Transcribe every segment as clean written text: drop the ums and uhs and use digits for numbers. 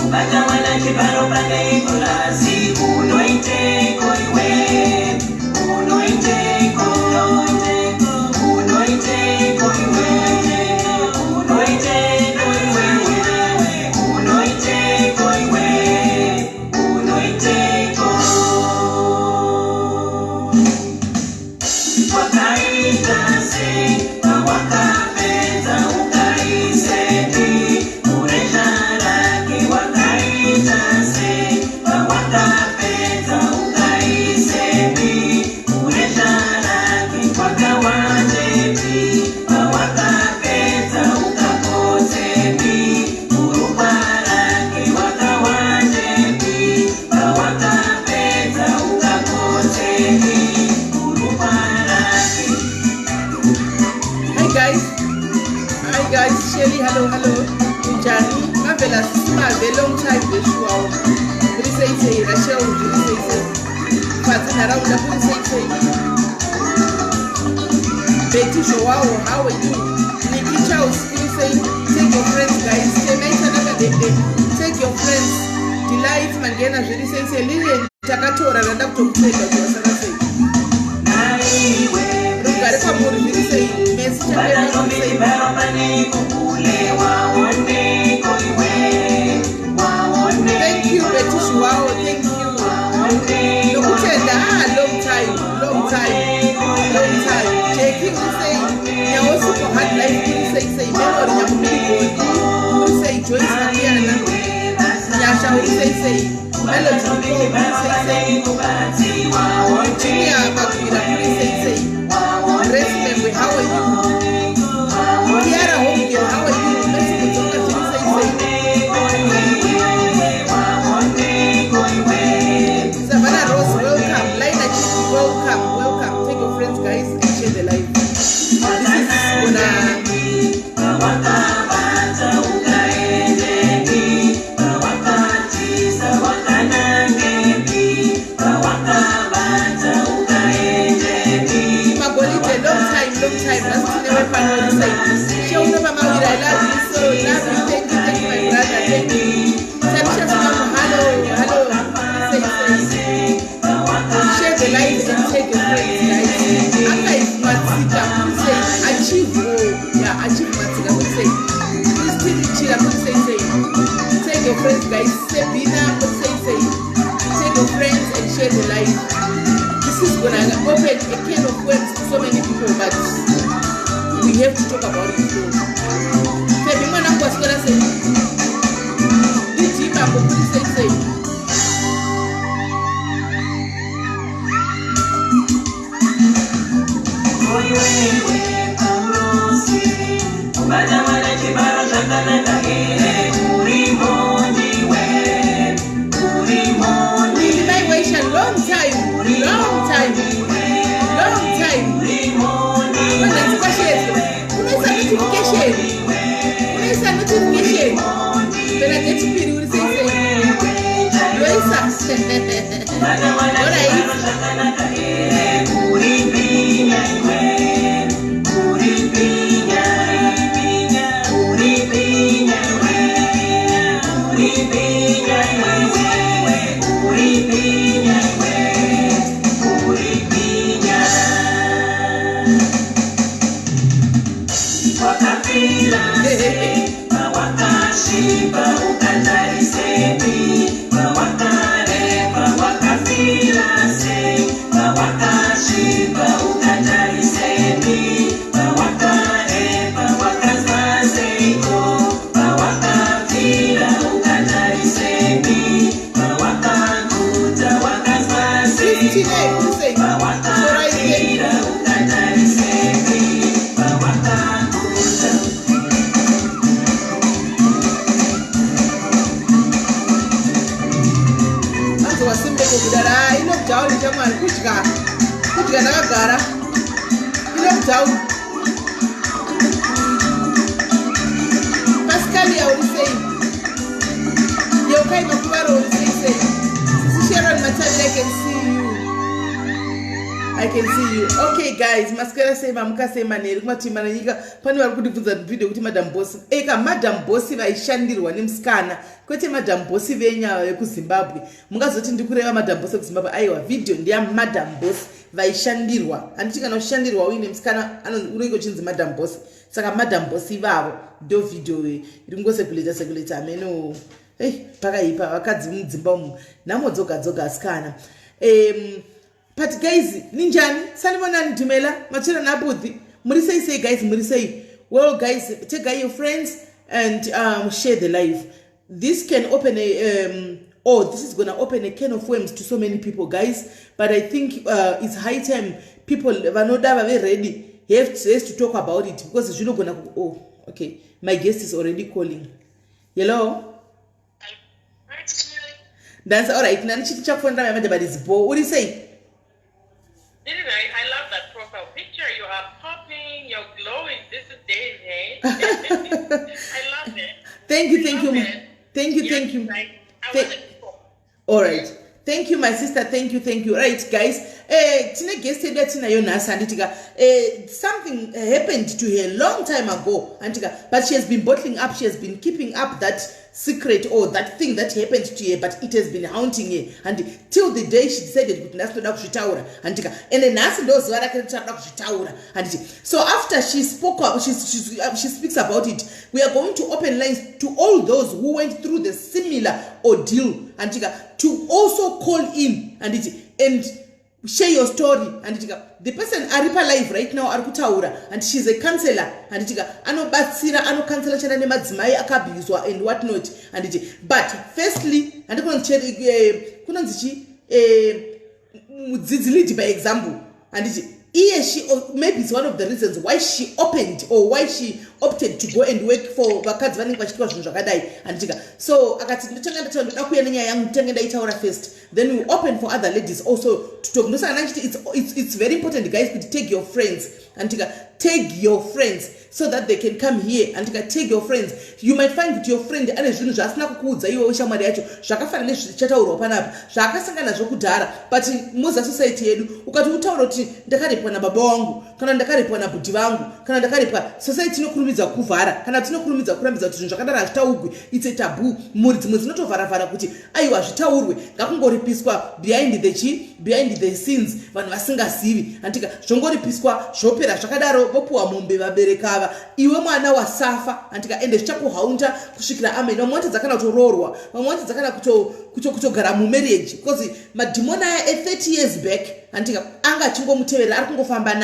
Kubata mwana chibharo pane purazi unoiteko iwe, unoiteko, unoiteko iwe, unoiteko iwe, unoiteko iwe, unoiteko. Wakaita sei pawakapedza ukaisepi muresha rake? Wakaita sei pawakapedza ukaisepi muresha rake? Wakawandepi pawakapedza ukapotsepi murukwa rake? Wakawandepi pawakapedza ukapotsepi murukwa rake? Hi guys. Hi guys. Shelly, hello, hello. Njani? Mavela Simave, long time Joshua. Kuri sei sei Rachel, kuri sei sei. Fadzi Nharaunda, kuri sei sei. Betty Joao, how are you? Nikki Charles, kuri sei. Take your friends, guys. Chemai Tanaka Dede. Take your friends. Delight Mangena, zviri sei sei. Lilian Takatora, randa kutokutega kuti wasara sei. Naiwe. Rugare kwamuri, zviri sei. Messi Kubata Chapema, ndombi zviri sei. chibharo pane kukule waoneko iwe, Thank you, waoneko. Betty Joao. Thank you. Waoneko. Nokutenda, ah, long time, long time, long time. Jackie, uri sei? Nyaosi for hard life, uri sei sei? Memory Nyamukuri Gondi, uri sei? Joyce Makuyana, Nyasha, uri sei sei? Melody Nicole, uri sei sei? Virginia Makwira, uri sei sei? Grace Memwe, how are you? Kiara Homegirl, how are you? Mercy Mudzonga, zviri sei sei? Savannah Rose, welcome. Lina Chief, welcome, welcome. Take your friends, guys, and share the live. This is gonna Pawakabata ukaendepi? Pawakatisa wakanangepi? Pawakabata ukaendepi? Magolide, long time, long time. Last tinewe pano, uri sei? Sheuno Mamawira, I love you so. Love you. Thank you, thank you, my brother. Thank you. Tarisha Simamu, hello, hello. Say, say. Share the live and take your friends, guys. Archive Matsika, kuri sei? Achieve, oh, yeah, Achieve Matsika, kuri sei? Christine Chira, kuri sei, sei? Take your friends, guys. Sabina, kuri sei, sei? Take your friends and share the live. This is gonna open a can of worms to so many people, but we have to talk about it though. Febi mwanangu, waswera sei? DJ Mambo, kuri sei sei? Iwewe Paurosi, kubata mwana chibharo zvakanaka here? Uri mhondi we, uri mhondi. Lily Mai Waisha, long time, long time, long time. Vanhanzi kwashedzwa. Unoisa notification. Unoisa notification. Bernadette Piri, uri sei sei? Loisa. Kubata mwana Alright. chibharo zvakanaka here? Uri bhinya iwe, uri bhinya, uri bhinya iwe, uri bhinya iwe, uri bhinya iwe, uri bhinya. Wakafira sei pawakasviba ukatarisepi? Pawakarepa wakafira sei pawakasviba ukatarisepi? Pawakarepa wakanzwa seiko? Pawakafira ukatarisepi? Pawakaguta wakanzwa Christine, seiko? kuri sei? Shorai, thank you. Pawakafira ukatarisepi? Pawakaguta. Anzi wasimbeko kudara. Ah, ilockdown shamwari, kudya. Kudya ndakagara. Ilockdown. Pascalia, uri sei? Yeukai Makuvaro, uri sei sei? Sisi Sharon Matavira, I can see you. I can see you. Okay guys, maswera sei, mamuka sei manheru kumativi mana nyika? Pane vari kundibvunza video kuti Madam Boss, eka Madam Boss vaishandirwa nemusikana, kwete Madam Boss venyava vekuZimbabwe. Mungazoti ndikureva Madam Boss vekuZimbabwe. Aiwa, video ndeya Madam Boss vaishandirwa. Handiti kana uchishandirwa uine musikana unenge uchinzi Madam Boss? Saka Madam Boss ivavo ndo video iri kungocirculate circulate. Ameno ei, pakaipa. Vakadzi mudzimba umu, nhamo dzoga dzoga, asikana. But guys, ninjani? Sanibonani, dumela, machira nabudhi. Muri sei sei guys? Muri sei? Well guys, take your friends and share the live. This can open a oh, this is gonna open a can of worms to so many people, guys, but I think it's high time people vanoda vave ready, has to talk about it because zvinogona. Oh, okay, my guest is already calling. Hello, ndanzi all right. Nani chiti chakufonera mai but it's bo. Uri sei? I love that profile picture. You are popping, you're glowing. This is days, hey? I love it. Thank you, thank you. Thank you, thank you. Like, I All right. Thank you, my sister. Thank you, thank you. Right, guys. Tine guest yedu yatinayo nhasi, handitika? Something happened to her long time ago, handitika? But she has been bottling up. She has been keeping up that secret or that thing that happened to her, but it has been haunting her and till the day she decided kuti nhasi ndoda kuzvitaura, handitika? Ende nhasi ndo zuva rake rekuti kuzvitaura, handiti? So after she spoke up, she speaks about it, we are going to open lines to all those who went through the similar ordeal, handitika, to also call in, handiti, and share your story, handitika? The person ari palive right now ari kutaura and she's a counselor, handitika? Anobatsira, anocounsela chana nemadzimai akaabuswa and what not, handiti? But firstly, handi kunonzi chi, mudzidzi lead by example, handiti? Iye she, maybe it's one of the reasons why she opened or why she opted to go and work for vakadzi vanenge vachiitwa zvinhu zvakadai, handitika? So akati ndotanga ndataura, ndoda kuuya nenyaya yangu, nditange ndaitaura first, then we open for other ladies also to talk. Ndosaka ndachiti it's very important, guys, kuti take your friends, handitika? Take your friends so that they can come here, handitika? Take your friends. You might find kuti your friend ane zvinhu zvaasina kukuudza iwewo shamwari yacho, zvakafanana nezvichataurwa panapa, zvaakasangana nazvo kudhara. But moza society yedu, ukati utaura kuti ndakarepwa nababa vangu, kana ndakarepwa nabhudhi vangu, kana ndakarepwa, society inokurumidza kuvhara kana tinokurumidza kurambidza kuti zvinhu zvakadaro hazvitaurwi. It's a taboo. Mhuri dzimwe dzinotovharavhara kuti aiwa, zvitaurwe, ngakungoripiswa behind the chi behind the scenes, vanhu vasingazivi, handika? Zvongoripiswa, zvopera zvakadaro, vopiwa mombe vabereki ava, iwe mwana wasafa, handika? Ende zvichakuhaunta kusvikira amen. Vamwe vatadza kana kutoroorwa, vamwe vatadza kana kutogara mumarriage because madhimoni aya e30 years back, handika, anga achingomuteverera, ari kungofamba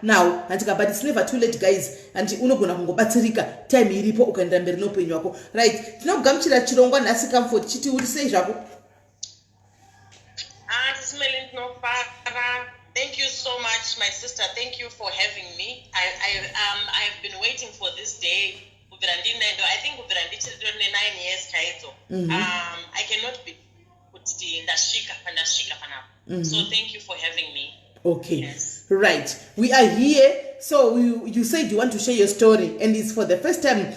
nawo, handika? But it's never too late, guys. Handi unogona kungobatsirika time iripo, ukaendera mberi neupenyu hwako. Right, tinokugamuchira chirongwa nhasi, Comfort. Chiti uri sei zvako? Ah, Tisimele, ndinofara. Thank you so much, my sister. Thank you for having me. I've been waiting for this day. Kubvira I think kubvira ndichiri 9 years chaidzo. I cannot be kuti ndasvika pandasvika panapa. So thank you for having me. Okay. Yes. Right, we are here. So you said you want to share your story and it's for the first time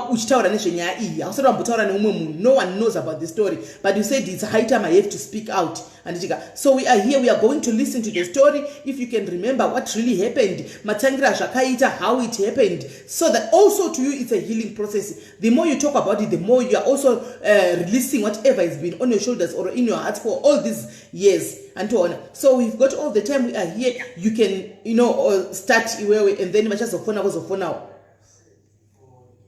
uchitaura nezvenyaya iyi. Hausati wambotaura neumwe munhu. No one knows about the story, but you said it's high time, I have to speak out, handitika? So we are here, we are going to listen to the story, if you can remember what really happened, matangira zvakaita, how it happened, so that also to you it's a healing process. The more you talk about it, the more you are also releasing whatever has been on your shoulders or in your heart for all these years and so on. So we've got all the time. We are here. You can start iwewe and then vachazofona vozofonawo.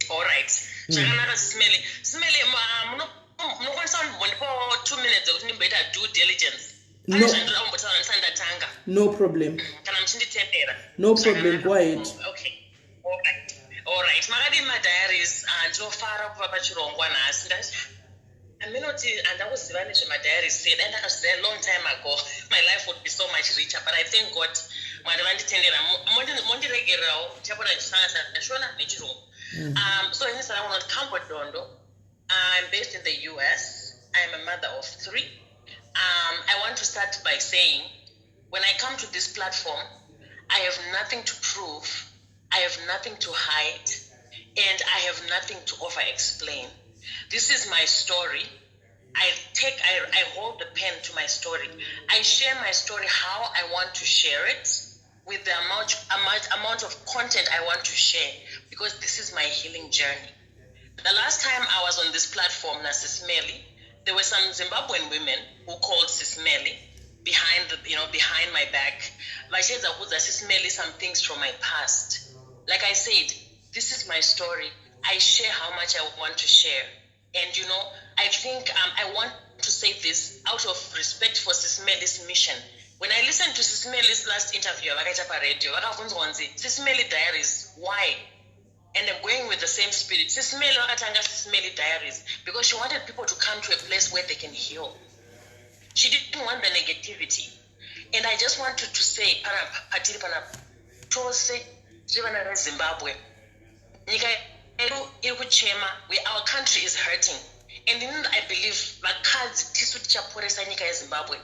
All right. Zvakanaka, Simele. Simele, munokwanisa kumbondipawo 2 minutes ekuti ndimboita due diligence? Pane No. zvandoda kumbotaura ndisati ndatanga. No problem. Kana muchinditendera. No problem, go ahead. Okay. Alright. Alright. Makadii madiaries? Ah, ndinofara kuva pachirongwa nhasi. Ndati aminoti handakuziva nezvemadiaries sei, dai ndakazviziva a long time ago, my life would be so much richer. But I thank God, Mwari vanditendera. Mondiregererawo, ndichapota ndichisanganisa Shona neChirungu. So ini zita rangu ndinoti Comfort Dondo. I'm based in the US. I'm a mother of three. I want to start by saying, when I come to this platform, I have nothing to prove, I have nothing to hide, and I have nothing to over explain. This is my story. I hold the pen to my story. I share my story how I want to share it, with the amount of content I want to share, because this is my healing journey. The last time I was on this platform, naSis Melly, there were some Zimbabwean women who called Sis Melly behind the, you know, behind my back. Vachiedza kuudza Sis Melly some things from my past. Like I said, this is my story. I share how much I want to share. And I think I want to say this out of respect for Sis Melly's mission. When I listened to Sis Melly's last interview, vakaita paradio, vakabvunzwa kunzi, "Sis Melly Diaries, why?" And I'm going with the same spirit. Sis Melly vakatanga Sis Melly Diaries because she wanted people to come to a place where they can heal. She didn't want the negativity. And I just wanted to say, panapa, patiri panapa, tose tiri vana veZimbabwe. Nyika yedu iri kuchema, our country is hurting. And inini I believe vakadzi tisu tichaporesa nyika yeZimbabwe.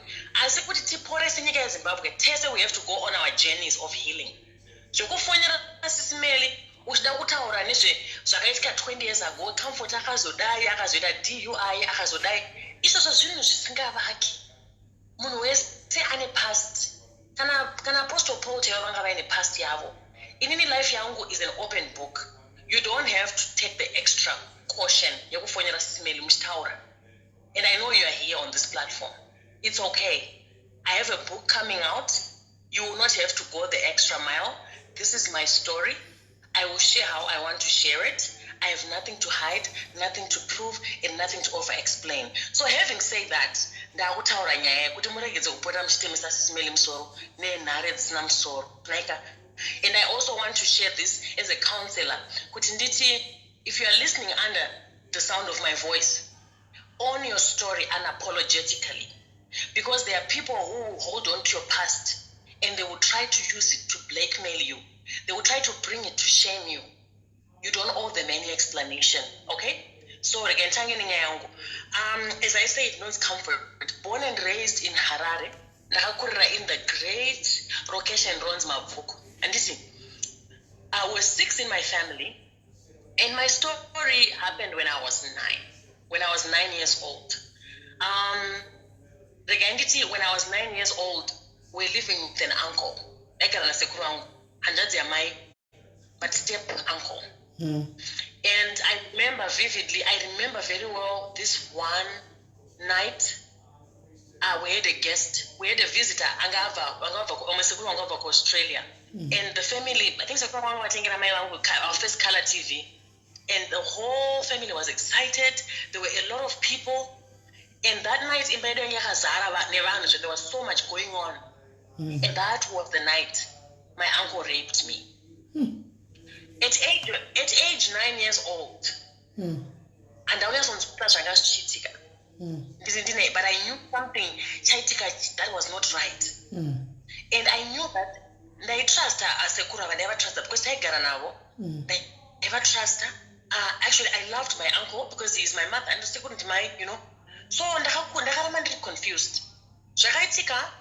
Asi kuti tiporese nyika yeZimbabwe, tese we have to go on our journeys of healing. Zvekufonera Sis Melly uchida kutaura nezve zvakaitika 20 years ago, Comfort akazodai, akazoita DUI, akazodai, izvozvo zvinhu zvisingavaki. Munhu wese ane past. Kana Apostle Paul chaivo vanga vaine past yavo. Inini life yangu is an open book. You don't have to take the extra caution yekufonera Sis Melly muchitaura. And I know you are here on this platform. It's okay. I have a book coming out. You will not have to go the extra mile. This is my story. I will share how I want to share it. I have nothing to hide, nothing to prove, and nothing to over explain. So having said that, ndakutaura nyaya yekuti muregedze kupota muchitemesa Sis Melly musoro nenhare dzisina musoro. Like, and I also want to share this as a counselor, kuti nditi, if you are listening under the sound of my voice, own your story unapologetically, because there are people who hold on to your past and they will try to use it to blackmail you. They will try to bring it to shame you. You don't owe them any explanation, okay? So again, tange nenyaya yangu. As I said, ndinonzi Comfort, born and raised in Harare. Ndakakurira in the great location ronzi Mabvuku. Anditi, I was six in my family, and my story happened when I was 9. When I was 9 years old. Regai nditi, when I was 9 years old, we're living with an uncle. Aigara nasekuru vangu, hanzvadzi yamai, but step uncle. And I remember vividly, I remember very well this one night. We had a guest, we had a visitor, angabva, angabva, vamwe sekuru vanga vabva kuAustralia. And the family, I think sekuru vangu vatengera mai vangu our first color TV. And the whole family was excited. There were a lot of people. And that night, imba yedu yanga yakazara nevanhu, so there was so much going on. And that was the night my uncle raped me. At age 9 years old, handaunyatsokunzwisisa zvanga zvichiitika. Ndiri ndine, but I knew something chaitika that was not right. And I knew that ndaitrusta asekuru ava, ndaivatrusta because taigara navo. Ndaivatrusta. Actually, I loved my uncle because he is my mother and sekuru ndimai. So ndakaramba ndiri confused. Zvakaitika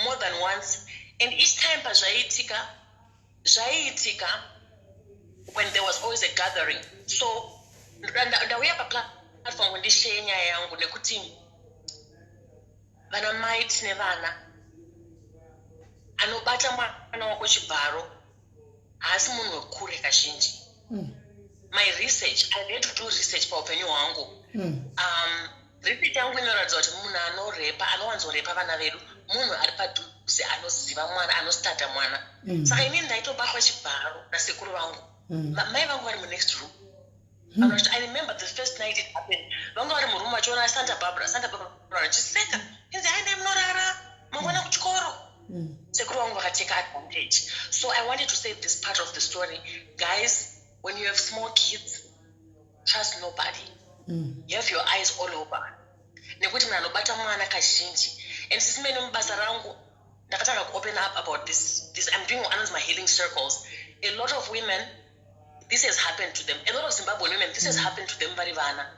more than once, and each time pazvaiitika, zvaiitika when there was always a gathering. So ndauya paplatform ndisheye nyaya yangu nekuti vana mai tine vana, anobata mwana wako chibharo haasi munhu wekure kazhinji. My research, I had to do research paupenyu hwangu. Research yangu inoratidza kuti munhu anorepa, anowanzorepa vana vedu, munhu ari padhuze, anoziva mwana, anostata mwana. Saka inini ndaitobatwa chibharo nasekuru vangu. Mai vangu vari munext room. Vanoti, I remember the first night it happened, vanga vari muroom vachiona Santa Barbara, Santa Barbara, vachiseka, inzi, "Haindai munorara, mangwana kuchikoro." Sekuru vangu vakateka advantage. So I wanted to say this part of the story, guys: when you have small kids, trust nobody. You have your eyes all over, nekuti munhu anobata mwana kazhinji, and Sis Melly, mubasa rangu ndakatanga kuopen up about this. I'm doing anonzi my healing circles. A lot of women, this has happened to them. A lot of Zimbabwean women, this has happened to them vari vana.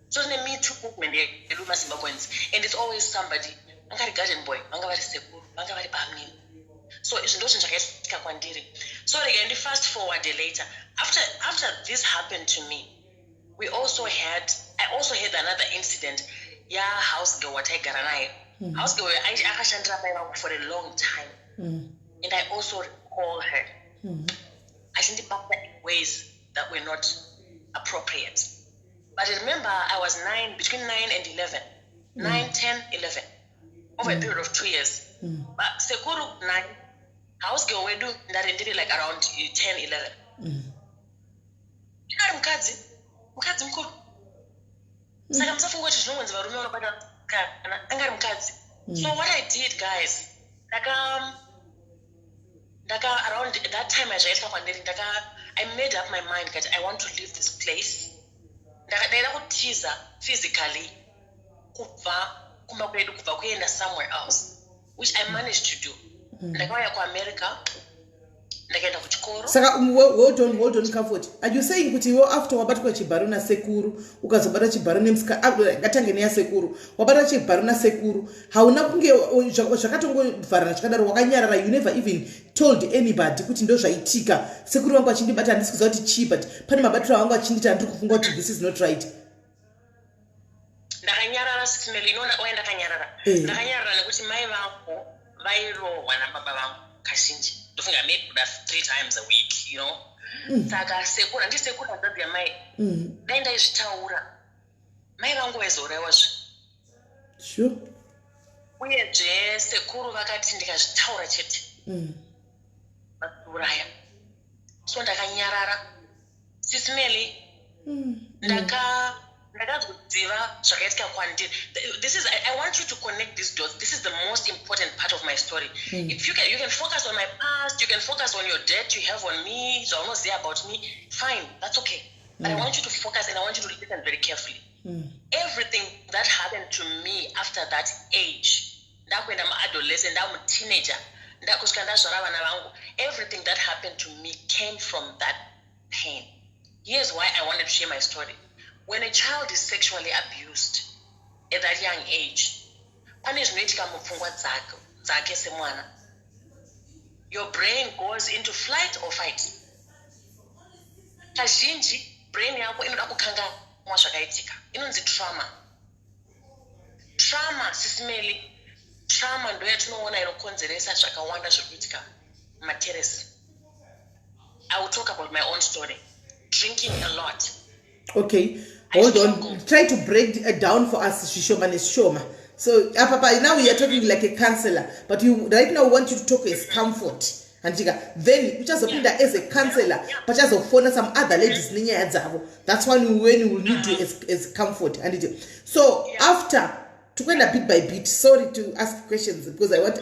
So tine Me Too movement yedu maZimbabweans, and it's always somebody, vanga vari garden boy, vanga vari sekuru, vanga vari bamnini. So izvi ndo zvinhu zvakaitika kwandiri. So regai ndifast forward later. After this happened to me, we also had I also had another incident. Yahouse girl wataigara naye. House girl akashandira mai vangu for a long time. And I also recall her achindibata in ways that were not appropriate. But remember, I was 9, between 9 and 11, 9, 10, 11, over a period of 2 years. But sekuru 9, house girl wedu ndari ndiri like around 10, 11. Ari mukadzi, mukadzi mukuru. Saka musafunga kuti zvinongonzi varume vanobata kana anga ari mukadzi. So what I did, guys, ndaka around that time azvaitika kwandiri, ndaka I made up my mind that I want to leave this place. Ndaida kutiza physically kubva kumba kwedu, kubva kuenda somewhere else, which I managed to do. Ndakauya kuAmerica, ndakaenda kuchikoro. Saka hold on, hold on, Comfort. Are you saying kuti iwe after wabatwa chibharo nasekuru, ukazobata chibharo nemusika, ah, ngatange neyasekuru, wabata chibharo nasekuru, hauna kunge zvakatongovharana zvakadaro, wakanyarara, you never even told anybody kuti ndo zvaitika, sekuru vangu vachindibata, handisi kuziva kuti chii, but pane mabatiro avangu achindiita, handiri kufunga kuti this is not right? Ndakanyarara, Sis Melly. Inoona uye ndakanyarara. Ndakanyarara nekuti mai vangu vairohwa nababa vangu kazhinji, ndofunga maybe kuda three times a week. Saka sekuru, handi sekuru, hanzvadzi yamai, dai ndaizvitaura, mai vangu vaizourayiwazve. Uyezve sekuru vakati ndikazvitaura chete, vakuuraya. So ndakanyarara, Sis Melly. Ndakazoziva zvakaitika kwandiri. This is I want you to connect these dots. This is the most important part of my story. If you can focus on my past, you can focus on your debt you have on me, zvaunoziva about me, fine, that's okay, but I want you to focus and I want you to listen very carefully. Everything that happened to me after that age, ndakuenda muadolescent, ndamuteenager, ndakusvika ndazvara vana vangu, everything that happened to me came from that pain. Here's why I wanted to share my story. When a child is sexually abused at that young age, pane zvinoitika mupfungwa dzake semwana. Your brain goes into flight or fight. Kazhinji brain yako inoda kukanganwa zvakaitika, inonzi trauma. Trauma, Sis Melly, trauma ndo yatinoona inokonzeresa zvakawanda zviri kuitika mumateresi. I will talk about my own story. Drinking a lot. Okay, hold on. Try to break it down for us zvishoma nezvishoma. So apapa now we are talking like a counselor, but you, right now we want you to talk as Comfort, handika? Then uchazopinda as a counselor pachazofona some other ladies nenyaya dzavo. That's when we will need you as Comfort, handiti? So after tikuenda bit by bit, sorry to ask questions because I want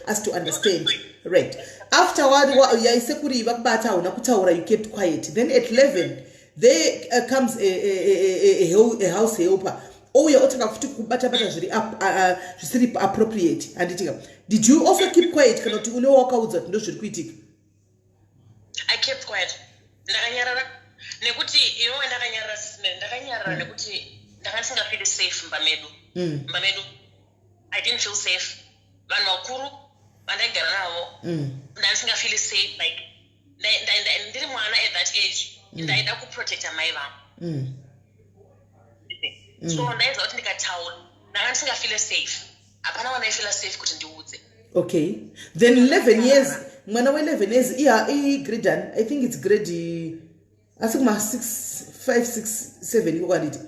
us to understand. Right after yaisekuri vakubata, hauna kutaura, you kept quiet. Then at 11 there comes a house helper, ouya otanga futi kubata-bata zviri zvisiri appropriate, handitika? Did you also keep quiet, kana kuti une wakaudza kuti ndo zviri kuitika? I kept quiet. Ndakanyarara nekuti iwewe, ndakanyarara, Sis Melly, ndakanyarara nekuti ndanga ndisingafeeli safe mumba medu. Mumba medu I didn't feel safe. Vanhu vakuru vandaigara navo, ndandisingafeeli safe. Like ndiri mwana at that age, ndaida kuprotecta mai vangu. So ndaiziva kuti ndikataura, ndanga ndisingafeele safe. Hapana wandaifeela safe kuti ndiudze. Okay, then 11 years, mwana we-11 years, iya igrade ani? I think it's grade, asi kuma 6, 5, 6, 7 iko kwanditi.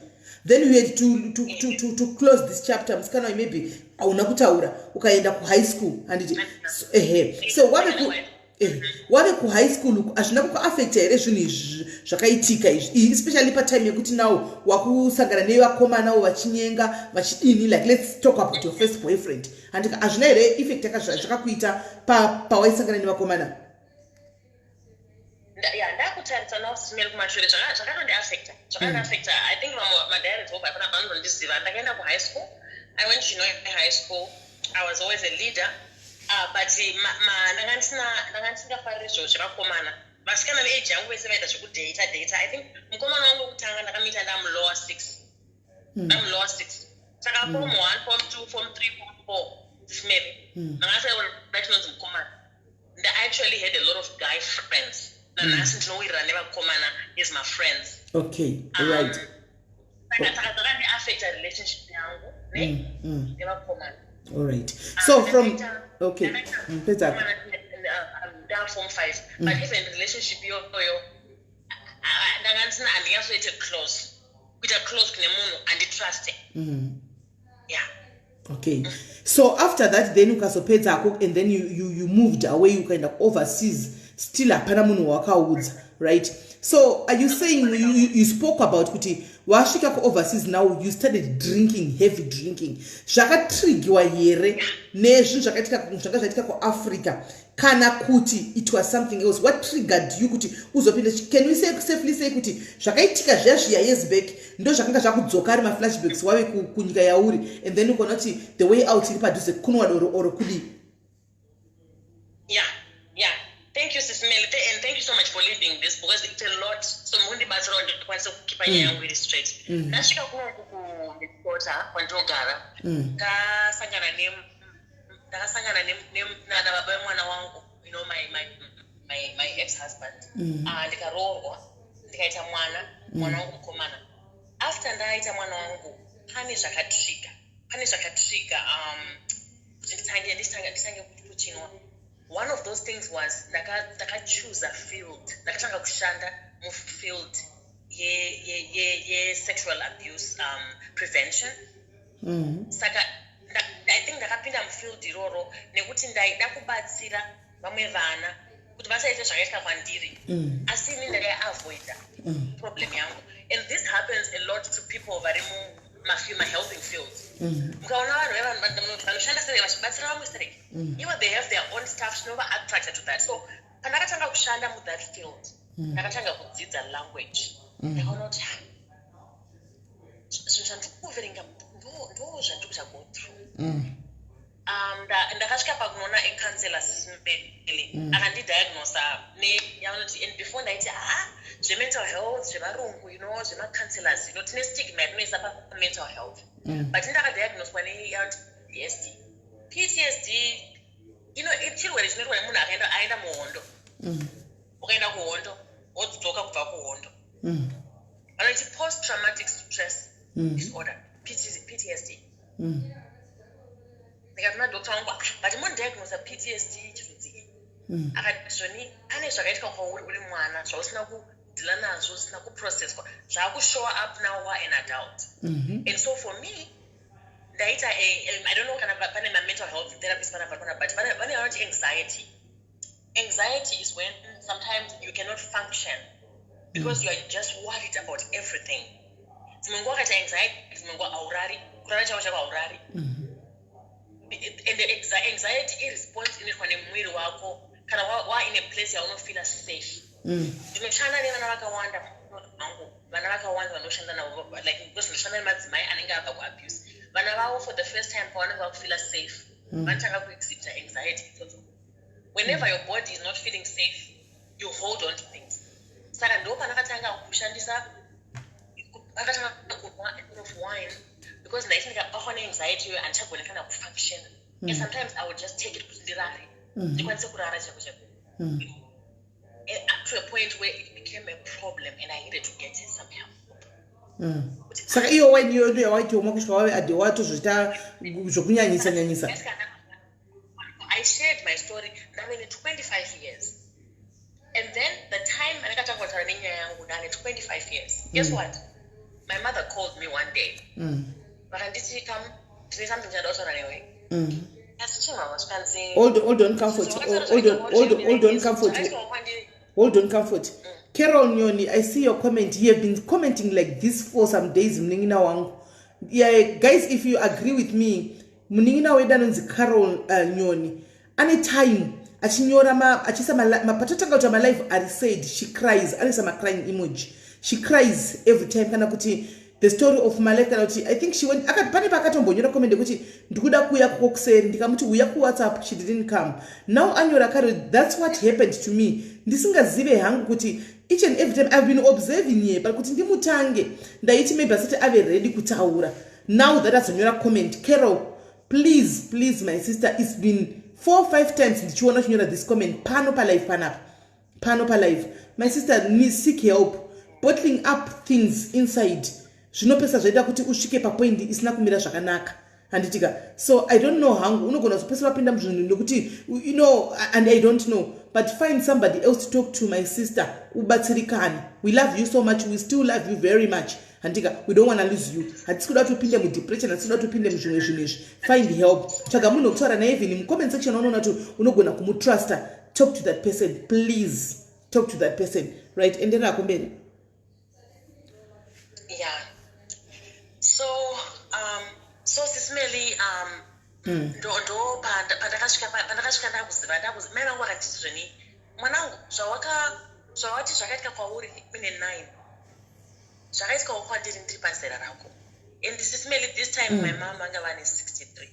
Then you had to close this chapter. Musikana uyu, maybe hauna kutaura, ukaenda kuhigh school, handiti? So, ehe, so wave kuhigh school uku, hazvina kukuaffecta here zvinhu izvi zvakaitika izvi, especially patime yekuti now wakusangana nevakomanawo vachinyenga, vachidini? Like, let's talk about your first boyfriend, handika? Hazvina here effect zvakakuita pawaisangana nevakomana? Ya, ndakutarisa now, Sis Melly, kumashure, zvakatondiaffecta, zvakandiaffecta. I think vamwe madiaries voga pana vanondondiziva. Ndakaenda kuhigh school. I went to Chinhoyi High School. I was always a leader, but ndanga ndisingafariri zviro zvevakomana. Vasikana veage yangu vese vaita zvekudata data. I think mukomana wangu wekutanga ndakamuita ndamulower six. Ndamulower six, saka form one, form two, form three, form four, Sis Melly, ndanga ndisaona chinonzi mukomana. I actually had a lot of guy friends. Nanhasi ndinowirirana nevakomana as my friends. Saka zvakandiaffecta relationship yangu ne nevakomana. All right, so from, okay, pedza. Ndaform 5, but even relationship iyoyo ndanga ndisina, handinyasoite close, kuita close kune munhu anditruste. Yeah. Okay, so after that then ukazopedzako and then you moved away, ukaenda overseas, still hapana munhu wakaudza, right? So are you saying you spoke about kuti wasvika kuoverseas, now you started drinking, heavy drinking. Zvakatrigiwa here nezvinhu zvakaitika, zvanga zvaitika kuAfrica, kana kuti it was something else? What triggered you kuti uzopinda? Can we say, safely say kuti zvakaitika zviya zviya years back ndo zvakanga zvakudzoka ari maflashbacks wave kunyika yauri, and then ukaona kuti the way out iri padhuze kunwa doro or kudii? Yeah. Thank you, Sis Mel, and thank you so much for leading this because it's a lot. So mundibatsirawo ndikwanise kukipa nyaya yangu iri straight. Ndasvika kunoku kuMinnesota kwandinogara, ndakasangana ne ndakasangana nababa vemwana wangu, my ex husband. Ah, ndikaroorwa, ndikaita mwana, mwana wangu mukomana. After ndaita mwana wangu, pane zvakatrigger kuti nditange kuchinwa. One of those things was ndakachuza field, ndakatanga kushanda mufield ye-sexual abuse prevention. Saka I think ndakapinda mufield iroro nekuti ndaida kubatsira vamwe vana kuti vasaite zvakaitika kwandiri, asi ini ndaiavoida problem yangu. And this happens a lot to people vari mumahelping fields. Mukaona vanhu vanoshanda sereke, vachibatsira vamwe sereke, ivo they have their own stuff chinova-attracted to that. So pandakatanga kushanda muthat field, ndakatanga kudzidza language. Ndakaona kuti, "Ah, zvinhu zvandiri kuverenga ndo zvandiri kuita go through." Ndakasvika pakunoona acounselor smeli, akandidiagnosa neyavanoti, and before ndaiti, ha, zvemental health zvevarungu, zvemacounselors, tine stigma yatinoisa pamental health. But ndakadiagnoswa neyanoti PTSD. PTSD ino chirwere chinoitwa nemunhu akaenda, aenda muhondo. Ukaenda kuhondo, wodzoka kubva kuhondo, vanoti post traumatic stress disorder, PTSD. Ndikati madokta wangu, "Ah, but mundiagnosa PTSD chirudzii?" Akati, "Zvoni, pane zvakaitika kwauri uri mwana zvausina kudeala nazvo, zvisina kuprocesswa, zvaakushow up now wa an adult." And so for me ndaita I don't know kana pane ma-mental health therapist panapa pana, but vane vanoti anxiety. Anxiety is when sometimes you cannot function because you are just worried about everything. Dzimwe nguva ukaita anxiety, dzimwe nguva haurari, kurara chako chako haurari. And the anxiety iresponse inoitwa nemuviri wako kana wa in a place yaunofeela safe. Ndinoshanda nevana vakawanda vangu, vana vakawanda vandoshanda navo, like because ndinoshanda nemadzimai anenge abva kuabuse vana vavo. For the first time pavanenge vakufeela safe, vanotanga kuexhibita anxiety idzodzo. Whenever your body is not feeling safe, you hold on to things. Saka ndo pandakatanga kushandisa, akatanga kunwa a lot of wine because ndaiti ndikabatwa neanxiety iyoyo handichagoni kana kufunction. And sometimes I would just take it kuti ndirare, ndikwanise kurara chaiko chaiko. And up to a point where it became a problem and I needed to get some help. Saka iyo wine iyoyo ndo yawaitomwa kusvika wave ade watozviita zvokunyanyisa nyanyisa? I shared my story ndave ne25 years, and then the time andakatanga kutaura nenyaya yangu ndane 25 years. Guess what? My mother called me one day, vakanditi, "Come, ndine something chandada kutaura newe." Asi chimama, zvikanzi, Hold on, Comfort. Hold on, hold on, hold on, Comfort. Hold on, Comfort. Carol Nyoni, I see your comment. You have been commenting like this for some days, munin'ina wangu. Yeah, guys, if you agree with me, munin'ina wedu anonzi Carol Nyoni ane time achinyora achiisa patatanga kuita malive ari said she cries, anoisa macrying emoji. She cries every time kana kuti the story of my life, kana kuti I think she went, pane paakatombonyora comment yekuti, "Ndikuda kuuya kukokuseri." Ndikamuti, "Uya kuWhatsApp." She didn't come. Now anyora kare, "That's what happened to me." Ndisingazive hangu kuti each and every time I've been observing here, but kuti ndimutange ndaiti maybe asati ave ready kutaura. Now that azonyora comment, Carol, please, please, my sister, it's been 4, 5 times ndichiona uchinyora this comment pano palive panapa, pano palive. My sister, seek help. Bottling up things inside Zvinopesa zvaita kuti usvike papoint isina kumira zvakanaka, handitika? So I don't know hangu, unogona kuzopesa wapinda muzvinhu nekuti and I don't know, but find somebody else to talk to, my sister, ubatsirikane. We love you so much. We still love you very much, handika? We don't wanna lose you. Hatisi kuda kuti upinde mudepression, hatisi kuda kuti upinde muzvimwe zvinhu izvi. Find help, tsvaga munhu wekutaura naye. Even mucomment section unoona kuti unogona kumutrusta. Talk to that person, please. Talk to that person, right? Enderako mberi. Yeah, so Sis Melly, ndo pandakasvika ndakuziva mai vangu vakanditi zveni, "Mwanangu, zvawati zvakaitika kwauri une 9, zvakaitikawo kwandiri ndiri pazera rako." And Sis Melly, this time my mom vanga vane 63.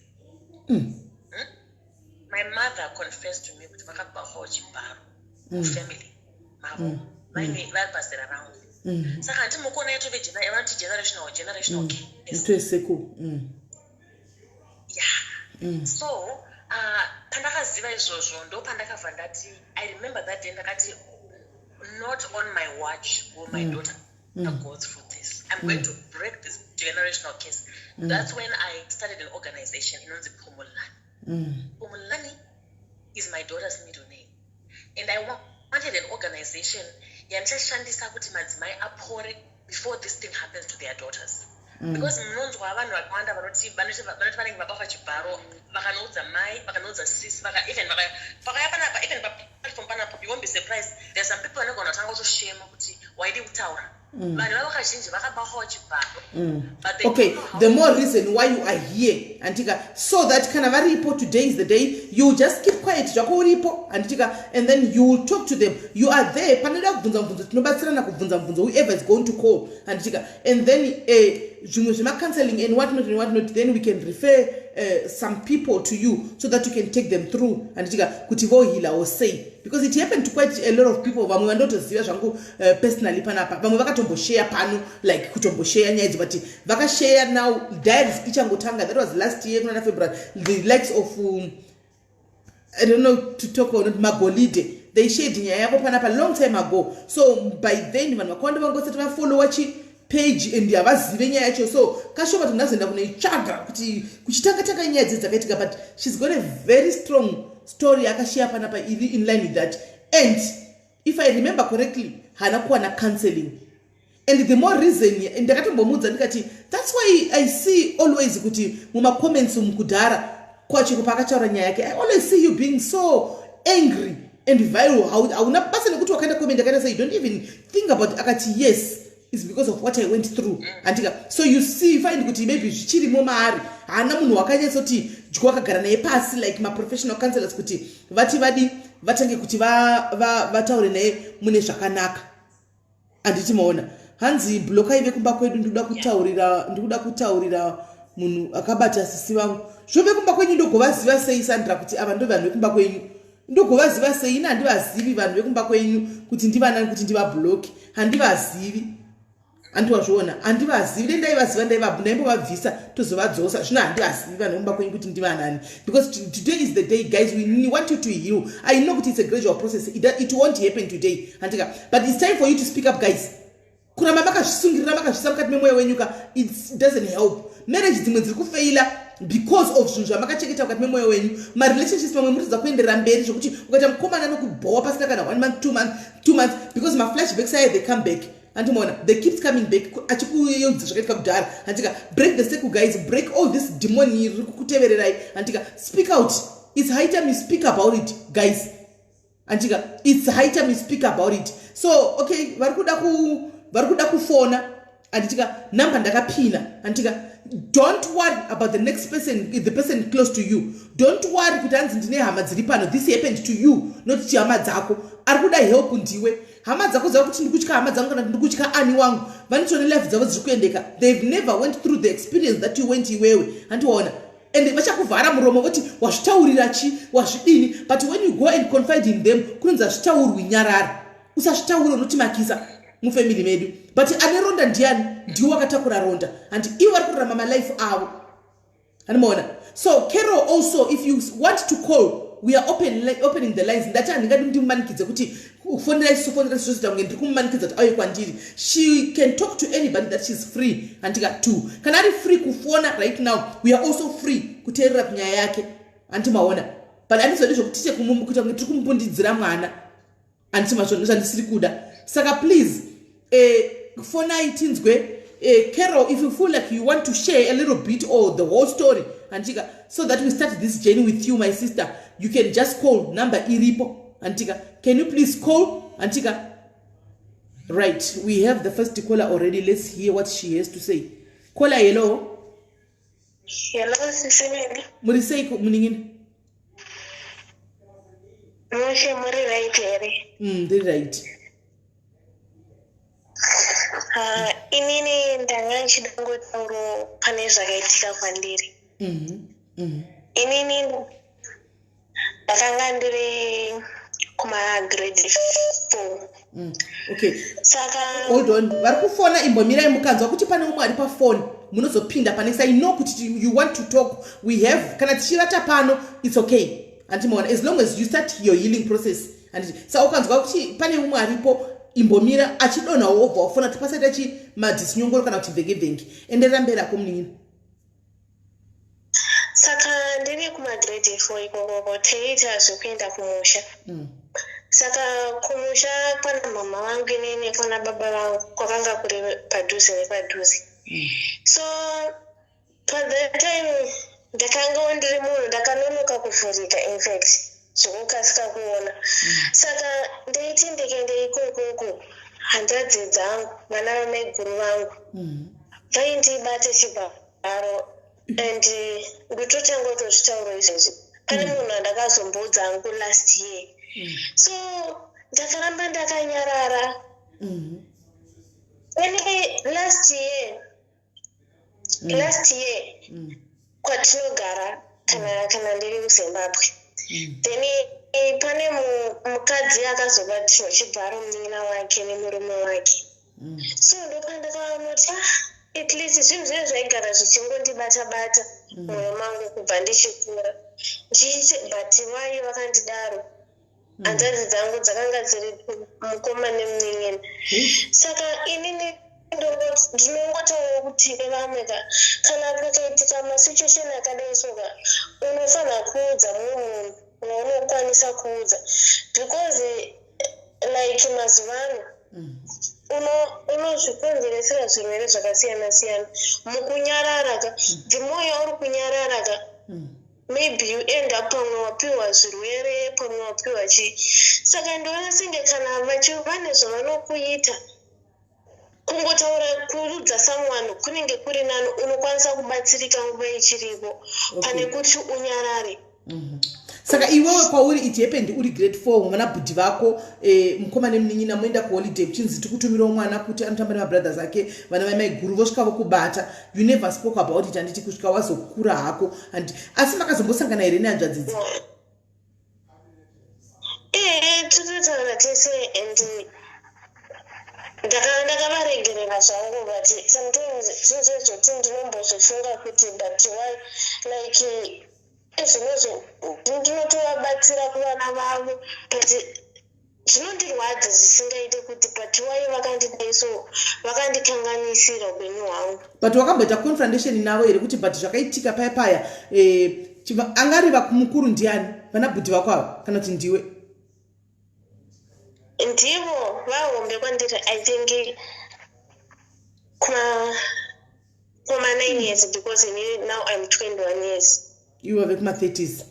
My mother confessed to me kuti vakabatwawo chibharo mufamily mavo vari pazera rangu. Saka handimukuona yatove vanoti generational curse. Itoeseku. Yeah. So pandakaziva izvozvo, ndo pandakabva ndati, I remember that day ndakati, "Not on my watch will my daughter go through this. I'm going to break this generational curse." That's when I started an organization inonzi Pumulani. Pumulani is my daughter's middle name, and I wanted an organization yandichashandisa kuti madzimai apore before this thing happens to their daughters, because munonzwa vanhu vakawanda vanoti vanenge vabatwa chibharo, vakanoudza mai, vakanoudza sisi, even vakauya panapa, even paplatform panapa, you won't be surprised, there are some people vanogona kutanga kutoshema kuti waidi kutaura. Vanhu vavo kazhinji vakabatwawo chibharo, but they Okay, don't know how the more reason why you are here, handitika? So that kana varipo, today is the day you just keep quiet zvako uripo, handitika? And then you will talk to them. You are there. Panoda kubvunza mubvunzo, tinobatsirana kubvunza mubvunzo, whoever is going to call, handitika? And then zvimwe zvemacounseling and what not and what not, then we can refer some people to you so that you can take them through, handitika, kuti vohealawo sei, because it happened to quite a lot of people. Vamwe vandotoziva zvangu personally panapa, vamwe vakatomboshare pano, like kutomboshare nyaya idzo, but vakashare now diaries ichangotanga. That was last year kunana February. The likes of I don't know to talk or not, Magolide, they shared nyaya yavo panapa long time ago. So by then vanhu vakawanda vangosati vafollowa chi page and havazive nyaya yacho, so kashoma kuti ndazoenda kunoitsvaga kuti kuchitanga tanga nyaya dzidzi dzakaitika. But she's got a very strong story akashiya panapa iri in line with that, and if I remember correctly, haana kuwana counseling. And the more reason ndakatombomudza ndikati, that's why I see always kuti mumacomments umu kudhara kwachiko paakataura nyaya yake, I always see you being so angry and vile. Hauna basa nekuti wakaenda comment akaita sei, you don't even think about. Akati, "Yes, is because of what I went through," andika? So you see, find kuti maybe zvichirimo maari. Haana munhu wakanyatsoti dyo akagara naye pasi like maprofessional counselors kuti vati vadi vatange kuti vataure naye mune zvakanaka, handiti? Maona, hanzi blockai vekumba kwedu. Ndikuda kutaurira munhu akabata sisi vangu. Zvo vekumba kwenyu ndogovaziva sei, Sandra, kuti ava ndo vanhu vekumba kwenyu? Ndogovaziva sei? Ina handivazivi vanhu vekumba kwenyu kuti ndivanani kuti ndivablocke. Handivazivi, handiwazviona? Handivazivi. Dei ndaivaziva, ndaimbovabvisa tozovadzosa. Zvino handivazivi vanhu vekumba kwenyu kuti ndivanani, because today is the day, guys. We want you to heal. I know kuti it's a gradual process. It won't happen today, handika? But it's time for you to speak up, guys. Kuramba makazvisungirira, makazvisa mukati memwoyo wenyu ka, it doesn't help. Marriage dzimwe dziri kufeila because of zvinhu zvamakachengeta mukati memwoyo wenyu. Marelationships mamwe muritidza kuenderera mberi zvokuti ukaita mukomana nokubhowa pasina kana one month, 2 months, 2 months, because maflashbacks aya, they come back, handimaona? They keeps coming back achikuyeudza zvakaitika kudhara, handika? Break the circle, guys. Break all this demon riri kukutevererai, handika? Speak out. It's high time you speak about it, guys, handika? It's high time you speak about it. So okay, vari kuda kufona, handitika? Namba ndakapina, handitika? Don't worry about the next person, the person close to you. Don't worry kuti hanzi ndine hama dziri pano. This happened to you, not kuti hama dzako. Ari kuda help ndiwe. Hama dzako dzava kuti ndikutya hama dzangu kana kuti ndikutya ani wangu, vanotone life dzavo dziri kuendeka. They've never went through the experience that you went iwewe, handiwaona? And vachakuvhara muromo voti wazvitaurira chi, wazvidini. But when you go and confide in them, kunonzi hazvitaurwi, nyarara, usazvitaure, unotimakisa mufamily medu. But ane ronda ndiani? Ndiwo wakatakura ronda, handi? Ivo vari kurarama malife avo, handimaona? So Carol also, if you want to call, we are opening the lines. Ndati handingadi ndimumanikidze kuti Kufonera isu, fonera isu, zvozoita kunge ndiri kumumanikidza kuti auye kwandiri. She can talk to anybody that she's free, handika? To kana ari free kufona right now, we are also free kuteerera kunyaya yake, handiti maona? But handizodi zvokuti tiite kuita kunge tiri kumubundidzira mwana, handiti mazvona? Zvandisiri kuda. Saka please, fonai tinzwe. Carol, if you feel like you want to share a little bit or the whole story, handika, so that we start this journey with you, my sister, you can just call number iripo, handika? Can you please call, handika? Right, we have the first caller already. Let's hear what she has to say. Caller, hello. Hello, Sisi Melly. Muri sei, munin'ina? Mushe, muri right here? Ndiri right. Ah, inini ndanga ndichida kungotaurawo pane zvakaitika kwandiri. Inini ndakanga ndiri kumagrade 4. Okay. Saka Hold on, vari kufona, imbomirai. Mukanzwa kuti pane umwe ari pafoni, munozopinda pane. I know kuti you want to talk. We have, kana tichivata pano, it's okay, handimaona? As long as you start your healing process, handiti? Saka ukanzwa kuti pane umwe aripo, imbomira. Achidonhawo, wobva wafona kuti pasaita chi madhisinyongoro kana kuti bvenge bvenge. Enderera mberi ako, munin'ina. Saka ndiri kumagrade 4 ikokoko, teiita zvekuenda kumusha. Saka kumusha kwana mama vangu inini, kwana baba vangu kwakanga kuri padhuze nepadhuze. So pathat time ndakangawo ndiri munhu ndakanonoka kuvhurika, infact zvokukasika kuona. Saka ndaiti ndikaenda ikokoko, hanzvadzi dzangu, vana vamaiguru vangu, vaindibata chibharo. And ndototanga kutozvitaura izvezvi, pane munhu andakazomboudza hangu last year. So ndakaramba ndakanyarara. Anyway, last year kwatinogara, kana ndiri kuZimbabwe, then pane mukadzi akazobatirwa chibharo, munin'ina wake nemurume wake. So ndopandakaona kuti, ah, at least zvinhu zviye zvaigara zvichingondibata bata mwoyo mangu kubva ndichikura ndichichi, but wai vakandidaro? Hanzvadzi dzangu dzakanga dziri mukoma nemunin'ina. Saka inini ndinongotaura kuti vamwe ka, kana pakaitika masituation akadai soka, unofanira kuudza mumwe munhu waunokwanisa kuudza, because like mazuva ano unozvikonzeresera zvirwere zvakasiyana siyana mukunyarara ka. The more yauri kunyarara ka, maybe you end up pamwe wapiwa zvirwere, pamwe wapiwa chii. Saka ndoona senge kana vane zvavanokuita, kungotaura, kuudza someone kunenge kuri nani. Unokwanisa kubatsirika nguva ichiripo pane kuti unyarare. Saka iwewe kwauri it happened uri grade 4, mwana bhudhi vako, mukoma nemunin'ina, moenda kuholiday, kuchinzi tikutumirawo mwana kuti anotamba nemabrothers ake, vana vamaiguru, vosvika vokubata. You never spoke about it, handiti, kusvika wazokura hako? Handi asi makazombosangana here nehanzvadzi idzi? Ee, tinotaura tese and ndakavaregerera zvangu, but sometimes zvinhu zvoti ndinombozvifunga kuti, but why? Like izvinozvo ndinotovabatsira kuvana vavo, but zvinondirwadza zvisingaite kuti, but why vakandidai so, vakandikanganisira upenyu hwangu? But wakamboita confrontation navo here kuti, but zvakaitika paya paya, angari mukuru ndiani, vana bhudhi vako ava kana kuti ndiwe? Ndivo vahombe kwandiri, I think kuma 9 years, because ini now I'm 21 years. Iwe wave kuma-30s.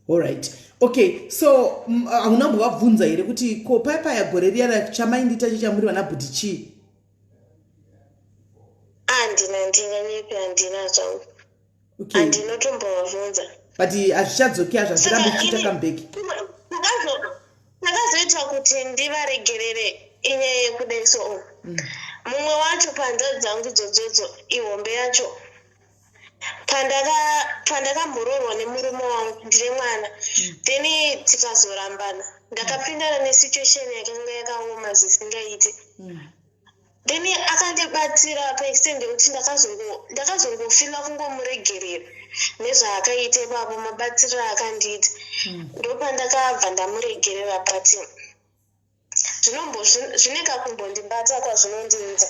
Allright, okay. So hauna mbovabvunza here kuti, ko paya paya gore riya chamaindiita chichamuri vana bhudhi chii? Handina, ndinganyepi, handina zvangu. Handinotombovabvunza. But hazvichadzoki, hazvirambi zvichiita comeback. Takazoita kuti ndivaregerere inyaya yekudai. So mumwe wacho panzadzi dzangu idzodzo, ihombe yacho, pandakamboroorwa nemurume wangu ndine mwana, then tikazorambana, ndakapindana nesituation yakanga yakaoma zvisingaiti. Then akandibatsira paextend yekuti ndakazongofila kungomuregerera nezvaakaita ipapo, mabatsiriro akandiita. Ndopandakabva ndamuregerera, but zvine kakumbondibata kwazvinondiita.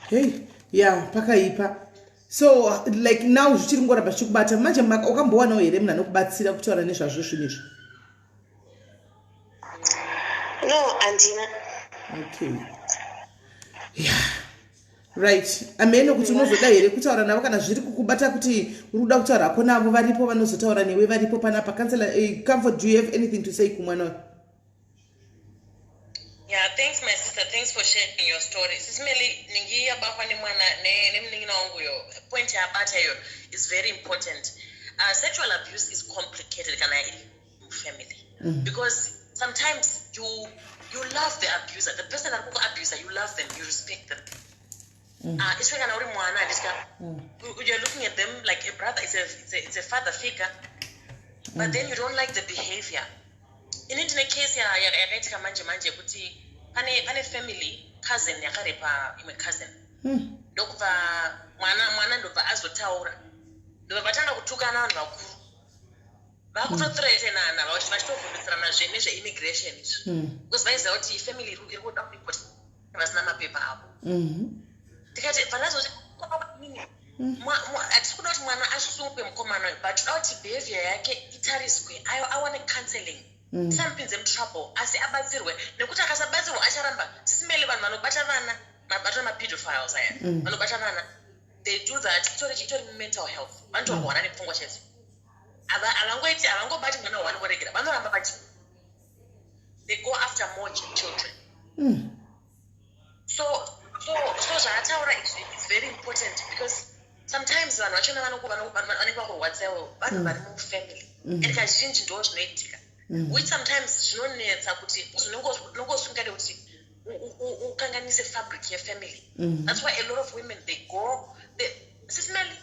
Hey, ya, pakaipa. So like now zvichiri kungoramba zvichikubata manje. Wakambowanawo here munhu anokubatsira kutaura nezvazvo zvinhu izvi? No, handina. Okay, yeah, right. Amene kuti unozoda here kutaura navo kana zviri kukubata, kuti uri kuda kutaura hako navo, varipo vanozotaura newe, varipo panapa. Counsellor Comfort, do you have anything to say kumwana uyu? Yeah, thanks, my sister. Thanks for sharing your story. Sis Melly, ningi yabatwa nemwana nemunin'ina wangu uyo, point yaabata iyo is very important. Sexual abuse is complicated kana iri mufamily because sometimes you love the abuser, the person ari kukuabuser, you love them, you respect them. Especially kana uri mwana, handitya, you're looking at them like a brother, it's a father figure, but then you don't like the behavior. Ini ndine case yakaitika manje manje yekuti pane family cousin yakarepa imwe cousin. Ndokubva mwana ndobva azotaura, ndobva vatanga kutukana vanhu vakuru, vakutothreatenana, vachitovhundutsirana nezveimmigration izvi, because vaiziva kuti family iri kuda kudeport vasina mapepa avo. Tikati pandazoti inini hatisi kuda kuti mwana asungwe, mukomana uyu, but toda kuti behavior yake itariswe, awane counseling. Tisamupinze mutrouble, asi abatsirwe, nekuti akasabatsirwa acharamba. Sis Melly, vanhu vanobata vana, mabatwa mapedophiles aya, vanobata vana, they do that, itori mental health, vanotorwara nepfungwa chaidzo. Havangoiti, havangobati mwana one voregera, vanoramba vachi they go after more children. So zvaataura izvi, it's very important because sometimes vanhu vachona vanenge vakurwadziwa, vanhu vari mufamily, and kazhinji ndo zvinoitika, which sometimes zvinonetsa kuti unenge usingade kuti ukanganise fabric yefamily. That's why a lot of women, they go they, Sis Melly,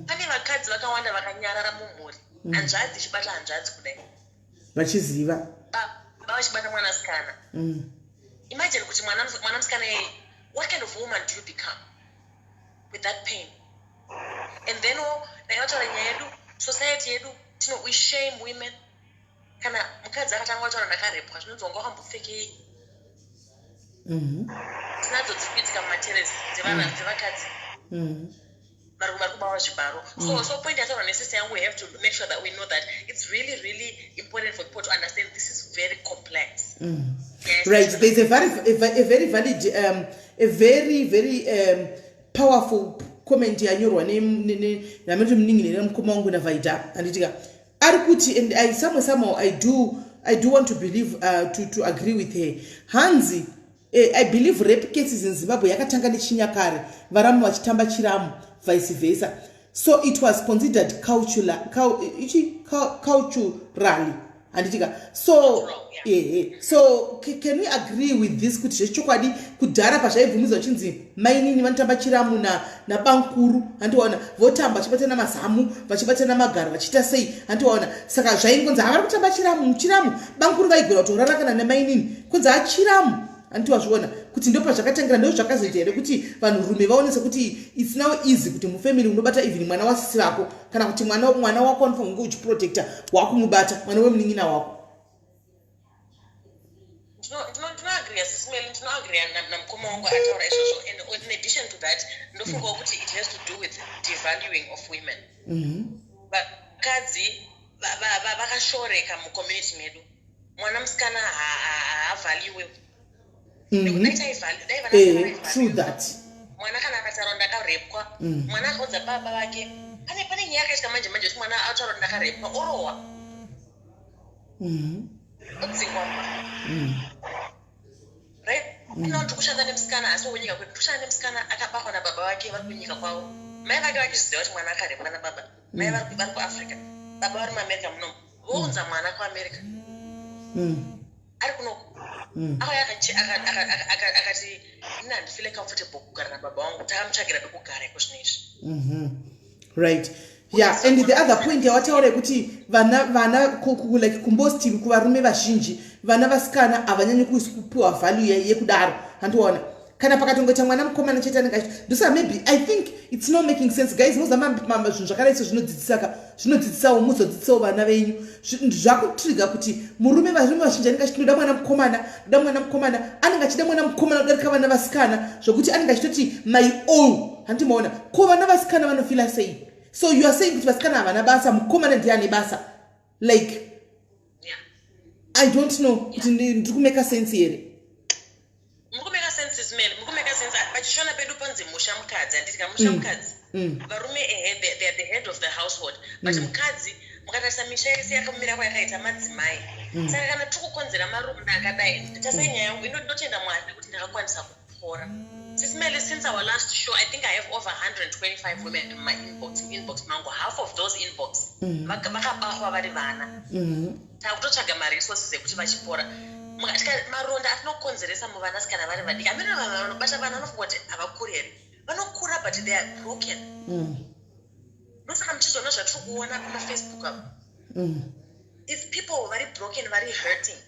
pane vakadzi vakawanda vakanyarara mumhuri, hanzvadzi ichibata hanzvadzi kudai. Vachiziva. Baba vachibata mwanasikana. Imagine kuti mwana musikana iyeye, what kind of woman do you become with that pain? And then ndakataura nyaya yedu, society yedu tino, we shame women. Kana mukadzi akatanga kutaura ndakarepwa, zvinonzi wanga wakambopfekei? Tinadzo dziri kuitika mumateresi dzevana, dzevakadzi vari kubawa zvibharo. So point yataurwa nesister yangu, we have to make sure that we know that it's really, really important for people to understand this is very complex. Yes. Right, there's a very valid, a very, very powerful comment yanyorwa namati muningi nemukoma wangu naVaida, handitika? Ari kuti, and I somehow I do want to believe, to agree with her. Hanzi, I believe rape cases in Zimbabwe yakatanga nechinyakare, varamu vachitamba chiramu, vice versa, so it was considered ichi culturally, handitika? So Cultural, yeah. Ehe, so can we agree with this, kuti zvechokwadi kudhara pazvaibvumidzwa chinzi mainini vanotamba chiramu nabankuru, handiwaona, votamba vachibatana mazamu, vachibatana magaro, vachiita sei, handiwaona? Saka zvaingonzi havari kutamba chiramu, chiramu. Bankuru vaigona kutorara kana nemainini, kunzi hachiramu, handiti wazviona kuti ndo pazvakatangira? Ndo zvakazoita here kuti vanhurume vaone sekuti it's now easy kuti mufamily unobata even mwana wasisi vako, kana kuti mwana wako anofanira kunge uchiprotecta, wakumubata mwana wemunin'ina wako? Ndinoagriya, Sis Melly, ndinoagriya namukoma wangu ataura izvozvo. And in addition to that, ndofungawo kuti it has to do with devaluing of women. Vakadzi vakashoreka mucommunity medu. Mwana musikana haavhaliwe. Dai vana True that. Mwana kana akataura ndakarepwa, mwana akaudza baba vake, pane nyaya yakaitika manje manje kuti mwana ataura kuti ndakarepwa, orohwa, odzingwa. Right now tiri kushanda nemusikana, asi wenyika kwedu. Tiri kushanda nemusikana akabatwa nababa vake vari kunyika kwavo, mai vake vachiziva kuti mwana akarepwa nababa. Mai vari kuAfrica, baba vari muAmerica munomu. Vounza mwana kuAmerica, ari kunoku. Akauya akati, "Ini handifeel comfortable kugara nababa vangu." Takamutsvagira pekugara iko zvino izvi. Right. Yeah, and the other point yawataura yekuti vana like kumbosti kuvarume vazhinji, vana vasikana havanyanyi kupiwa value yekudaro, handiona? Kana pakatongoita mwana mukomana chete anenge achi ndosa. Maybe I think it's not making sense, guys. Moza zvinhu zvakadai so zvinodzidzisaka, zvinodzidzisawo, muzodzidzisawo vana venyu. Zvakutriga kuti murume, varume vazhinji anenge achiti, "Ndoda mwana mukomana, ndoda mwana mukomana." Anenge achida mwana mukomana kudarika vana vasikana, zvokuti anenge achitoti, "My all," handimaona? Ko vana vasikana vanofila sei? So you are saying kuti vasikana havana basa, mukomana ndiye ane basa, like I don't know kuti ndiri kumeka sense here. Mukumeka sense simele, mukumeka sense. Pachishona pedu panzi musha mukadzi, handiti? Kamusha mukadzi. Varume, ehe, they are the head of the household, but mukadzi, mukatarisa misha yese yakamira kwayakaita madzimai. Saka kana tiri kukonzera maronda akadai, tasai nyaya yangu ino. Ndinotenda Mwari nekuti ndakakwanisa kupora, sisimele. Since our last show, I think I have over 125 women in my inbox mangu. Half of those inbox vakabatwa vari vana. Takutotsvaga maresources ekuti vachipora. Maronda atinokonzeresa muvanasikana vari vadiki, amene vanhu vanobata vana vanofunga kuti havakuri here? Vanokura, but they are broken. Ndosaka muchizoona zvatiri kuona pamaFacebook apo. Its people vari broken, vari hurting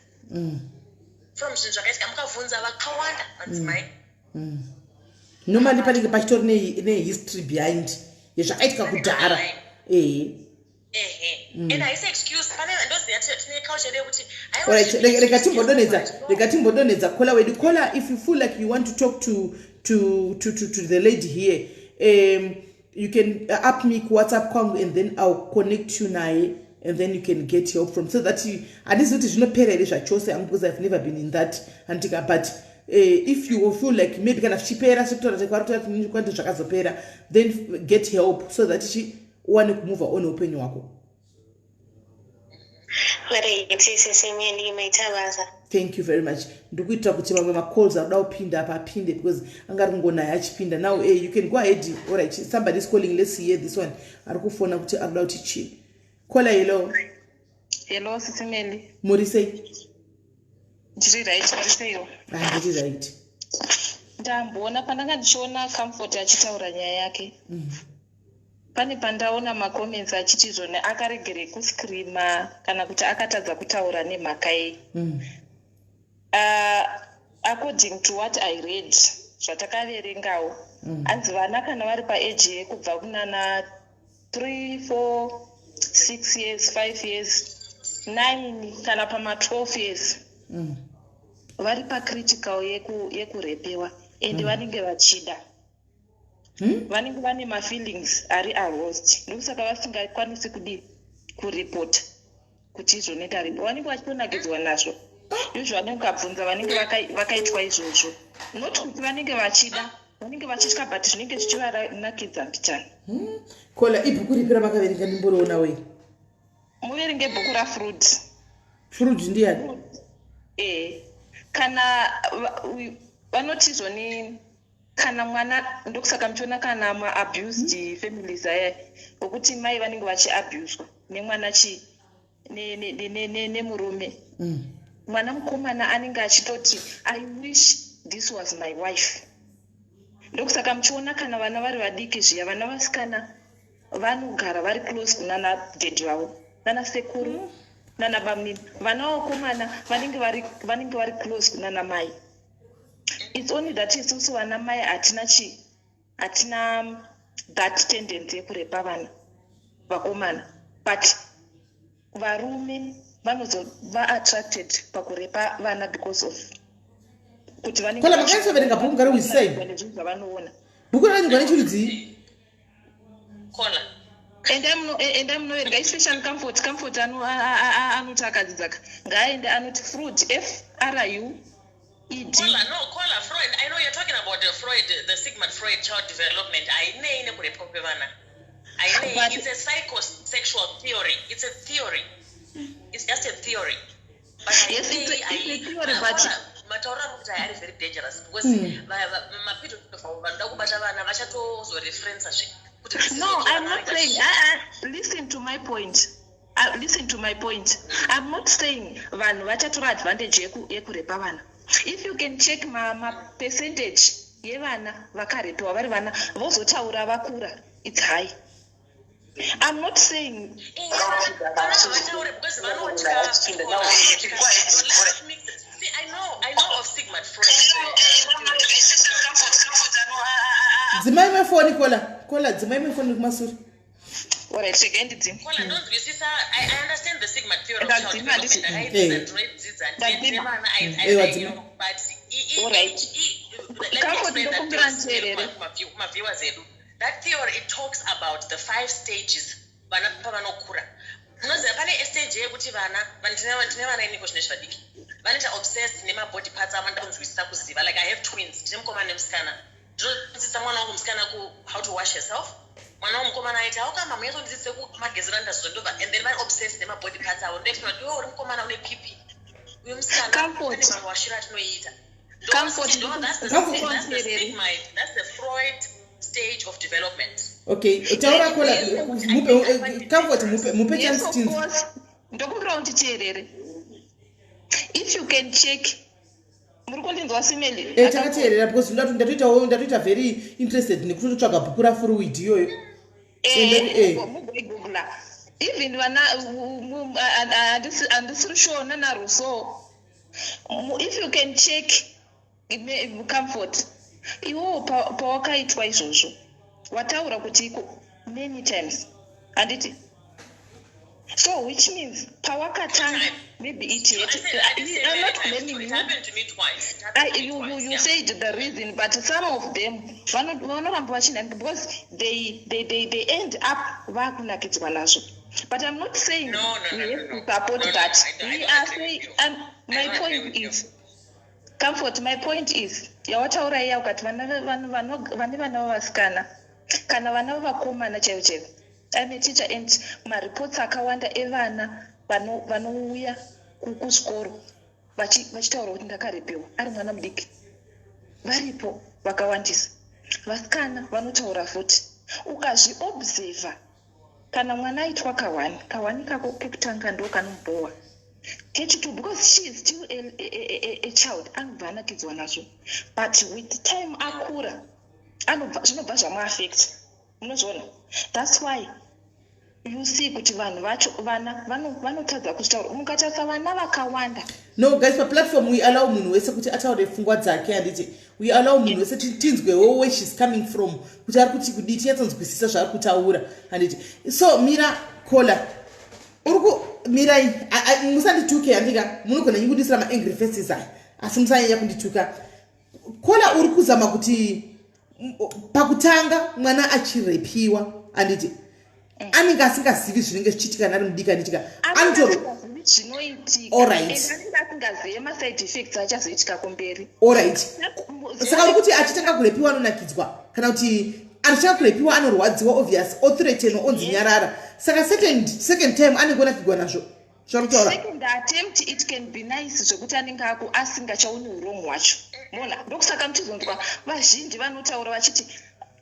from zvinhu zvakaitika. Mukabvunza vakawanda madzimai. Normally panenge pachitori nehistory behind yezvakaitika kudhara, ehe. Ehe, and haisi excuse. Pane ndoziva tine culture yedu yekuti haiwa, Alright, rega timbodonhedza caller wedu. Caller, if you feel like you want to talk to the lady here, you can up me kuWhatsApp kwangu and then I'll connect you naye and then you can get help from, so that you, handizivi kuti zvinopera here zvachose hangu, because I've never been in that, handika? But if you feel like maybe kana zvichipera sekutaura kwarikuti zvakazopera, then get help so that uwane kumove on upenyu hwako. Right, sisimeli, maita basa. Thank you very much. Ndikuitira kuti mamwe macalls arikuda kupinda apa apinde, because anga ari kungonaya achipinda. Now you can go ahead. Alright, somebody is calling. Let's hear this one ari kufona kuti ari kuda kuti chii. Caller, hello. Hello, sisimeli. Muri sei? Ndiri right, muri seiwo? Ah, ndiri right. Ndamboona pandanga ndichiona Comfort achitaura nyaya yake. Pane pandaona macomments achiti zvone akaregere kuscreama kana kuti akatadza kutaura nemhaka yei. According to what I read, zvatakaverengawo, hanzi vana kana vari paage yekubva kunana 3, 4, 6 years, 5 years, 9 kana pama12 years, vari pacritical yekurepewa and vanenge vachida, vanenge vane mafeelings ari aroused. Ndokusaka vasingakwanisi kudi kuripota kuti izvoni ndaripo. Vanenge vachitonakidzwa nazvo. Izvo vanenge ukabvunza vanenge vakaitwa izvozvo, not kuti vanenge vachida, vanenge vachitya, but zvinenge zvichivanakidza mbichana. Caller, ibhuku ripi ramakaverenga? Ndimboriona wei. Muverenge bhuku raFreud. Freud ndiani? E, kana vanoti zvoni kana mwana, ndokusaka muchiona kana maabused families aya, wekuti mai vanenge vachiabuswa nemwana chi nemurume. Mwana mukomana anenge achitoti, "I wish this was my wife." Ndokusaka muchiona kana vana vari vadiki zviya, vana vasikana vanogara vari close kunana daddy vavo, nana sekuru, nana bamnini. Vana vakomana vanenge vari close kunana mai. It's only that isusu vana mai hatina chi hatina that tendency yekurepa vana vakomana, but varume vanozova attracted pakurepa vana because of kuti vanenge Caller, makanyatsoverenga bhuku ngariwisei. Nezvinhu zvavanoona. Bhuku rakanyorwa nechirudzii? Caller. Endai munoverenga, especially Comfort. Comfort anoti akadzidzaka, ngaaende anoti Freud, F R U E D. Caller, no, caller, Freud. I know you're talking about the Freud, the Sigmund Freud child development. Hainei nekurepwa kwevana. Hainei. It's a psychosexual theory. It's a theory. It's just a theory. But Yes, it's a theory, but- matauro ari kuti ari very dangerous because mapedophile vanoda kubata vana vachatozoreferensa zve kuti this is No, what I'm vana not vanenge saying. Listen to my point. Listen to my point. I'm not saying vanhu vachatora advantage yekurepa vana. If you can check ma percentage yevana vakarepewa vari vana vozotaura vakura, it's high. I'm not saying Vana havataure because vanotya. See, I know of Sigmund Freud. Dzimai mefoni, kola kola, dzimai mefoni kumasure. Alright, regai ndidzime. Kola, ndonzwisisa. I understand the Sigmund theory of child Ndadzima, development. handiti? Ndakaidzidza, Eh. ndinoidzidza, Ndadzima. ndine vana, Eh, I wadzima. know, but Alright. let me Comfort, explain that ndokumbira theory nditeerere. kumaviewers edu. That theory, it talks about the five stages vana pavanokura. Unoziva pane stage yekuti vana, ndine vana iniko zvine zvadiki, vanoita obsessed nemabody parts avo. Ndakunzwisisa kuziva, like, I have twins, ndine mukomana nemusikana. Ndinodzidzisa mwana wangu musikana ku how to wash herself. Mwana wangu mukomana aiti, "Aukama munyatsondidzidzise kumagezero andazondobva." And then vari obsessed nemabody parts avo. Ndoexplain kuti iwe uri mukomana, une pipi, uyu musikana. Comfort. Pane mawashiro atinoita. Comfort, That's the, Comfort. that's the stigma, that's the Freud stage of development. Okay, taura kola, mupe Comfort, mupe Yes, chance of tinzi. course. Ndokumbira unditeerere. If you can check, muri kundinzwa, Simeli? Eh, takateerera because ndatoitawo, ndatoita very interested nekutotsvaga bhuku raFreud iyoyo. Mugoigoogle even vana handisiri sure nanaRousseau. If you can check, Comfort, iwowo pawakaitwa izvozvo, wataura kuti iko many times, handiti? So which means pawakatanga, maybe it I had, said, I didn't say I'm many not times. blaming It you. happened to me twice. It happened I, to me you, twice, you yeah. said the reason, but some of them vanoramba vachinani because they end up vakunakidzwa nazvo. But I'm not saying No, we no, have no. to support No, that. I We don't are agree saying with you. I my don't agree point with you. is, Comfort, my point is, yawataura iya ukati vana vane vana vavasikana kana vana vavakomana chaivo chaivo. I'm a teacher and mareports akawanda evana vanouya kuzvikoro vachitaura kuti ndakarepiwa ari mwana mudiki, varipo vakawandisa. Vasikana vanotaura futi. Ukazviobserva, kana mwana aitwa kahwani kahwani kako kekutanga, ndo kanomubhowa. Kechitu, because she is still a child, anobva anakidzwa nazvo, but with time akura, zvinobva zvamuaffect, munozviona. That's why you see kuti vanhu vacho, vana vanotadza kuzvitaura. Mukatarisa vana vakawanda. No guys, paplatform we allow munhu wese kuti ataure pfungwa dzake, handiti? We allow munhu wese tinzwewo where she's coming from, kuti ari kuti kudii, tinyatsonzwisisa zvaari kutaura, handiti? So mira, kola uri ku mirai, musandituke, handika? Munogona nyikundisira maangry faces aya, asi musanyanya kundituka. Kola, uri kuzama kuti pakutanga mwana achirepiwa, handiti, anenge asingazivi zvinenge zvichiitika nari mudiki, handitika? Anotori Asingazivi zvinoitika. Alright. And anenge asingazive maside effects achazoitika kumberi. Alright, saka uri kuti achitanga kurepiwa anonakidzwa, kana kuti achitanga kurepiwa anorwadziwa, obvious, othreatenwa, onzi nyarara, saka second time anenge onakigwa nazvo, zvari kutaura? Second attempt, it can be nice zvekuti anenge ako asingachaoni urong hwacho. Mona, ndokusaka muchizonzwa vazhinji vanotaura vachiti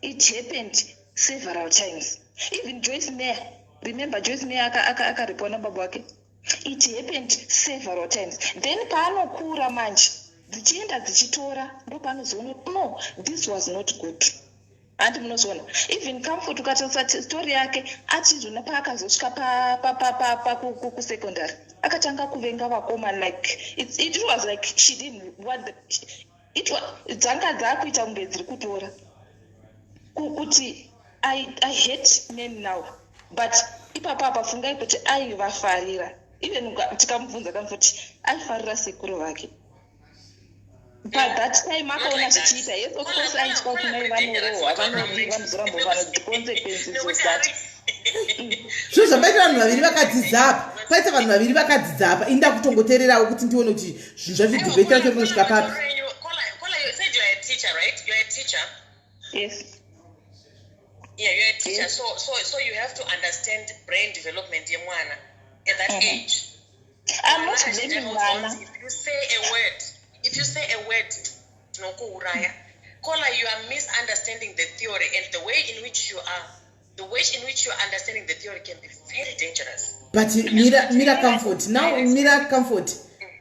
it happened several times. Even Joyce Meyer, remember Joyce Meyer akaripwa nababa wake. It happened several times. Then paanokura manje, dzichienda dzichitora, ndopaanozoona kuti no, this was not good, handi? Munozoona even Comfort, ukatarisa story yake, atizvona paakazosvika kusecondary, akatanga kuvenga vakomana. Like it was like she didn't want the, it dzanga dzaakuita kunge dziri kutora kuti I hate men now. But ipapo apa fungai kuti aivafarira. Even tikamubvunza Comfort, aifarira sekuru vake. But that time akaona zvichiita, yes, of course, aitwa kuti mai vanorohwa, vanodii, vanozoramba vano, the consequences of that. Zviro zvambaita vanhu vaviri vakadzidza apa, paita vanhu vaviri vakadzidza apa, inda kutongoteererawo kuti ndione kuti zvinhu zvacho, debate racho rinosvika papi. Kola, you said you are a teacher, right? You are a teacher. Yes. Yeah, you're a teacher. Yes. So you have to understand brain development yemwana at that age. I'm not Mwana blaming achitanga vana. If you say a word, if you say a word, tinokuuraya. Kola, you are misunderstanding the theory, and the way in which you are, the way in which you are understanding the theory can be very dangerous. But mira, mira, Comfort, now mira, Comfort.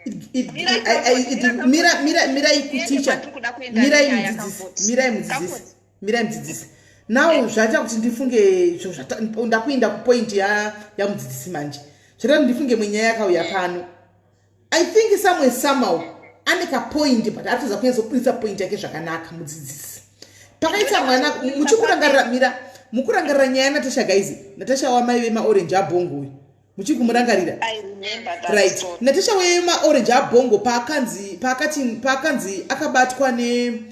Mira, Comfort, Mira, mira, mira, Tiende ikuteacher. kwatiri kuda kuenda Mirai nenyaya, mudzidzisi. Comfort. Mirai mudzidzisi. Comfort. Mirai mudzidzisi. Now zvaita kuti ndifunge ndakuinda kupoint yamudzidzisi manje. Zvaita kuti ndifunge mwenyaya yakauya pano. I think somewhere somehow ane kapoint, but atadza kunyatsobudisa point yake zvakanaka mudzidzisi. Pakaita mwana, muchikurangarira, mira, mukurangarira nyaya yaNatasha, guys, Natasha wamai vemaorange abhongo uyu, muchikumurangarira? Right, Natasha wemaorange abhongo, paakanzi paakati paakanzi akabatwa ne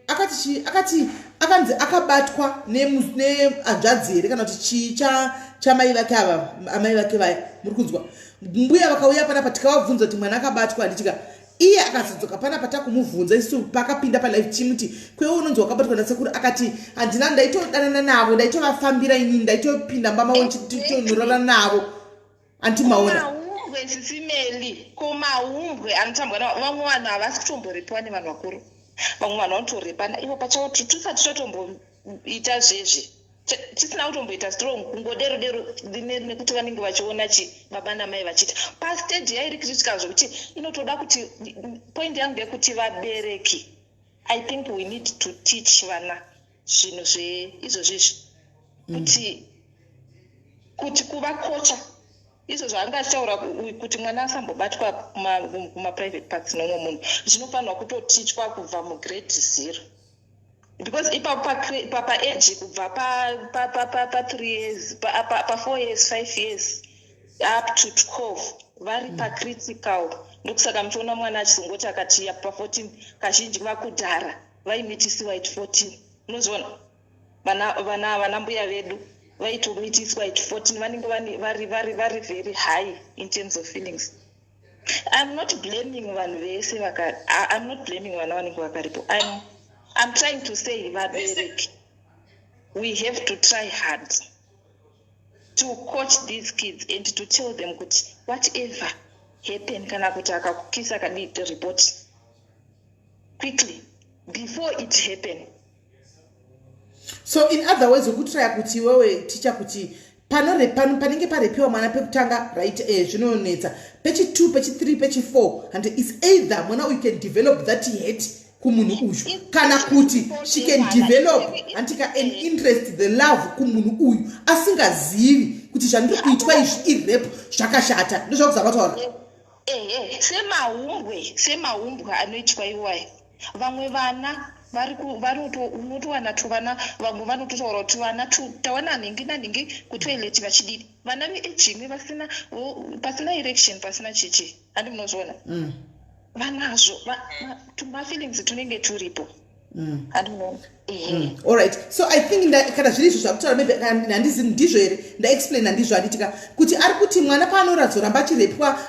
akati chi akati akanzi akabatwa nehanzvadzi here kana kuti chii chamai vake ava, amai vake vaya, muri kunzwa? Mbuya vakauya panapa, tikavabvunza kuti mwana akabatwa, handitika? Iye akazodzoka panapa, takumubvunza isu pakapinda palive timuti, "Kwewe unonzi wakabatwa nasekuru?" Akati, "Handina, ndaitodanana navo, ndaitovafambira inini, ndaitopinda mba mavo ndichitonyorana navo." Antimaona? Mahumbwe, sisimeli, kumahumbwe anotambwa vamwe vanhu havasi kutomborepiwa nevanhu vakuru. Vamwe vanhu vanotorepana ivo pachavo. Tusati totomboita zvezvi, tisina kutomboita strong, kungodero dero nekuti vanenge vachiona chi baba namai vachiita pastage yairi critical, zvokuti inotoda kuti, point yangu ndeyekuti vabereki, I think we need to teach vana zvinhu zveizvozvizvi, kuti kuvakocha izvo zvaanga achitaura kuti mwana asambobatwa kumaprivate parts nomwe munhu, zvinofanirwa kutotichwa kubva mugrade 0, because ipapo paage kubva pa3 years, pa4 years, 5 years, up to 12, vari pacritical. Ndokusaka muchiona mwana achizongoti akati pa14, kazhinji vakudhara vaimitisiwa at 14. Unoziona vana mbuya vedu vaitomitiswa at 14. Vanenge vari very high in terms of feelings. I'm not blaming vanhu vese. I'm not blaming vana vanenge vakaripo. I'm trying to say, vabereki, we have to try hard to coach these kids and to tell them kuti whatever happen, kana kuti akakukisa, akadii, report quickly before it happen. So in other words, ukutraya kuti iwewe, ticha, kuti panenge parepiwa mwana pekutanga, right, zvinonetsa pechi2, pechi3, pechi4, and its either mwana uyu can develop that hate kumunhu uyu, kana kuti she can develop, handika, an interest, the love kumunhu uyu, asingazivi kuti zvandiri kuitwa izvi irape, zvakashata. Ndozvakuzama taura. Ehe, semahumbwe anoitwa iwayo. Vamwe vana unotowana tuvana, vamwe vanototaura kuti vana tawana nhingi nanhingi kutoilet vachididi, vana veage imwe, vasina pasina erection, pasina chichi, handi munozviona? Vanazvo tumafeelings tunenge turipo. Handi munoona? Ehe. Alright, so I think kana zviri izvo zvakutaura, maybe handizi ndizvo here, ndaexplain handizvo, handitika? Kuti ari kuti mwana paanorazoramba achirepwa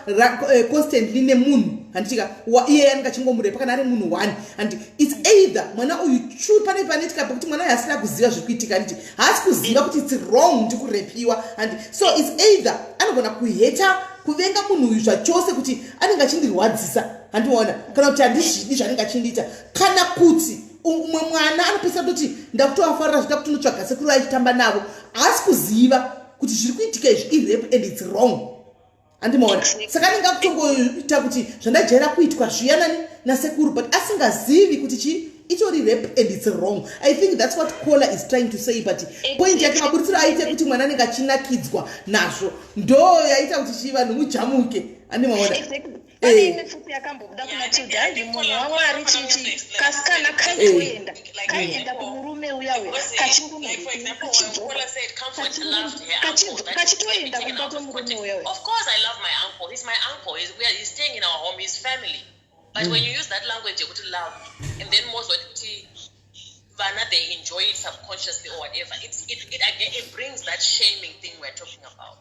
constantly nemunhu, handitika, iye anenge achingomurepa kana ari munhu one, and its either mwana uyu chu pane panoitika pekuti mwana uyu asina kuziva zviri kuitika, handiti? Haasi kuziva kuti its wrong, ndikurepiwa, handi? So its either anogona kuheta, kuvenga munhu uyu zvachose, kuti anenge achindirwadzisa, handiona, kana kuti handizvidi zvaanenge achindiita, kana kuti umwe mwana anopedzisa kutoti ndakutovafarira, zvita kuti unotsvaga sekuru achitamba navo, haasi kuziva kuti zviri kuitika izvi irape and its wrong, handimaona? Saka anenge akutongoita kuti zvandajaira kuitwa zviyanani nasekuru, but asingazivi kuti chi itori rape and its wrong. I think that's what caller is trying to say, but point yake, maburitsiro aite kuti mwana anenge achinakidzwa nazvo, ndo yaita kuti chi vanhu mujamuke, handimaona? Exactly. Pane imwe futi yakambobuda kuna Tilda, hanzi munhu waMwari, chichi kasikana kaitoenda, kaienda kumurume uya uya, kachingonochidzoka, kachitoenda kumba kwemurume uya uya. Of course I love my uncle. He's my uncle. He's staying in our home. He's family. But when you use that language yekuti love, and then mozoti kuti vana, they enjoy it subconsciously or whatever, it again, it brings that shaming thing we're talking about.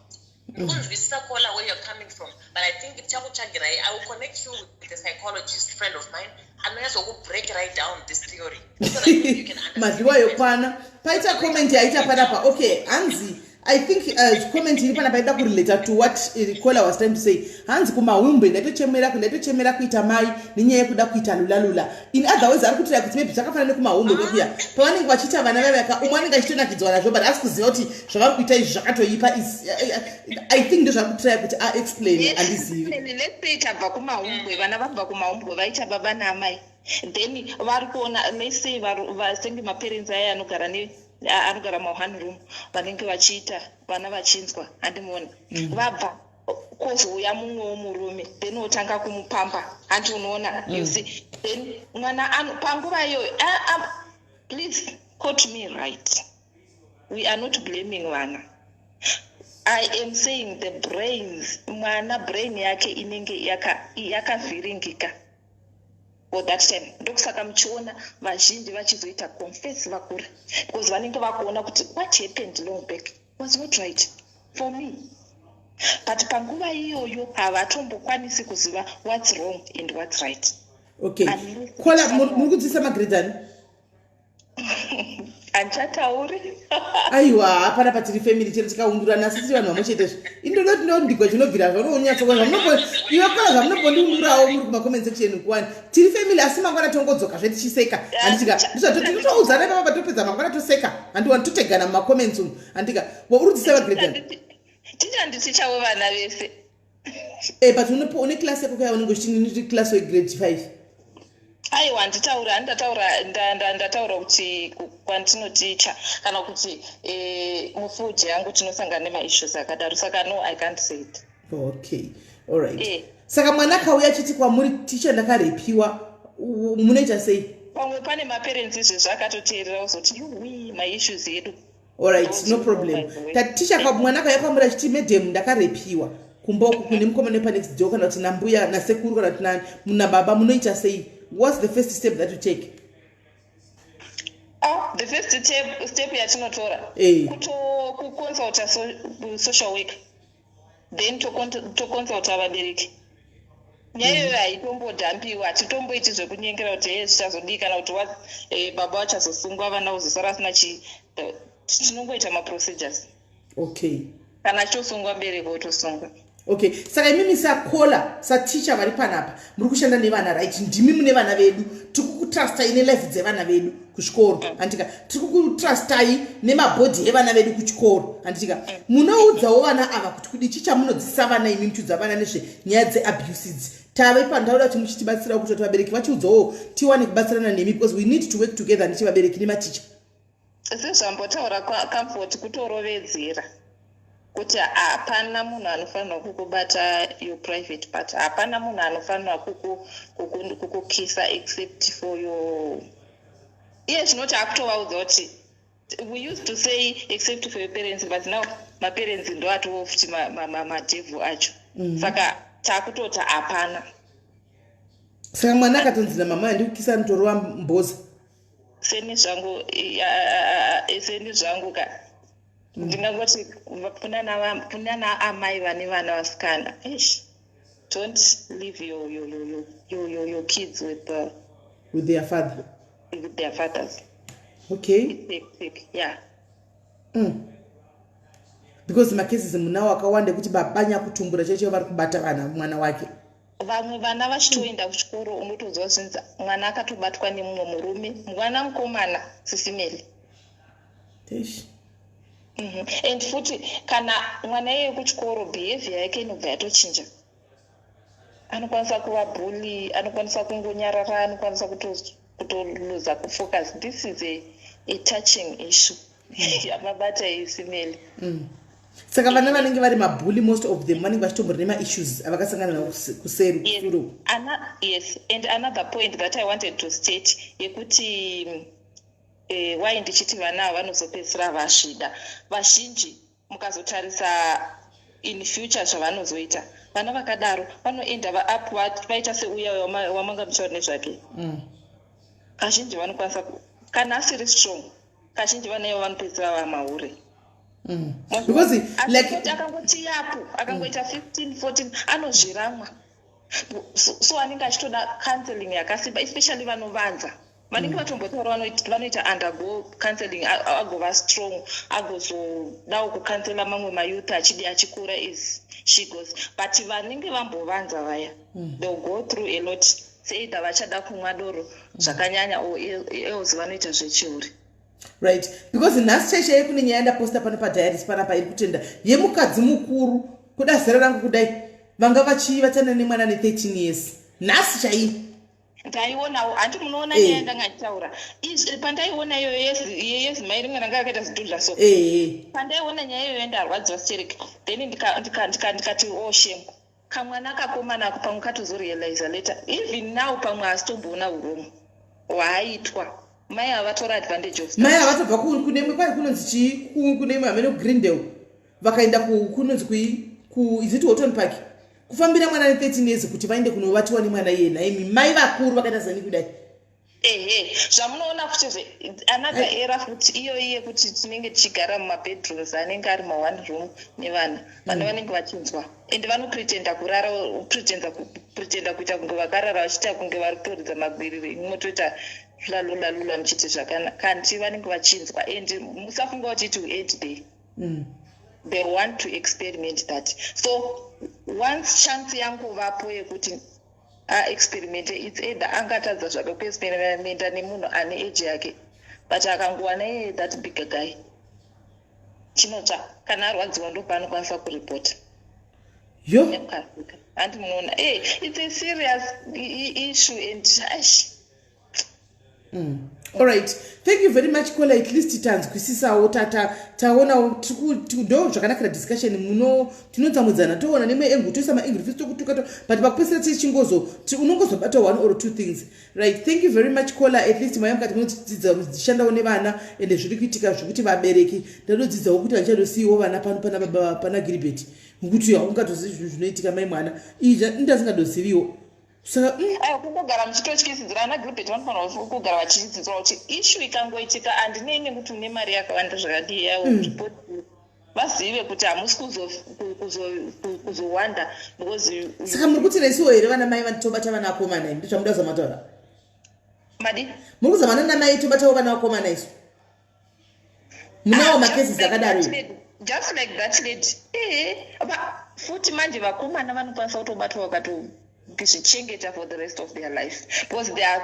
Kunzwisisa, caller, where you're coming from, but I think tichakutsvagirai, I will connect you with a psychologist friend of mine anonyatsoku-break right down this theory so that you can understand. Madliwa yokwana. Paita comment yaita panapa, okay, hanzi, I think comment iri panapa ida kurelata to what caller was trying to say. Hanzi, "Kumahumbwe ndaitochemera kuita mai nenyaya yekuda kuita lulalula." In other words, ari kutiraya kuti maybe zvakafanana nekumahumbwe kwekuya pavanenge vachiita vana vavaka, umwe anenge achitonakidzwa nazvo, but asi kuziva kuti zvavari kuita izvi zvakatoipa. I think ndozvari kutiraya kuti aexplain, handizivi. Let's say tabva kumahumbwe, vana vabva kumahumbwe, vaita baba naamai. Then vari kuona, let's say senge maparents aya anogara ne anogara maone room, vanenge vachiita vana vachinzwa, handimuona. Vabva, kwozouya mumwewo murume, then wotanga kumupamba, handi unoona? You see, then mwana panguva iyoyo, please quote me right, we are not blaming vana. I am saying the brains, mwana brain yake inenge yakavhiringika for that time. Ndokusaka muchiona vazhinji vachizoita confess vakura, because vanenge vakuona kuti what happened long back was not right for me, but panguva iyoyo havatombokwanisi kuziva what's wrong and what's right. Okay, kola muri kudzidzisa magrade ani? Handichatauri. Aiwa, hapana, patiri family chero tikaundurana, asi tiri vanhu vamwe chetezvo. Indodoti ndondigwa chinobvira zvaunonyatsoka zvamunombo iwe kola zvamunombondiundurawo muri kumacomment section kuwani. Tiri family, asi mangwana tongodzoka zve tichiseka, handitika? Ndizvatotoudzana ipapa, patopedza mangwana toseka, handiwani totegana mumacomments umu, handika? Uri kudzidzisa magrade ani? Ticha, nditichawo vana vese. But une class yako kaya unenge uchiti class wegrade 5? Aiwa, handitaura, handataura, ndataura kuti kwandinoticha kana kuti mufield yangu tinosangana nemaissues akadaro, saka no, I can't say it. Okay, allright. Saka mwana akauya achiti kwamuri, "Ticha, ndakarepiwa," munoita sei? Pamwe pane maparents izvezvi akatoteerera kuzoti, "Yuwi, maissues edu." Allright, no problem. Taticha, mwana akauya kwamuri achiti, "Madam, ndakarepiwa kumba uku kune mukomana wepanext door," kana kuti nambuya, nasekuru, kana kuti nababa, munoita sei? What's the first step that you take? Ah, the first step yatinotora kuconsulta social worker, then toconsulta vabereki. Nyaya iyoyo haitombodhambiwa, hatitomboiti zvekunyengera kuti he, zvichazodii, kana kuti baba vachazosungwa, vana vozosara asina chi. Tinongoita maprocedures. Kana achitosungwa, bereki otosungwa. Okay, saka imimi sakola, saticha vari panapa, muri kushanda nevana, right? Ndimi mune vana vedu, tiri kukutrustai nelife dzevana vedu kuchikoro, handitika? Tiri kukutrustai nemabhodhi evana vedu kuchikoro, handitika? Munoudzawo vana ava kuti kudi chicha munodzidzisa vana imi muchiudza vana nezvenyaya dzeabuses. Tave pano, tauda kuti muchitibatsirawo kuti vabereki vachiudzawo tiwane kubatsirana nemi, because we need to work together ndichi vabereki nematicha. Sezvambotaura Comfort, kutorovedzera kuti hapana munhu anofanirwa kukubata your private part, hapana munhu anofanirwa kukukisa except for your, iye zvinoti akutovaudza kuti we used to say except for your parents, but now maparents ndo atowo futi madhevhu acho. Saka taakutoti hapana. Saka mwana akatonzi namama, "Handikukisa," anotorova mboza? Seni zvangu ka, ndingangoti kunana amai vane vana vasikana, eish, don't leave your kids with with their father. With their fathers. It's hectic, yeah. Because macases munawo akawanda ekuti baba nyakutumbura chaicho vari kubata vana, mwana wake. Vamwe vana vachitoenda kuchikoro, unotonzwa zvinzi mwana akatobatwa nemumwe murume, mwana mukomana, sisimeli. Eish. And futi kana mwana iyeye kuchikoro, behavior yake inobva yatochinja. Anokwanisa kuva bully, anokwanisa kungonyarara, anokwanisa kutoluza kufocus. This is a touching issue yamabata isimeli. Saka vana vanenge vari mabully, most of them vanenge vachitombori nemaissues avakasangana nawo kuseri, kusure uku. Yes, and another point that I wanted to state yekuti why ndichiti vana ava vanozopedzisira vasvida, vazhinji mukazotarisa in future zvavanozoita, vana vakadaro vanoenda up vaita seuya wamanga muchauri nezvake. Kazhinji vanokwanisa kana asiri strong, kazhinji vana ivo vanopedzisira vamahure. Because like Akangoti yapo, akangoita 15 14, anozviramwa. So anenge achitoda counseling yakasimba, especially vanovanza vanenge vatombotaura, vanoita undergo counseling, agova strong, agozodawo kucounsela mamwe mayouth achidi achikura as she goes. But vanenge vambovanza vaya, they'll go through a lot, seither vachada kumwa doro zvakanyanya or else vanoita zvechiuri. Right, because nhasi chaichai kune nyaya yandaposta pano padiaries panapa iri kutenda, yemukadzi mukuru kuda zera rangu kudai, vanga vachivatana nemwana ne13 years nhasi chai. Ndaionawo, handi munoona nyaya yandanga ndichitaura. Pandaiona iyoyo yezimai rimwe ranga rakaita zidhudla so, pandaiona nyaya iyoyo ndarwadziwa sterek. Then ndikati, "Oh, shame, kamwana kakomana ako." Pamwe katozorealiza later. Even now pamwe haasitomboona uromo hwaaitwa. Mai havatora advantage of Mai havatobva kunemwe kwai kunonzi chii, kunemwe hamene kuGreendale, vakaenda kunonzi kui ku, is it Houghton Park, kufambira mwana ne13 years kuti vaende kunovatiwa nemwana iye. Naimi mai vakuru vakaita zani kudai. Ehe, zvamunoona futi zve another era futi iyoyi yekuti tinenge tichigara mumabedrooms anenge ari maone room nevana. Vana vanenge vachinzwa, ende vanopretenda kurara, pretenda kuita kunge vakarara, vachiita kunge vari kutoridza magwiriri, motoita lalulalula muchiti zvakanaka, kanti vanenge vachinzwa. And musafunga kuti it will end there. They want to experiment that. So once chance yangovapo yekuti aexperimente, it's either angatadza zvake kuexperimenta nemunhu ane age yake, but akangowana iye that bigger guy, chinotsva. Kana arwadziwa, ndopaanokwanisa kuripota. Yo. Nekukasika, handi munoona? It's a serious issue and aish. Alright, thank you very much, caller. At least tanzwisisawo, taonawo. Ndo zvakanakira discussion muno, tinotsamudzana, toona nemwe angle, toisa maangle fisi, tokutuka, but pakupedzisira tichingozo unongozobata one or two things, right? Thank you very much, caller. At least maya mukati munodzidza shandawo nevana, ende zviri kuitika zvekuti vabereki ndadodzidzawo kuti handichadosiyiwo vana pano pana baba pana Gilbert, nekuti haungatozivi zvinhu zvinoitika. Mai mwana izvi indasingadoziviwo, saka Aiwa, kungogara muchitotyisidzira ana Gilbert, vanofanira kugara vachidzidzira kuti issue ikangoitika, handinei nekuti une mari yakawanda zvakadii, yawo report, vazive kuti hamusi kuzowanda because Saka muri kuti nesuwo here vana mai tobata vana vakomana imi? Ndozvamuda kuzamataura? Madi? Muri kuzama nana mai tobatawo vana vakomana isu? Munawo macases akadaro imi? Just like that lady. Ehe, futi manje vakomana vanokwanisa kutobatwa vakatozvichengeta for the rest of their life, because they are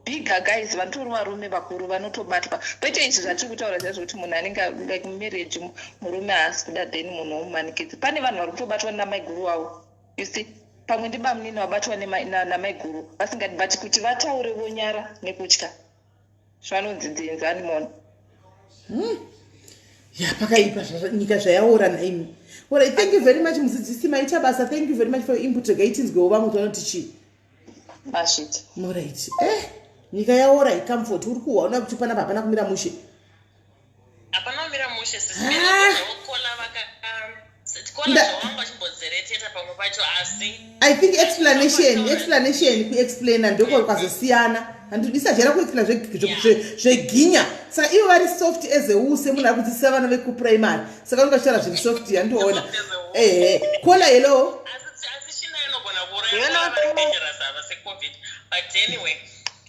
bigger guys, vanotori varume vakuru vanotobatwa, kwete izvi zvatiri kutaura zviya zvokuti munhu anenge like marriage, murume haasi kuda, then munhu womumanikidzi. Pane vanhu vari kutobatwa namaiguru wavo, you see? Pamwe ndibamunini vabatwa namaiguru vasingadi, but kuti vataure vonyara nekutya zvanonzi dzinzani mona. Ya, pakaipa nyika zvayaora naimi. Alright, thank you very much, mudzidzisi, maita basa. Thank you very much for your input. Regai tinzwewo vamwe vanoti chii. Masviti. Alright, nyika yaora. Icomfort uri kuona kuti panapa hapana kumira mushe. Hapana kumira mushe. Ah. Sisikola vakakola zvawanga vachimbodzereteta pamwe pacho, asi I think explanation, kuexplaina ndoko kwazosiyana. Handidisajera kuexplaina zveginya, saka ivo vari soft as a wool, semunhu ari kudzidzisa vana vekuprimary, saka vanonga vachitaura zviri soft. Handiona. Ehe, caller, hello. Asi china inogona kuuraya Hello. vari dangerous ava seCOVID, but anyway,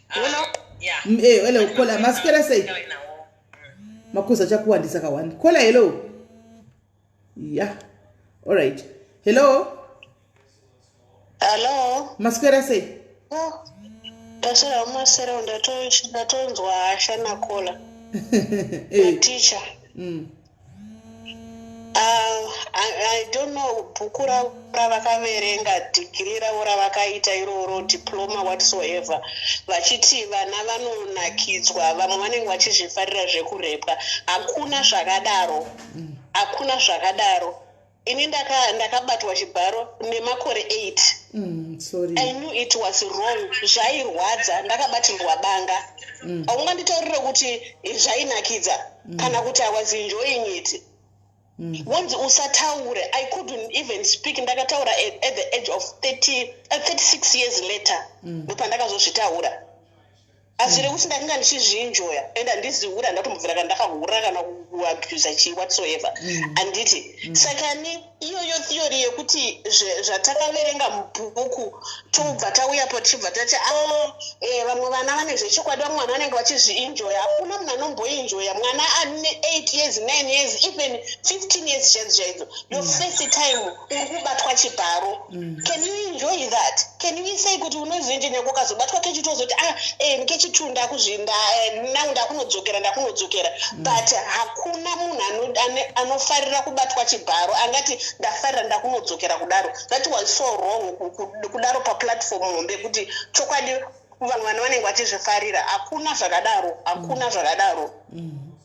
Hello. yeah. Hello caller, maswera sei? Nawo. Makosi achakuwandisa kawanda. Caller, hello. Yeah, alright, hello. Hallo. Maswera sei? Oh, ndaswera mumasero. Ndatonzwa hasha nacaller. Maticha. I don't know bhuku ravo ravakaverenga, dhigiri ravo ravakaita iroro, diploma, whatsoever, vachiti vana vanonakidzwa, vamwe vanenge vachizvifarira zvekurepwa. Hakuna zvakadaro, hakuna zvakadaro. Ini ndakabatwa chibharo nemakore 8. Sorry. I knew it was wrong. Zvairwadza, ndakabatirwa banga. Haunganditaurire kuti zvainakidza kana kuti I was enjoying it. Wonzi usataure. I couldn't even speak. Ndakataura at the age of 30, 36 years later, ndopandakazozvitaura. Asi rekuti ndakanga ndichizvienjoya, and handiziuri, handatombobvira kana ndakahura kana kuabusa chii whatsoever, handiti? Saka ni iyoyo theory yekuti zvatakaverenga mubhuku, tobva tauyapo tichibva tati, a vamwe vana vane zvechokwadi, vamwe vanhu vanenge vachizvienjoya. Hakuna munhu anomboenjoya. Mwana ane 8 years, 9 years, even 15 years chaidzo chaidzo, your first time uri kubatwa chibharo, can you enjoy that? Can you say kuti unozoenjoy nyange ukazobatwa kechitozoti, ah, kechitu ndakuzvinda now, ndakunodzokera, ndakunodzokera? But hakuna munhu anofarira kubatwa chibharo angati. Ndafarira, ndakunodzokera kudaro. That was so wrong kudaro paplatform hombe, kuti chokwadi vamwe vana vanenge vachizvifarira. Hakuna zvakadaro, hakuna zvakadaro.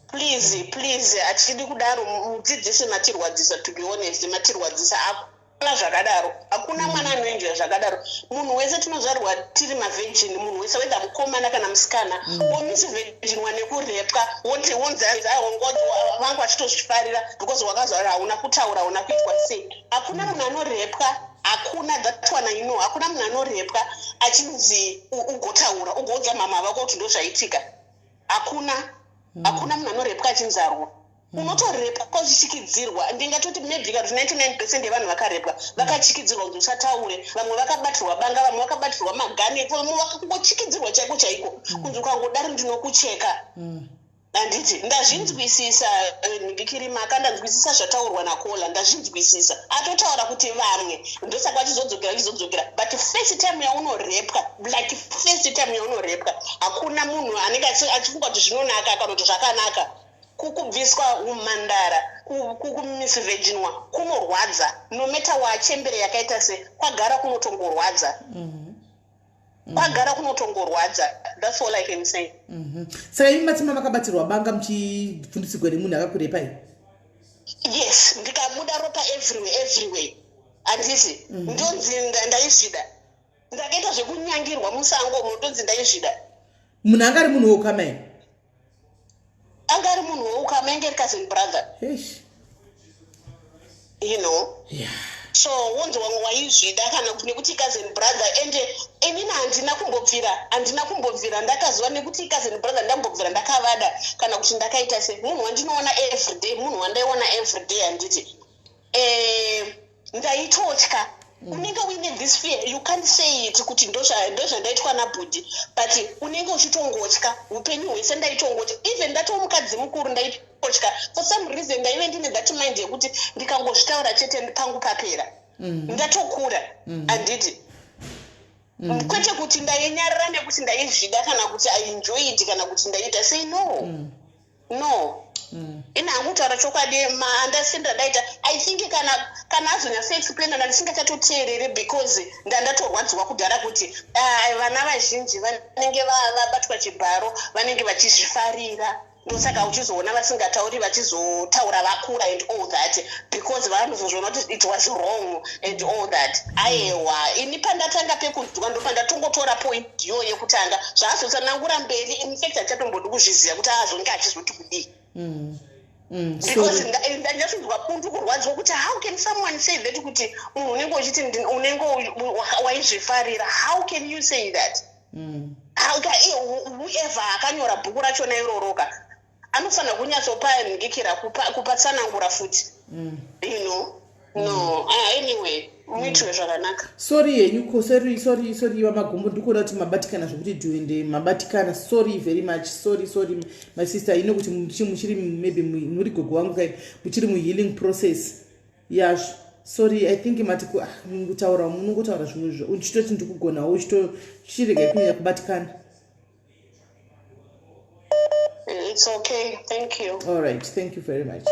Please, please, hatidi kudaro. Mudzidzisi, matirwadzisa. To be honest, matirwadzisa. Hakuna zvakadaro, hakuna mwana anoenjoya zvakadaro. Munhu wese tinozvarwa tiri mavirgin, munhu wese, whether mukomana kana musikana. Womisvirginwa nekurepwa, wonzi hanzi vangu vachitozvifarira because wakazvara, hauna kutaura, hauna kuitwa sei. Hakuna munhu anorepwa, hakuna. That one I know. Hakuna munhu anorepwa achinzi ugotaura, ugoudza mama vako kuti ndo zvaitika. Hakuna, hakuna munhu anorepwa achinzarwa. Unotorepwa uchichikidzirwa. Ndingatoti maybe kana kuti 99% yevanhu vakarepwa vakachikidzirwa kuti usataure. Vamwe vakabatirwa banga, vamwe vakabatirwa magani, vamwe vakangochikidzirwa chaiko chaiko kunzi ukangodaro ndinokucheka. Handiti ndazvinzwisisa, ndikirima ndanzwisisa zvataurwa nacaller. Ndazvinzwisisa, atotaura kuti vamwe ndosaka vachizodzokera, vachizodzokera. But first time yaunorepwa, like first time yaunorepwa, hakuna munhu anenge achifunga kuti zvinonaka kana kuti zvakanaka. Kukubviswa umhandara, kumisvirginwa kunorwadza, no matter wachembere yakaita se kwagara, kunotongorwadza. Kwagara kunotongorwadza. That's all I can say. Saka imi matima makabatirwa banga muchifundisirwa nemunhu akakurepai? Yes, ndikabuda ropa everywhere, everywhere, handiti? Ndonzi ndaizvida. Ndakaita zvekunyangirwa musango umo, ndonzi ndaizvida. Munhu anga ari munhu woukama here? Anga ari munhu woukama, inge ri cousin brother. Eish. So wonzi wamwe waizvida kana kuti nekuti cousin brother. Ende inini handina kumbobvira ndakaziva nekuti cousin brother ndambobvira ndakavada kana kuti ndakaita se munhu wandinoona everyday, munhu wandaiona everyday, handiti? Ndaitotya. Unenge uine this fear, you can't say it kuti ndozvandaitwa nabhudhi, but unenge uchitongotya upenyu hwese. Ndaitongotya, even ndatova mukadzi mukuru, ndaitotya. For some reason ndaive ndine that mind yekuti ndikangozvitaura chete pangu papera. Ndatokura, handiti? Kwete kuti ndainyarara nekuti ndaizvida kana kuti I enjoy it kana kuti ndaita sei. No, no. Ini hangu kutaura chokwadi, maunderstand andaita, I think kana azonyatsoexplaina ndandisingachatoteereri because ndandatorwadziwa kudhara kuti, ah, vana vazhinji vanenge vabatwa chibharo vanenge vachizvifarira, ndosaka uchizoona vasingatauri, vachizotaura vakura and all that, because vanozozviona kuti it was wrong and all that. Aiwa, ini pandatanga pekunzwa ndopandatongotora point iyo yekutanga. Zvaazotsanangura mberi, in fact handichatombodi kuzviziva kuti azonge achizoti kudii. Because Sorry. Ndanyatsodzwa pundu kurwadziwa kuti how can someone say that, kuti munhu unenge uchiti unenge waizvifarira. How can you say that? Whoever akanyora bhuku rachona iroroka anofanira kunyatsopa nhikikira kupatsanangura futi. No. Ah, anyway, muitwe zvakanaka. Sorry henyu ko, sorry, sorry, sorry vaMagumbo. Ndikuona kuti mabatikana zvokuti dhuende mabatikana. Sorry very much. Sorry, sorry my sister. Ino kuti muchiri maybe muri gogo wangu kai, muchiri muhealing process yazvo. Sorry, I think mati ah, kutaura munongotaura zvimwe uchitoti ndikugonawo, uchitochirega kunyanya kubatikana. It's okay, thank you. All right, thank you very much.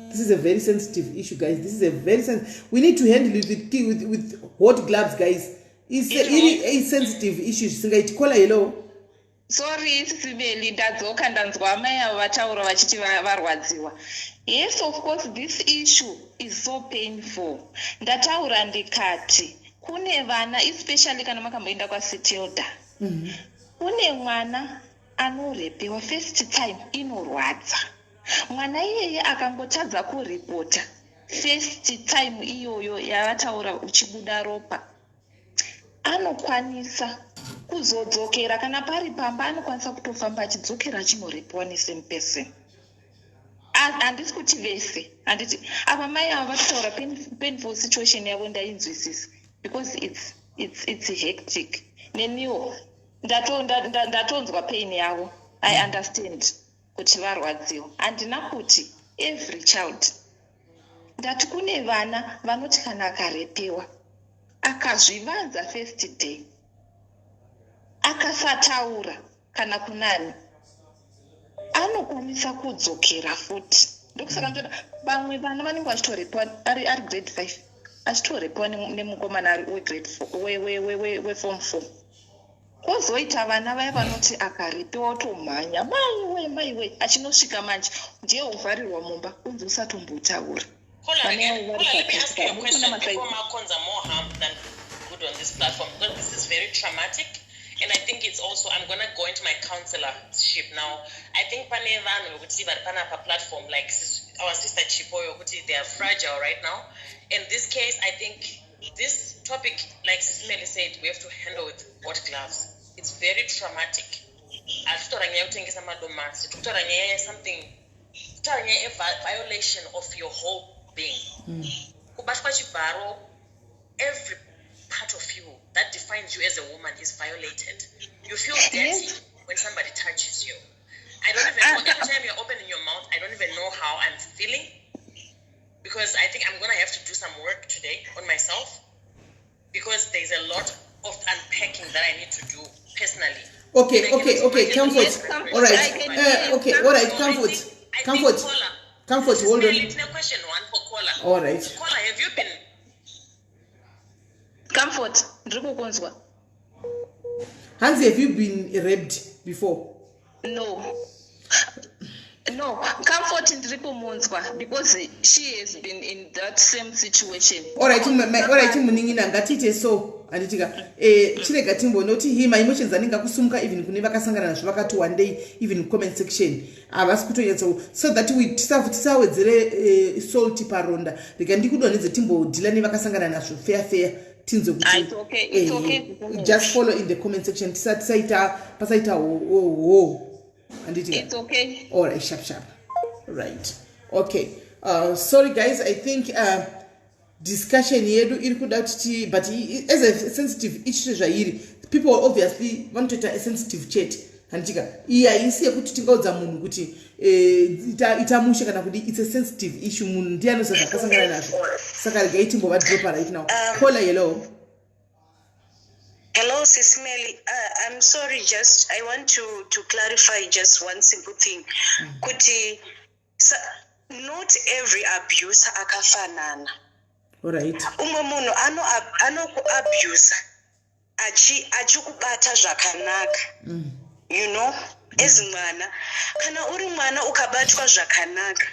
This is a very sensitive issue, guys. This is a very sensitive. We need to handle it with hot gloves, guys. It's a, iri a sensitive issue. Singaiti. Caller, hello. Sorry Sibeli, ndadzoka. Ndanzwa amai avo vataura vachiti varwadziwa. Yes, of course, this issue is so painful. Ndataura ndikati kune vana, especially kana makamboenda kwaSitilda, kune mwana anorepewa first time, inorwadza. Mwana iyeye akangotadza kuripota first time iyoyo yavataura uchibuda ropa, anokwanisa kuzodzokera. Kana pari pamba, anokwanisa kutofamba achidzokera achinorepiwa nesame person. Handisi kuti vese, handiti? Ava mai ava vatotaura painful situation yavo, ndainzwisisa because it's hectic. Neniwo ndatonzwa pain yavo. I understand kuti varwadziwa. Handina kuti every child. Ndati kune vana vanoti kana akarepewa akazvivanza first day, akasataura kana kunani, anokwanisa kudzokera futi. Ndokusaka ndoda vamwe vana vanenge vachitorepiwa ari grade 5, achitorepiwa nemukomana ari wegrade weform 4. Kwozoita vana vaya vanoti akarepiwa otomhanya, "Maiwe, maiwe," achinosvika manje ndiye uvharirwa mumba, unzi usatombotaura. Kola, Vana again, vari Kola, let me ask you a pakati. Question Mukuna before makonza more harm than good on this platform, because this is very traumatic. And I think it's also, I'm going to go into my counselorship now. I think pane vanhu vekuti vari panapa platform, like our sister Chipo, yokuti they are fragile right now. In this case, I think this topic, like Sis Meli said, we have to handle with what gloves. It's very traumatic. Hatitaura nyaya yekutengesa madomasi, tikutaura nyaya yesomething, kutaura nyaya yeviolation of your whole being, kubatwa chibharo. Every part of you that defines you as a woman is violated. You feel dirty when somebody touches you. I don't even know. Every time you're opening your mouth, I don't even know how I'm feeling, because I think I'm gonna have to do some work today on myself, because there's a lot of unpacking that I need to do personally. Okay. And I Okay. cannot Okay. imagine Comfort. the Comfort. All right. I can Okay. hear All right. So I Comfort. think Comfort. Kola, Comfort, hold on. Let me question one for Kola. All right. Kola, have you been Comfort, ndiri kukunzwa. Hanzi, have you been raped before? No, Comfort ndiri kumunzwa because she has been in that same situation. Alright, alright, munin'ina, ngatiite so, handitika? Chirega timbonoti hi maemotions anenge akusumuka, even kune vakasangana nazvo vakati one day, even comment section havasi kutonyatsa, so that we tisawedzere salt paronda. Rega ndikudonhedze, timbodhila nevakasangana nazvo fair fair, tinzwe kuti Ah, it's okay, it's okay. Just follow in the comment section, tisaita pasaita ho, handitika? It's okay. All right, sharp sharp. Right, okay. Sorry guys, I think discussion yedu iri kuda kuti, but as a sensitive issue zvairi, people obviously vanotoita a sensitive chat, handitika? Iyi haisi yekuti tingaudza munhu kuti ita mushe kana kuti it's a sensitive issue. Munhu ndiye anoziva zvakasangana nazvo, saka regai timbovadropa right now. Caller, hello. Hello, Sis Melly. I'm sorry, just I want to clarify just one simple thing. Kuti not every abuser akafanana. Alright. Umwe munhu anokuabusa achikubata zvakanaka. As mwana, kana uri mwana ukabatwa zvakanaka,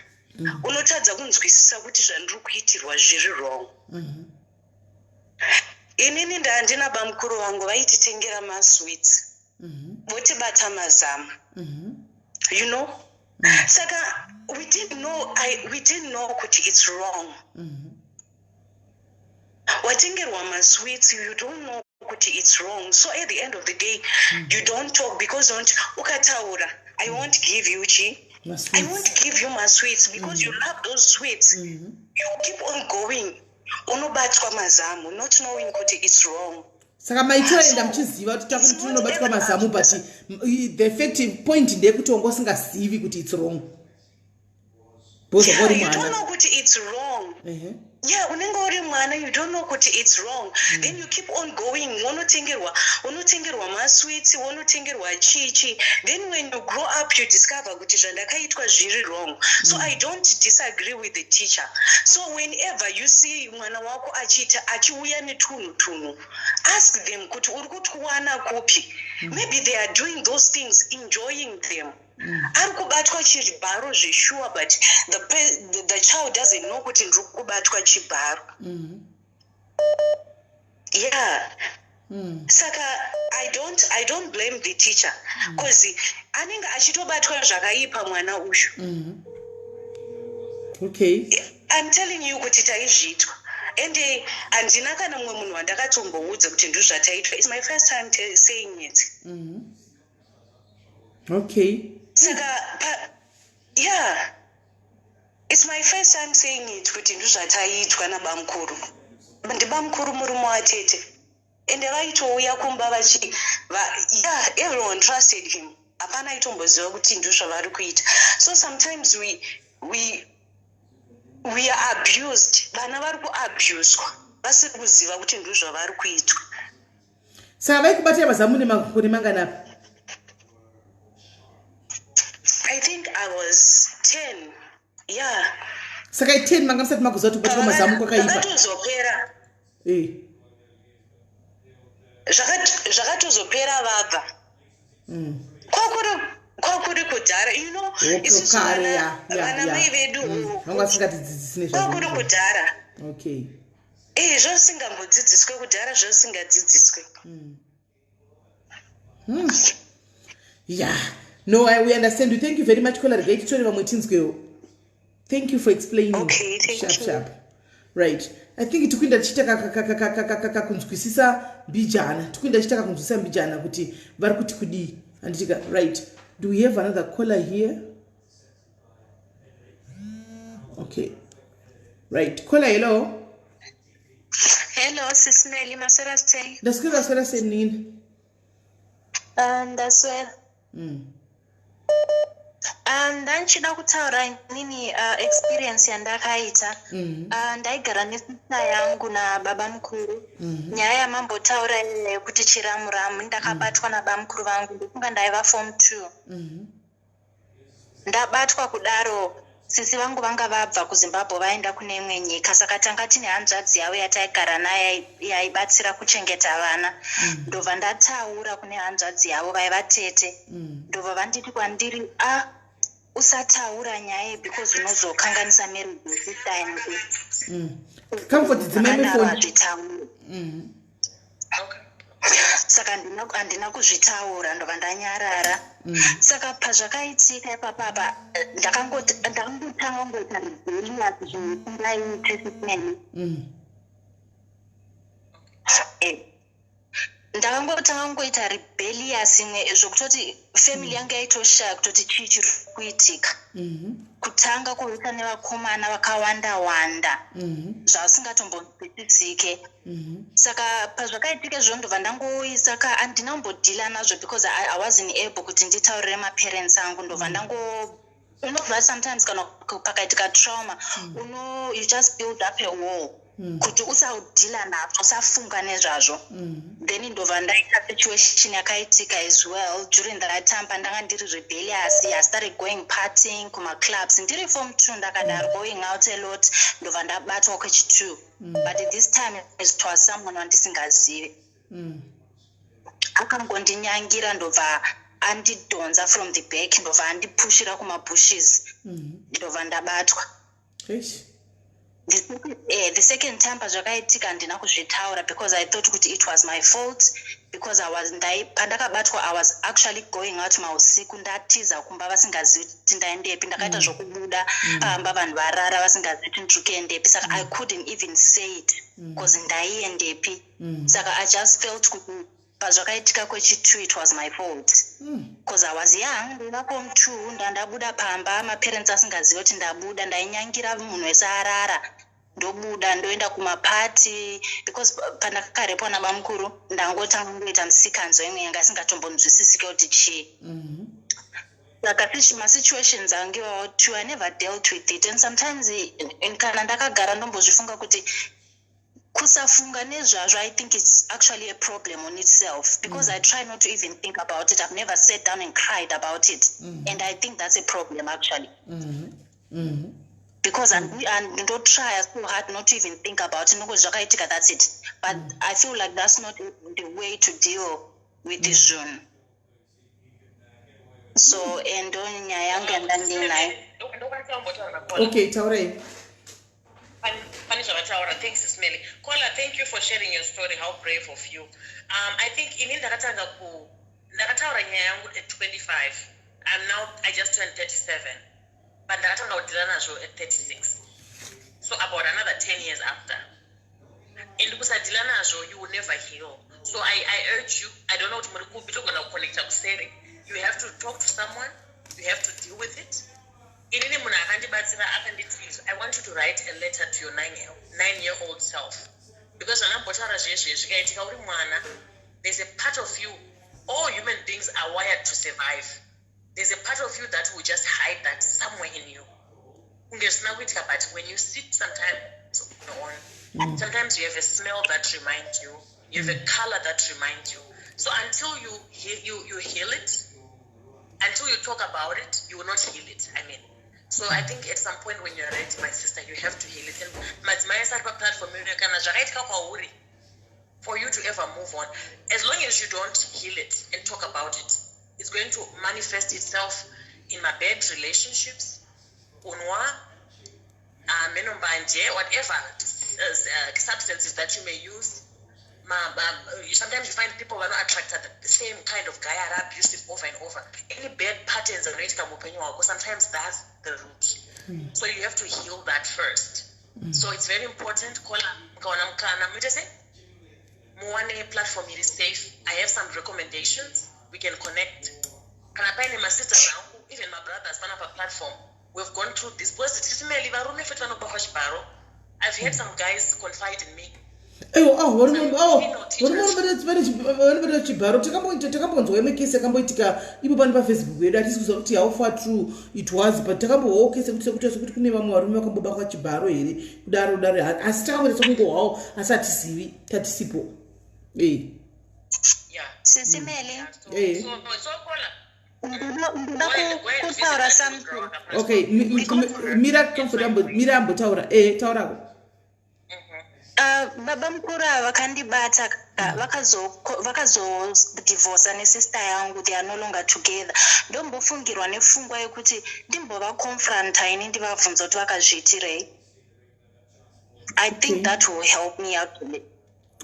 unotadza kunzwisisa kuti zvandiri kuitirwa zviri wrong. Inini ndandina bamukuru vangu vaititengera masweets, votibata mazamu. Saka we didn't know kuti it's wrong. Watengerwa masweets, you don't know kuti it's wrong. So at the end of the day, you don't talk because don't ukataura, I won't give you chi I Masweets. Won't give you masweets because you love those sweets. You keep on going, unobatwa mazamu not knowing kuti it's wrong. Saka maitoenda muchiziva kuti takuti tinobatwa mazamu, but the effective point ndeyekuti wanga usingazivi kuti it's wrong because Yeah, wanga uri you don't mwana. Know kuti it's wrong. Yeah, unenge uri mwana, you don't know kuti it's wrong. Then you keep on going, unotengerwa masweets, unotengerwa chii chii. Then when you grow up, you discover kuti zvandakaitwa zviri wrong. So I don't disagree with the teacher. So whenever you see mwana wako achiita, achiuya netunhu tunhu, ask them kuti uri kutuwana kupi. Maybe they are doing those things, enjoying them. Ari kubatwa chibharo zvesure, but the child doesn't know kuti ndiri kubatwa chibharo. Yeah. Saka I don't blame the teacher, because anenge achitobatwa zvakaipa mwana uyu. I'm telling you kuti taizviitwa, ende handina kana mumwe munhu wandakatomboudza kuti ndo zvataitwa. It's my first time saying it. Saka yeah, it's my first time saying it kuti ndo zvataitwa nabamukuru. Ndibamukuru, murume watete, ende vaitouya kumba vachi yeah, everyone trusted him. Hapana aitomboziva kuti ndo zvavari kuita. So sometimes we are abused. Vana vari kuabuswa vasiri kuziva kuti ndo zvavari kuitwa. Saka vaikubatira mazamu nemakore manganapa? I think I was 10. Ya. Saka i10 manga musati makuziva kuti kubatwa mazamu kwakaipa? Zvakatozopera. Zvakatozopera vabva. Kwakuri kudhara. Okay, Isusu kare, vana mai vedu. Vanga vasingatidzidzisi Kwakuri nezvazvo. kudhara. Zvosingambodzidziswe kudhara, zvosingadzidziswe. Yeah, no, we understand you. Thank you very much, caller. Regai titore vamwe tinzwewo. Thank you for explaining. Okay, thank Sharp you. sharp. Right, I think tikuinda tichiita kakunzwisisa mbijana, tikuinda tichiita kakunzwisisa mbijana kuti vari kuti kudii, handitika? Right, do we have another caller here? Okay, right, caller, hello. Hello, Sis Melly, maswera sei? Ndaswera, swera senini? Ndaswera. Ndanchida kutaura inini experience yandakaita. Ndaigara nesista yangu nababa mukuru. Nyaya yamambotaura iya yekuti chiramuramu, ndakabatwa nababa mukuru vangu, ndofunga ndaiva form 2. Ndabatwa kudaro, sisi vangu vanga vabva kuZimbabwe vaenda kune imwe nyika, saka tanga tine hanzvadzi yavo yataigara naye yaibatsira kuchengeta vana. Ndobva ndataura kune hanzvadzi yavo vaiva tete. Ndobva vanditi kwandiri, "A, usataura nyaya iyi because unozokanganisa marriage yesista yako." Comfort, dzimai Zvakadaro, mefoni. hazvitauri. Saka handina kuzvitaura, ndobva ndanyarara. Saka pazvakaitika ipapapa, ndakangotanga kungoita rebellious, zvinhu zvisingaiti sisimeni. Ndakangotanga kungoita rebellious imwe zvokutoti family yangu yaitoshaya kutoti chii chiri kuitika. Kutanga kuita nevakomana vakawanda wanda zvasingatombonzwisisike. Saka pazvakaitika izvozvo, ndobva ndangoisa ka, handina kumbodhila nazvo because I wasn't able kuti nditaurire maparents angu. Ndobva ndango, unobva sometimes kana pakaitika trauma, you just build up a wall kuti usaudhila nazvo, usafunga nezvazvo. Then ndobva ndaita situation yakaitika as well during that time pandanga ndiri rebellious. I started going partying kumaclubs ndiri form 2, ndakadaro, going out a lot. Ndobva ndabatwa kwechi2, but this time it was someone wandisingazivi. Akangondinyangira, ndobva andidhonza from the back, ndobva andipushira kumabushes, ndobva ndabatwa. Eish. The second time pazvakaitika, handina kuzvitaura because I thought kuti it was my fault because I was ndai pandakabatwa, I was actually going out mausiku, ndatiza kumba vasingazivi kuti ndaendepi. Ndakaita zvokubuda pamba vanhu varara, vasingazivi kuti ndiri kuendepi. Saka I couldn't even say it because ndaiendepi? Saka I just felt kuti pazvakaitika kwechi2, it was my fault because I was young, ndaiva form 2, ndandabuda pamba maparents asingazivi kuti ndabuda. Ndainyangira munhu wese arara, ndobuda, ndoenda kumapati because pandakarepwa nabamukuru, ndangotanga kungoita musikanzwa imwe yanga isingatombonzwisisike kuti chii. Saka masituations angu iwawo two, I never dealt with it, and sometimes kana ndakagara ndombozvifunga kuti kusafunga nezvazvo, I think it's actually a problem on itself because I try not to even think about it. I've never sat down and cried about it, and I think that's a problem actually because ndotrya so hard not to even think about it, nokuti zvakaitika, that's it. But I feel like that's not the way to deal with zvinhu. So ndo nyaya yangu yandandinayo. Ndokwanisa kumbotaura naCaller? Okay, taurai. Pane zvavataura. Thanks, Sis Melly. Caller, thank you for sharing your story. How brave of you. I think ini ndakatanga ku ndakataura nyaya yangu at 25. I'm now, I just turned 37, but ndakatanga kudhila nazvo at 36, so about another 10 years after. And kusadhila nazvo, you will never heal. So I urge you, I don't know kuti muri kupi, togona kuconnecta kuseri. You have to talk to someone, you have to deal with it. Inini munhu akandibatsira akanditi, "I want you to write a letter to your 9-year old self," because zvandambotaura zvezve zvikaitika uri mwana, there's a part of you, all human beings are wired to survive, there's a part of you that will just hide that somewhere in you kunge zvisina kuitika. But when you sit sometimes on sometimes you have a smell that reminds you, you have a color that reminds you. So until you heal it, until you talk about it, you will not heal it, I mean. So I think at some point when you're ready, my sister, you have to heal it. And madzimai ese ari paplatform ino, kana zvakaitika kwauri, for you to ever move on, as long as you don't heal it and talk about it, it's going to manifest itself in my bad relationships, kunwa menombanje, whatever substances that you may use. Sometimes you find people who are attracted the same kind of guy are abusive over and over. Any bad patterns anoitika muupenyu hwako, sometimes that's the root. So you have to heal that first. So it's very important, kola mukawana mukana, muite sei, muwane platform iri safe. I have some recommendations, we can connect. Kana paine masisters angu, even my brothers pana paplatform, we've gone through this, because tisimeli varume futi vanobatwa chibharo. I've had some guys confide in me. Aiwa, ah, varume vanobata chibharo. Takambonzwa imwe kesi yakamboitika ipo pano paFacebook yedu. Hatisi kuziva kuti how far true it was, but takambohwawo kesi yekuti sekuti kune vamwe varume vakambobatwa chibharo here, kudaro kudaro, asi takamboita sekungohwawo, asi hatizivi, tatisipo e. Sisi Meli. Ndoda kutaura something. Okay, mira, Comfort, mira ambotaura. E, taurako. Baba mukuru ava vakandibata, vakazodivorca nesister yangu. They are no longer together. Ndombofungirwa nepfungwa yekuti ndimbovaconfronta ini, ndivabvunza kuti vakazviitirei. I think that will help me actually.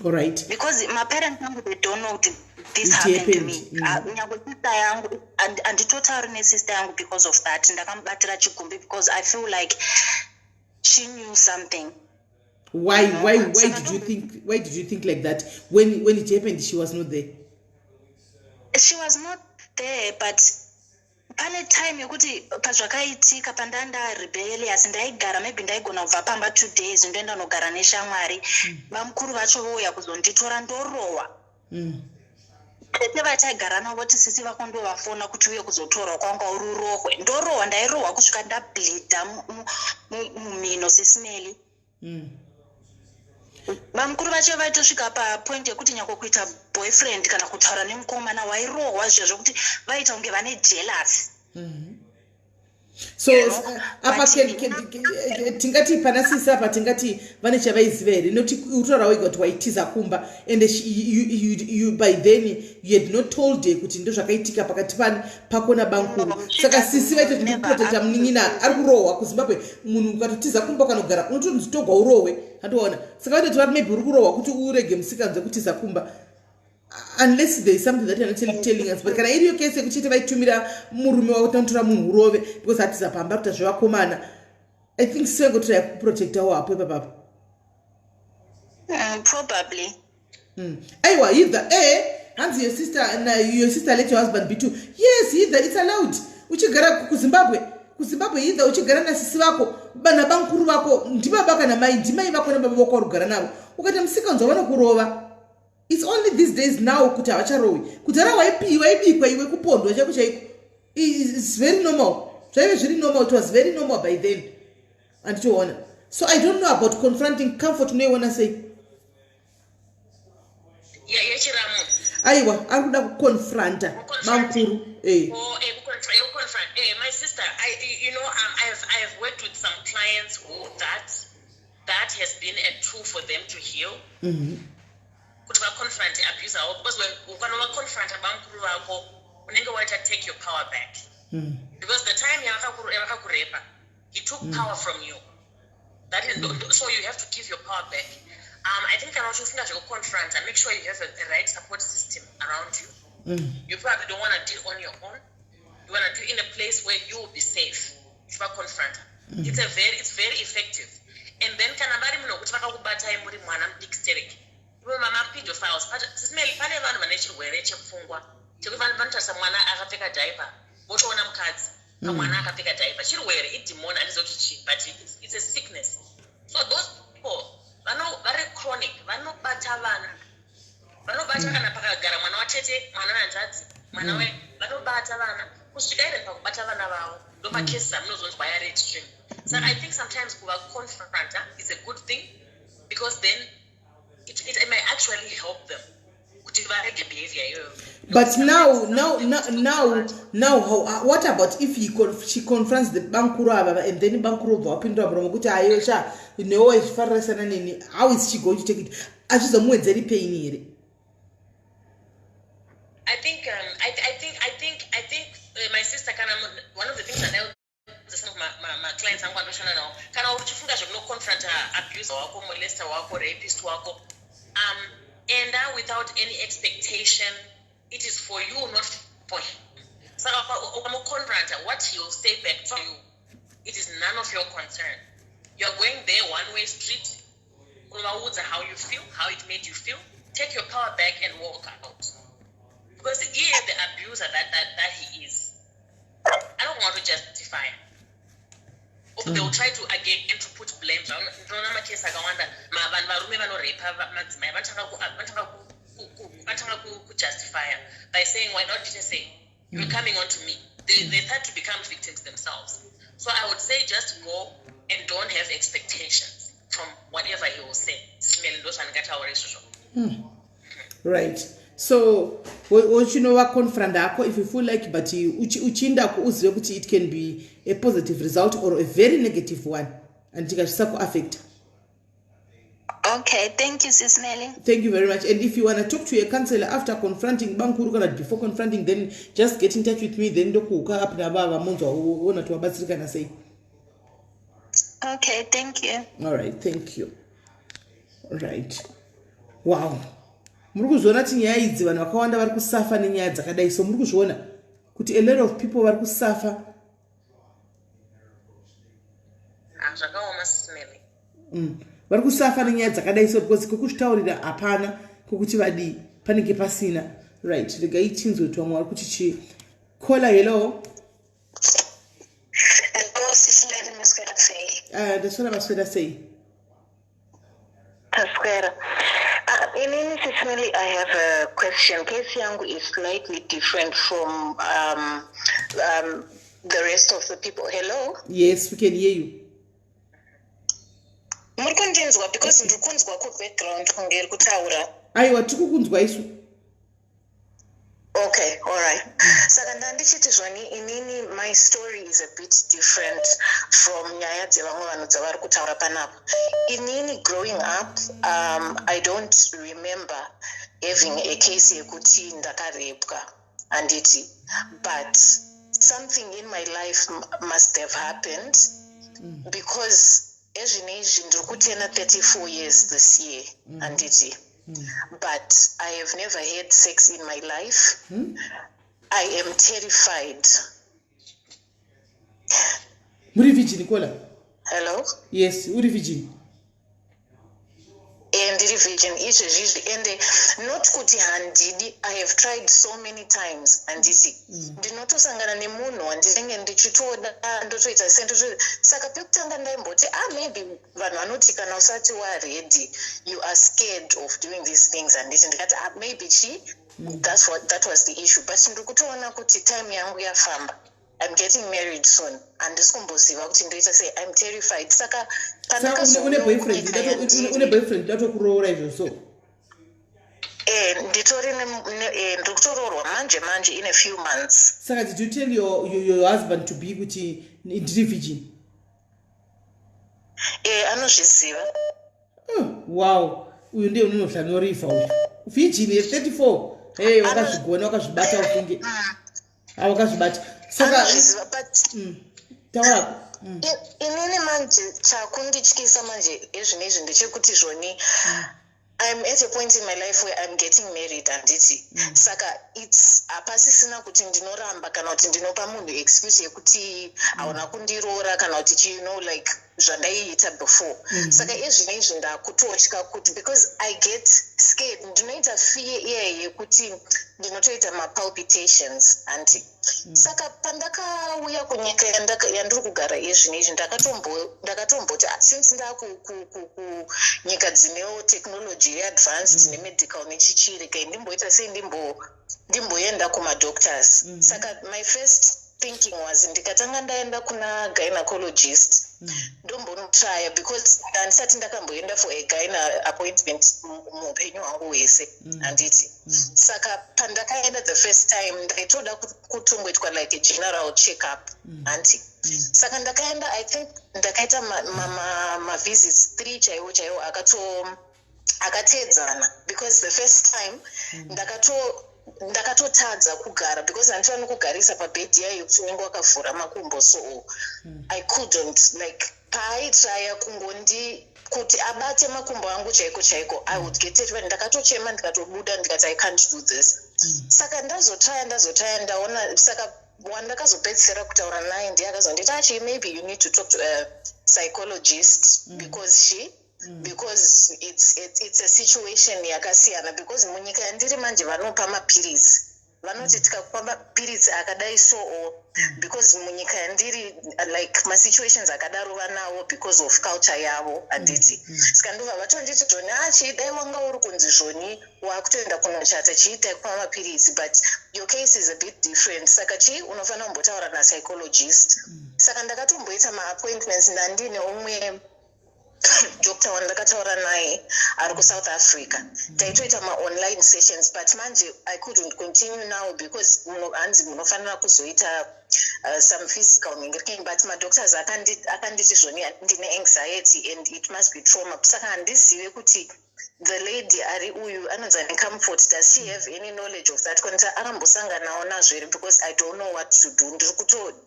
All right. Because maparents angu, they don't know kuti this It happened to me. happened. Nyangwe sister yangu, handitotauri nesister yangu because of that. Ndakamubatira chigumbi because I feel like she knew something. Why why Saka did you think, why did you think like that when it happened she was not there? She was not there, but pane time yekuti pazvakaitika, pandanda rebellious, ndaigara, maybe ndaigona kubva pamba 2 days, ndoenda nogara neshamwari. Vamukuru vacho vouya kuzonditora, ndorohwa. Tete vataigara navo voti, "Sisi vako ndovafona kuti uye kuzotorwa, kwanga uri urohwe." Ndorohwa, ndairohwa kusvika ndableeda mumhino, Sisi Meli. Vamukuru vacho vaitosvika papoint yekuti nyangwe kuita boyfriend kana kutaura nemukomana, wairohwa zviya zvokuti vaita kunge vane jealous. So apa But tingati pana sisi apa, tingati vane chavaiziva here? Nekuti utaura wega kuti waitiza kumba and you, by then you had not told her kuti ndo zvakaitika pakati pani pako nabankuru. No, she Saka doesn't sisi vaitoti never. ndikuprotecta munin'ina ari kurohwa. KuZimbabwe munhu ukatotiza kumba ukanogara, unotonzi togwa urohwe, handiona? Saka vaitoti vari maybe uri kurohwa kuti urege musikanzi wekutiza kumba, unless there is something that you're not telling us. But kana iriyo kesi yekuti chete vaitumira murume wako, tanotora munhu urove because atiza pamba kuita zvevakomana, I think sivangotora kuprotectawo hapo ipapapo. Probably. Aiwa, either hanzi your sister na your sister let your husband be too. Yes, either it's allowed uchigara kuZimbabwe. KuZimbabwe, either uchigara nasisi vako nabankuru vako, ndibaba kana mai, ndimai vako nababa vako warugara navo, ukaita musikanzwa vanokurova. It's only these days now kuti havacharohwi. Kudhara waibikwa iwe, kupondwa chaiko chaiko. It's very normal, zvaive zviri normal. It was very normal by then, anditoona. So I don't know about confronting. Comfort, unoiona sei? Yechiramu? Aiwa, ari kuda kuconfronta bamukuru. Oh, kuconfront. My sister, I, you know, I've worked with some clients who that has been a tool for them to heal. Kuti vaconfront abuse avo, because when ukana vaconfronta bamukuru vako, unenge waita take your power back. Because the time yavakakurepa, he took power from you. That is, so you have to give your power back. I think kana uchifunga zvekuconfronta, make sure you have a right support system around you. You probably don't want to do it on your own. You want to do it in a place where you will be safe. Uchivaconfronta. It's very effective. And then kana vari munhu wekuti vakakubatai muri mwana mudiki stereki, ivo mapedophiles, Sisi Meli, pane vanhu vane chirwere chepfungwa chekuti vanotarisa mwana akapfeka diaper, votoona mukadzi pamwana akapfeka diaper. Chirwere, idemon, handizivi kuti chii, but it's a sickness. So those people vari chronic, vanobata vana, vanobata kana pakagara mwana watete, mwana wehanzvadzi, mwana we, vanobata vana kusvika even pakubata vana vavo. Ndo macases amunozonzwa yari extreme. Saka I think sometimes kuvaconfronta is a good thing because then it may actually help them. Kuti varege behavior iyoyo. But now what about if she confronts the bankuru ava and then bankuru obva wapindura muromo kuti, "Ayo sha, newe waizvifaririsana neni"? How is she going to take it? Hazvizomuwedzeri pain here? I think I think my sister, kana one of the things that I some of my clients angu andoshanda nawo, kana uchifunga zvekunoconfronta abuser wako, molester wako, rapist wako, enda without any expectation. It is for you, not for him. Saka ukamuconfronta, what he will say back to you, it is none of your concern. You're going there one way street. Unovaudza how you feel, how it made you feel. Take your power back and walk out, because he is the abuser that he is. I don't want to justify, or they will try to again to put blame. Ndinoona makesi akawanda, vanhu varume vanorepa madzimai vanotanga kujustifya by saying, "Why not did I say you're coming on to me?" They start to become victims themselves. So I would say just go and don't have expectations from whatever he will say. Sis Melly, ndo zvandingataura izvozvo. Right, so uchinova confront ako if you feel like, but uchiendako uzive kuti it can be a positive result or a very negative one and tikazvisakuaffecta. Okay, thank you, Sis Melly. Thank you very much. And if you want to talk to a counselor after confronting bankuru kana before confronting, then just get in touch with me, then ndokuhooka up navava, munzwa ona kuti wabatsirikana sei. Okay, thank you. All right, thank you. Right, wow, muri kuzviona kuti nyaya idzi, vanhu vakawanda vari kusuffer nenyaya dzakadai. So muri kuzviona kuti a lot of people vari kusuffer. Ah, zvakaoma, Sis Melly. Vari kusuffer nenyaya dzakadai so because kwekuzvitaurira hapana, kwekuti vadii panenge pasina. Right, regai tinzwe kuti vamwe vari kuti chii. Caller, hello. Hello, Sis Melly, maswera sei? Ndaswera, maswera sei? Taswera. Inini, Sis Melly, I have a question. Case yangu is slightly different from the rest of the people. Hello? Yes, we can hear you. Muri kundinzwa? Because ndiri kunzwa kubackground kunge iri kutaura. Aiwa, tiri kukunzwa isu. Okay, all right. Saka ndandichiti zvoni, inini my story is a bit different from nyaya dzevamwe vanhu dzavari kutaura panapa. Inini growing up, I don't remember having a case yekuti ndakarepwa, handiti? But something in my life must have happened because ezvinezvi ndiri kuturna 34 years this year, handiti? But I have never had sex in my life. I am terrified. Muri virgin, caller? Hello? Yes, uri virgin? Ndiri virgin izvezvizvi, ende not kuti handidi. I have tried so many times, handiti? Ndinotosangana nemunhu wandinenge ndichitoda, ndotoita se saka pekutanga ndaimboti, ah, maybe vanhu vanoti kana usati waready, you are scared of doing these things, handiti? Ndikati, ah, maybe chi that was the issue. But ndiri kutoona kuti time yangu yafamba. I'm getting married soon. Handisi kumboziva kuti ndoita sei. I'm terrified. Saka Saka une boyfriend? Une boyfriend datokuroora izvo so? Nditori ndiri kutoroorwa manje manje, in a few months. Saka did you tell your husband to be kuti ndiri virgin? Anozviziva. Oh, wow, uyu ndiye unonohlanorifa uyu, virgin ye34. Hey, wakazvigona, wakazvibata ufunge. Ah, wakazvibata saka. Anozviziva, but Taurako. Inini manje chakundityisa manje ezvinezvi ndechekuti zvoni, I'm at a point in my life where I'm getting married, handiti? Saka its hapasisina kuti ndinoramba kana kuti ndinopa munhu excuse yekuti hauna kundiroora kana kuti chi, like zvandaiita before. Saka ezvinezvi ndakutotya kuti, because I get scared, ndinoita fear iyayi yekuti ndinotoita mapalpitations, handi? Saka pandakauya kunyika yandiri kugara ezvinezvi, ndakatomboti, ah, since ndakunyika dzinewo technology yeadvanced nemedical nechichiri, kai ndimboita sei, ndimboenda kumadoctors. Saka my first thinking was ndikatanga ndaenda kuna gynecologist, ndombono Ndakatombotraya because handisati ndakamboenda for a gyna appointment muupenyu hwangu hwese, handiti? Saka pandakaenda the first time, ndaitoda kutongoitwa like a general check up, handiti? Saka ndakaenda, I think ndakaita mavisits 3 chaiwo chaiwo akateedzana, because the first time ndakatotadza kugara because handiti vanokugarisa pabhedhi yayo yekuti unenge wakavhura makumbo. So I couldn't, like, paaitraya kungondi kuti abate makumbo angu chaiko chaiko, I would get it. Ndakatochema, ndikatobuda, ndikati, "I can't do this." Saka ndazotraya, ndazotraya, ndaona. Saka wandakazopedzisira kutaura naye ndiye akazonditi, "Achi, maybe you need to talk to a psychologist because it's a situation yakasiyana," because munyika yandiri manje vanopa mapiritsi. Vanoti tikakupa mapiritsi akadai so, because munyika yandiri, like, masituations akadaro vanawo because of culture yavo, handiti? Saka ndobva vatonditi zvoni, achi, dai wanga uri kunzi zvoni wakutoenda kunochata, chiitai kupa mapiritsi, but your case is a bit different, saka chii, unofanira kumbotaura napsychologist. Saka ndakatomboita maappointments. Ndandine umwe doctor wandakataura naye ari kuSouth Africa. Taitoita maonline sessions, but manje I couldn't continue now because hanzi munofanira kuzoita some physical ningirikini, but madoctors akanditi zvoni ndine anxiety and it must be trauma. Saka handizive kuti the lady ari uyu anonzi ane Comfort, does she have any knowledge of that? Kuti akambosanganawo nazvo here? Because I don't know what to do.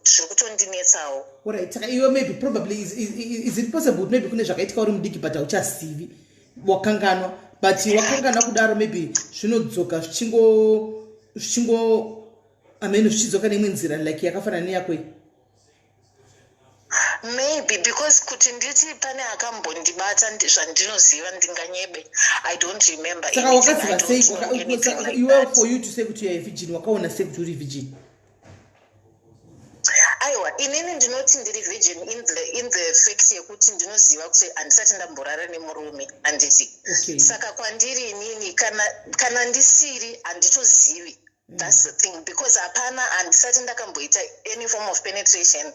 Zviri kutondinetsawo. Alright, saka iwe maybe probably is it possible kuti maybe kune zvakaitika uri mudiki, but hauchazivi, wakanganwa? But wakanganwa kudaro, maybe zvinodzoka zvichingo ameno, zvichidzoka neimwe nzira, like yakafanana neyako iyi. Maybe, because kuti nditi pane akambondibata, zvandinoziva, ndinganyebe. I don't remember. Saka wakaziva sei iwe, for you to say kuti you are virgin? Wakaona sei kuti uri virgin? Aiwa, inini ndinoti ndiri virgin in the fact yekuti ndinoziva kuti handisati ndamborara nemurume, handiti? Okay. Saka kwandiri inini, kana ndisiri, handitozivi. That's the thing, because hapana, handisati ndakamboita any form of penetration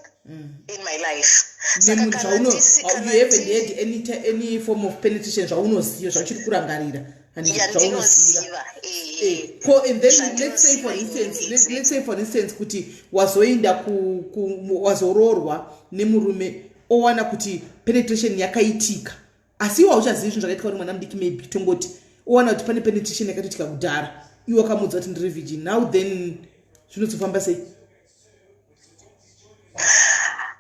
in my life. Saka kana You haven't had any form of penetration zvaunoziva, zvauchiri kurangarira? Yandinoziva. Ko, and then let's say for instance kuti wazoenda, wazoroorwa nemurume, owana kuti penetration yakaitika, asi iwe hauchazivi zvinhu zvakaitika uri mwana mudiki. Maybe tongoti owana kuti pane penetration yakatoitika kudhara, iwe wakamudza kuti ndiri virgin. Now then zvinozofamba sei?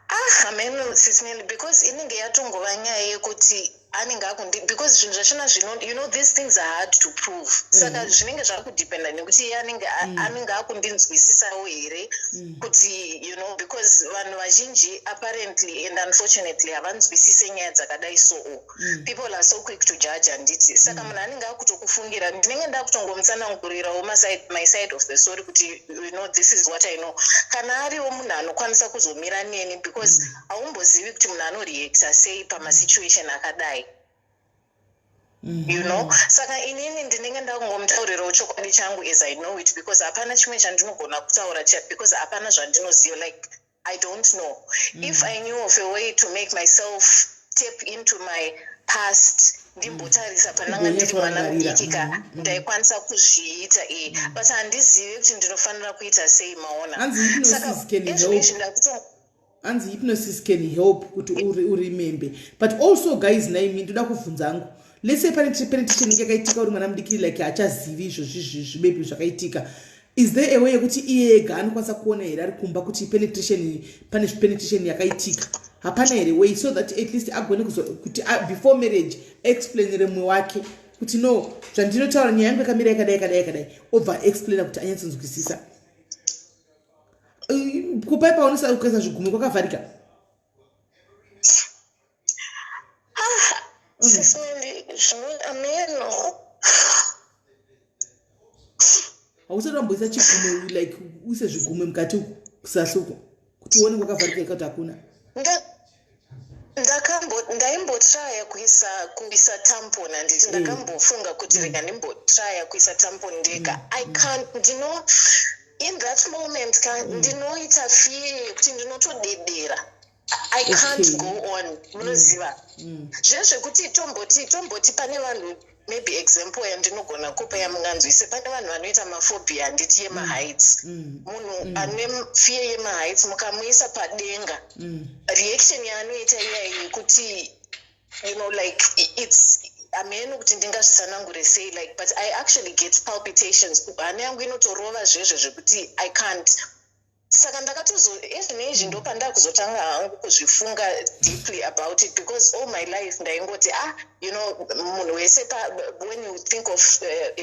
Ah, hameno, Sis Melly, because inenge yatongova nyaya yekuti anenge akundi, because zvinhu zvachona zvino, these things are hard to prove. Saka zvinenge zvakudependa nekuti iye anenge akundinzwisisawo here kuti, because vanhu vazhinji apparently and unfortunately havanzwisise nyaya dzakadai. So people are so quick to judge, handiti? Saka munhu anenge akutokufungira. Ndinenge ndakutongomutsanangurirawo my side of the story kuti, this is what I know. Kana ariwo munhu anokwanisa kuzomira neni, because haumbozivi kuti munhu anoreacta sei pamasituation akadai. Saka inini ndinenge ndakungomutaurirawo chokwadi changu as I know it, because hapana chimwe chandinogona kutaura, because hapana zvandinoziva. Like, I don't know. If I knew of a way to make myself tap into my past, ndimbotarisa pandanga ndiri mwana mudiki ka, ndaikwanisa kuzviita, but handizivi kuti ndinofanira kuita sei, maona? Hanzi hypnosis can help. Hanzi hypnosis can help kuti uremembe. But also, guys, naimi ndoda kubvunza hangu. Let's say pane penetration yakaitika uri mwana mudiki, like hachazivi izvozvizvi, maybe zvakaitika. Is there a way yekuti iye ega anokwanisa kuona here ari kumba kuti penetration, pane penetration yakaitika? Hapana here way so that at least agone kuti before marriage explainire mumwe wake kuti, "No, zvandinotaura, nyaya yangu yakamira yakadai, yakadai, yakadai," obva explaina kuti anyatsonzwisisa? Kupai paunosa kuisa zvigumwe kwakavharika? Ah, Sis Melly, zvino ameno. Hausati wamboisa chigumwe, like uise zvigumwe mukati uku kusasi uko, kuti uone kwakavharika ikati hakuna? Ndaimbotraya kuisa tampon, handiti? Ndakambofunga kuti rega ndimbotraya kuisa tampon ndega. I can't. Ndino, in that moment ka, ndinoita fear yekuti ndinotodedera. I can't go on, munoziva. Zviya zvekuti tomboti pane vanhu, maybe example yandinogona kupa yamunganzwise, pane vanhu vanoita maphobia, handiti, yemaheights. Munhu ane fear yemaheights, mukamuisa padenga, reaction yaanoita iyai yekuti, like it's, hameno kuti ndingazvitsanangure sei, like, but I actually get palpitations, hana yangu inotorova zvezvo zvekuti I can't. Saka ndakatozo ezvinezvi ndo pandakuzotanga hangu kuzvifunga deeply about it, because all my life ndaingoti, ah, munhu wese, when you think of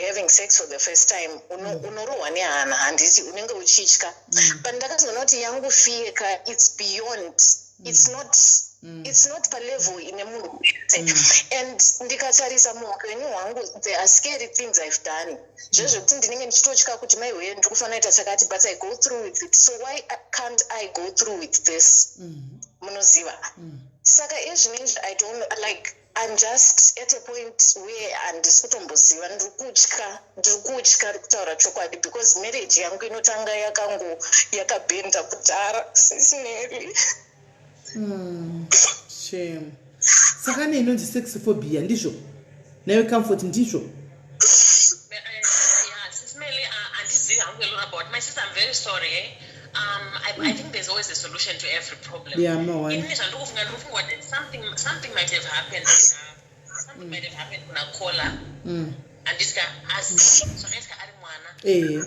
having sex for the first time, unorohwa nehana, handiti, unenge uchitya. But ndakazoona kuti yangu fear ka, it's beyond, it's not palevel ine munhu wese. And ndikatarisa muupenyu hwangu, there are scary things I've done, zvezvekuti ndinenge ndichitotya kuti maiwe, ndiri kufanira kuita chakati, but I go through with it. So why can't I go through with this? Munoziva. Saka ezvinezvi I don't, like, I'm just at a point where handisi kutomboziva. Ndiri kutya, ndiri kutya kutaura chokwadi, because marriage yangu inotanga yakango yakabhenda kudhara, Sis Melly. Shame. Saka neinonzi sex phobia, ndizvo nayo, Comfort, ndizvo? Yeah, Sis Melly, handizivi hangu a lot about my sister. I'm very sorry, eh? I think there's always a solution to every problem. Yeah, maone. Inini zvandikufunga, ndikufunga kuti something might have happened. Something might have happened kuna caller. Handisika asi zvakaitika ari mwana.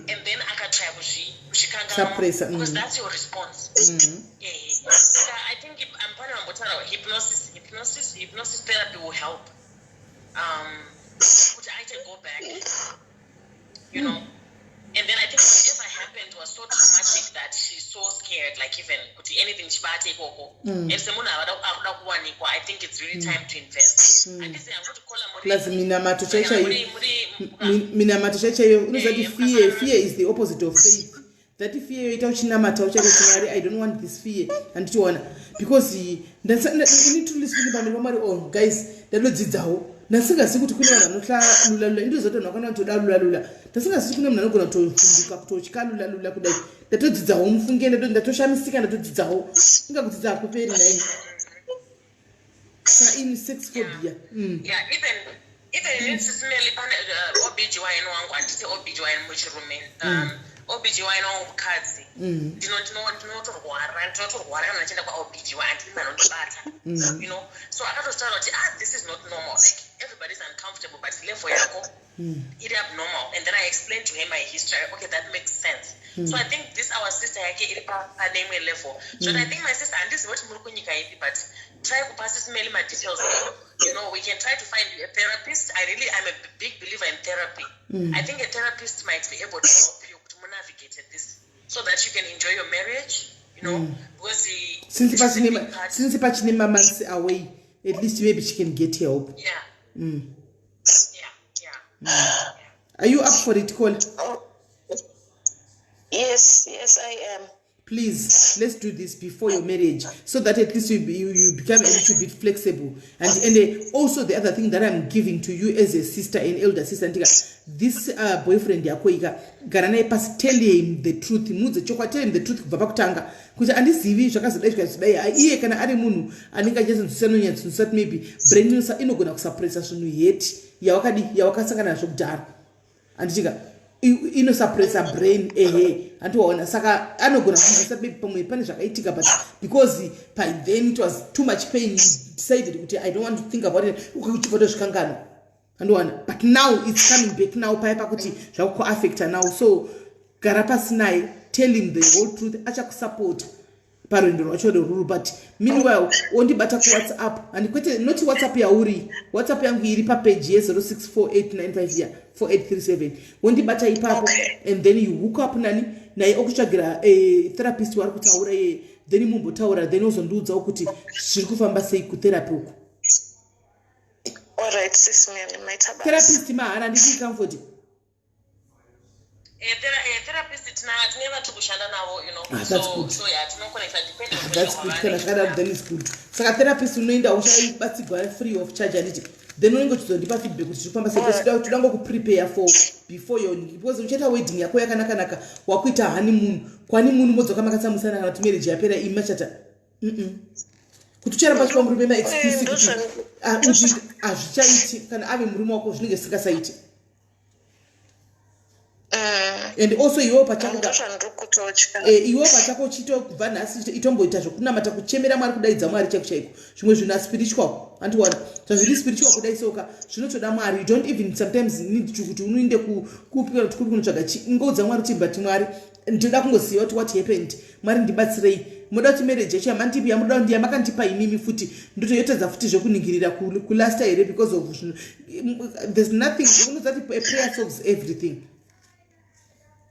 And then akatrya kuzvikanganwa. Suppressa, Because that's your response. Saka I think pane vambotaura hypnosis therapy will help. Kuti aite go back. And then I think whatever happened was so traumatic that she's so scared, like even kuti anything chibate ikoko. And semunhu akuda kuwanikwa, I think it's really time to invest. Handisi hangu kuti caller muri Plus minamato chaichaiyo. Muri Minamato chaichaiyo, unoziva kuti Eh, fear is the opposite of faith. That fear yoita uchinamata, uchaita kuti, "Mwari, I don't want this fear." Handitiona, because ini, truly speaking, pamberi paMwari, oh guys, ndatodzidzawo. Ndasingazivi kuti kune vanhu vanotya lulalula. Indoziva kuti vanhu vakana kutoda lulalula. Ndasingazivi kuti kune munhu anogona kutovhunduka, kutotya lulalula kudai. Ndatodzidzawo, mufunge. Ndatoshamisika, ndatodzidzawo. Inga kudzidza hakuperi nai. Saka ini sex phobia. Yeah, even inini, Sis Melly, pane OBGYN wangu, handiti OBGYN muchirume, OBGYN wangu mukadzi. Ndinotorwara kana ndichienda kwaOBGYN, handidi munhu anondibata. So akatotaura kuti, ah, this is not normal, like everybody's uncomfortable, but level yako iri abnormal. And then I explained to her my history. Okay, that makes sense. So I think this our sister yake iri pane imwe level. So I think, my sister, handizivi kuti muri kunyika ipi, but try kupa Sis Melly madetails. We can try to find you a therapist. I really, I'm a big believer in therapy. I think a therapist might be able to help you kuti munavigate this so that you can enjoy your marriage, because Since it's a pachine big part. Since pachine mamonths away, at least maybe she can get help. Are you up for it, caller? Yes, I am. Please, let's do this before your marriage so that at least you become a little bit flexible. And also the other thing that I'm giving to you as a sister and elder sister, ndika this boyfriend yako ika, gara naye pasi, tell him the truth, muudze chokwadi, tell him the truth kubva pakutanga kuti handizivi zvakazodai, zvikazodai. Iye kana ari munhu anenge achinyatsonzwisisa, anonyatsonzwisisa kuti maybe brain inogona kusuppressa zvinhu yeti yawakadi yawakasangana nazvo kudhara, handitika, inosuppressa brain, ehe, handiwaona. Saka anogona kunzwisisa maybe pamwe pane zvakaitika, but because by then it was too much pain, you decided kuti, "I don't want to think about it," uchibva tozvikanganwa, handiwana. But now it's coming back now, paya pakuti zvakukuaffecta now. So gara pasi naye, tell him the whole truth, achakusapota parwendo rwacho rururu. But meanwhile wondibata kuWhatsApp, and kwete, not WhatsApp yauri, WhatsApp yangu iri papeji ye064895 ya 4837. Wondibata ipapo. And then you hook up nani naye, okutsvagira therapist wari kutaura iye, then mumbotaura, then ozondiudzawo kuti zviri kufamba sei kutherapy uku. Alright, Sis Melly, maita basa. Therapist mahara, nditi, Comfort? Therapist tine vatiri kushanda navo. Ah, that's So good. so yeah, tinoconnecta depending on That's good. Kana zvakadaro, then is good. Saka therapist unoenda, uchabatsirwa free of charge, handiti? Then unenge uchizondipa feedback kuti zviri kufamba sei. Toda ngokuprepare for before your, because uchaita wedding yako yakanakanaka, wakuita honeymoon. Kuhoneymoon modzoka makatsamusana, kana kuti marriage yapera, imi machata. Kuti ucharamba achipa murume maexcuse kuti ah, hazvichaiti kana ave murume wako zvinenge zvisingasaiti. And also iwewo pachako eh, iwewo pachako uchiito kubva nhasi itomboita zvekunamata kuchemera Mwari, kudaidza Mwari chaiko chaiko. Zvimwe zvinhu aspiritual, andiwana zvazviri spiritual kudai soka zvinotoda Mwari. You don't even sometimes need to kuti unoinde kupi kana kuti kupi kunotsvaga chi. Ingoudza Mwari kuti, but Mwari, ndinoda kungoziva kuti what happened. Mwari, ndibatsirei. Munoda kuti marriage yacho yamandipi yamunoda ndi yamakandipa imimi futi ndotoyotadza futi zvekuningirira kulasta here because of zvinhu? There's nothing. Unoziva kuti a prayer solves everything.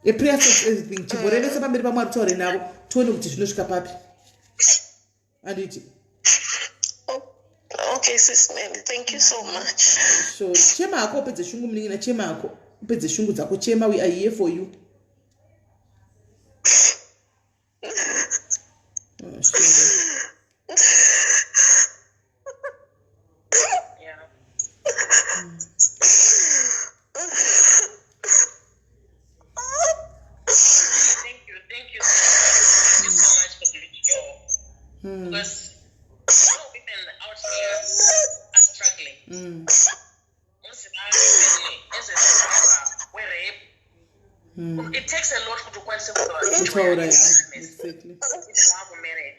A prayer solves everything. Chimborevesa pamberi paMwari, taure navo, tione kuti zvinosvika papi, anditi? Okay, sis Mary, thank you so much. So chema hako, upedze shungu munin'ina. Chema hako, upedze shungu dzako. Chema, we are here for you. Oh, sorry. Thank you, thank you so much. Thank you so much for this show. Because a lot of women out here are struggling. As a survivor we-rape, it takes a lot kuti ukwanise kutaura, ya, exactly. Even waku-married.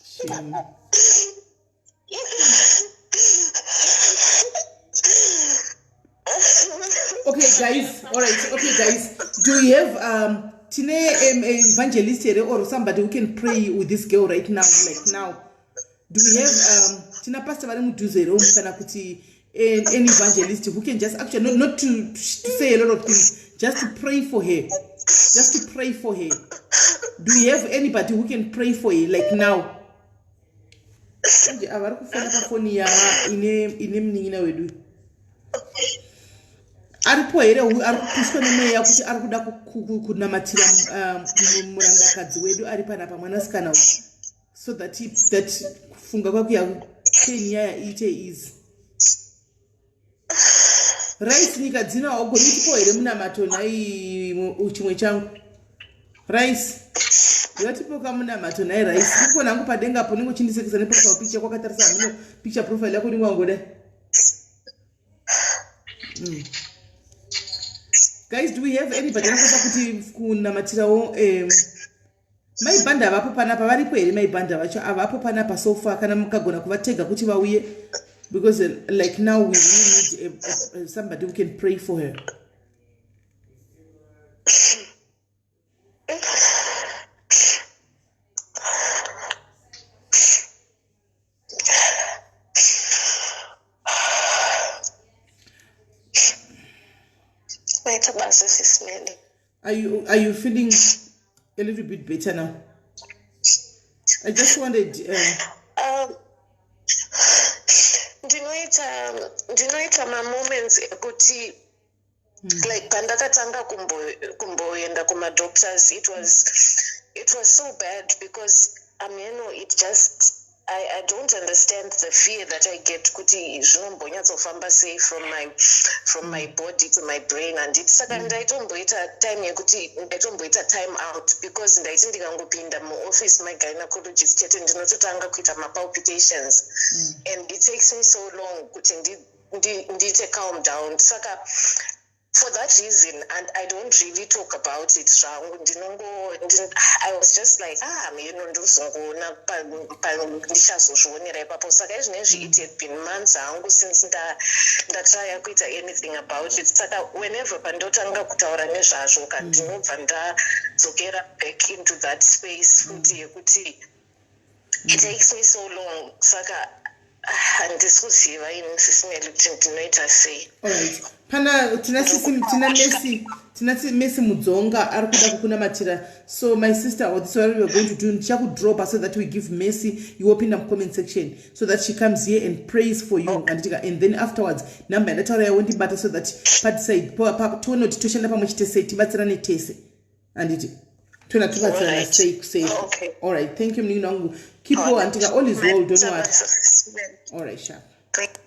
Shame. Okay guys, all right, okay guys, do we have tine evangelist here or somebody who can pray with this girl right now, like now? Do we have tina pastor vari mudhuze here kana kuti an evangelist who can just actually not to say a lot of things, just to pray for her, just to pray for her? Do we have anybody who can pray for her like now? Manje ava vari kufona pafoni ya ine munin'ina wedu. Aripo here ari kupushwa nemweya kuti ari kuda kunamatira murandakadzi wedu ari panapa, mwanasikana uyu, so that kufunga kwake pain yaya iite easy? Rice, nyika dzino haugoni tipo here munamato nhai? Chimwe changu, Rice, yatipoka munamato nhai Rice. Ndikuona hangu padenga apo, unenge uchindisekesa neprofile picture kwakatarisa muno picture profile yako unenge wangodai. Guys, do we have anybody anokwanisa kuti kunamatirawo maibhanda avapo panapa? Varipo here maibhanda vacho avapo panapa so far? Kana mukagona kuvatega kuti vauye, because like now we really need somebody who can pray for her. Maita basa, sis Meli. Are you feeling a little bit better now? I just wanted Ndinoita mamoments ekuti like pandakatanga kumboenda kumadoctors, it was so bad because it just I don't understand the fear that I get kuti zvinombonyatsofamba sei from my body to my brain, handiti? Saka ndaitomboita time yekuti ndaitomboita time out because ndaiti ndikangopinda muoffice my gynecologist chete ndinototanga kuita mapalpitations and it takes me so long kuti ndiite calm down. Saka for that reason, and I don't really talk about it zvangu. Ndinongo I was just like, ah, ndozongoona ndichazozvionera ipapo. Saka izvinezvi it had been months hangu since ndatraya kuita anything about it. Saka whenever pandotanga kutaura nezvazvo ka, ndinobva ndadzokera back into that space futi yekuti it takes me so long. Saka Handisi kuziva ini sisimeli kuti ndinoita sei. Alright. Pana tina sisi tina Messi tina Messi Mudzonga ari kuda kukunamatira. So my sister or this what we are going to do ndichakudropa so that we give Messi you open up comment section so that she comes here and prays for you okay. And, and then afterwards number yandataura yawo ndibata so that padecide tione kuti toshanda pamwe chete sei tibatsirane tese. Anditi toona tobatsirana sei kusei. Okay. All right, thank you munin'ina wangu. Keep on andika all is well, don't worry. All right, sharp.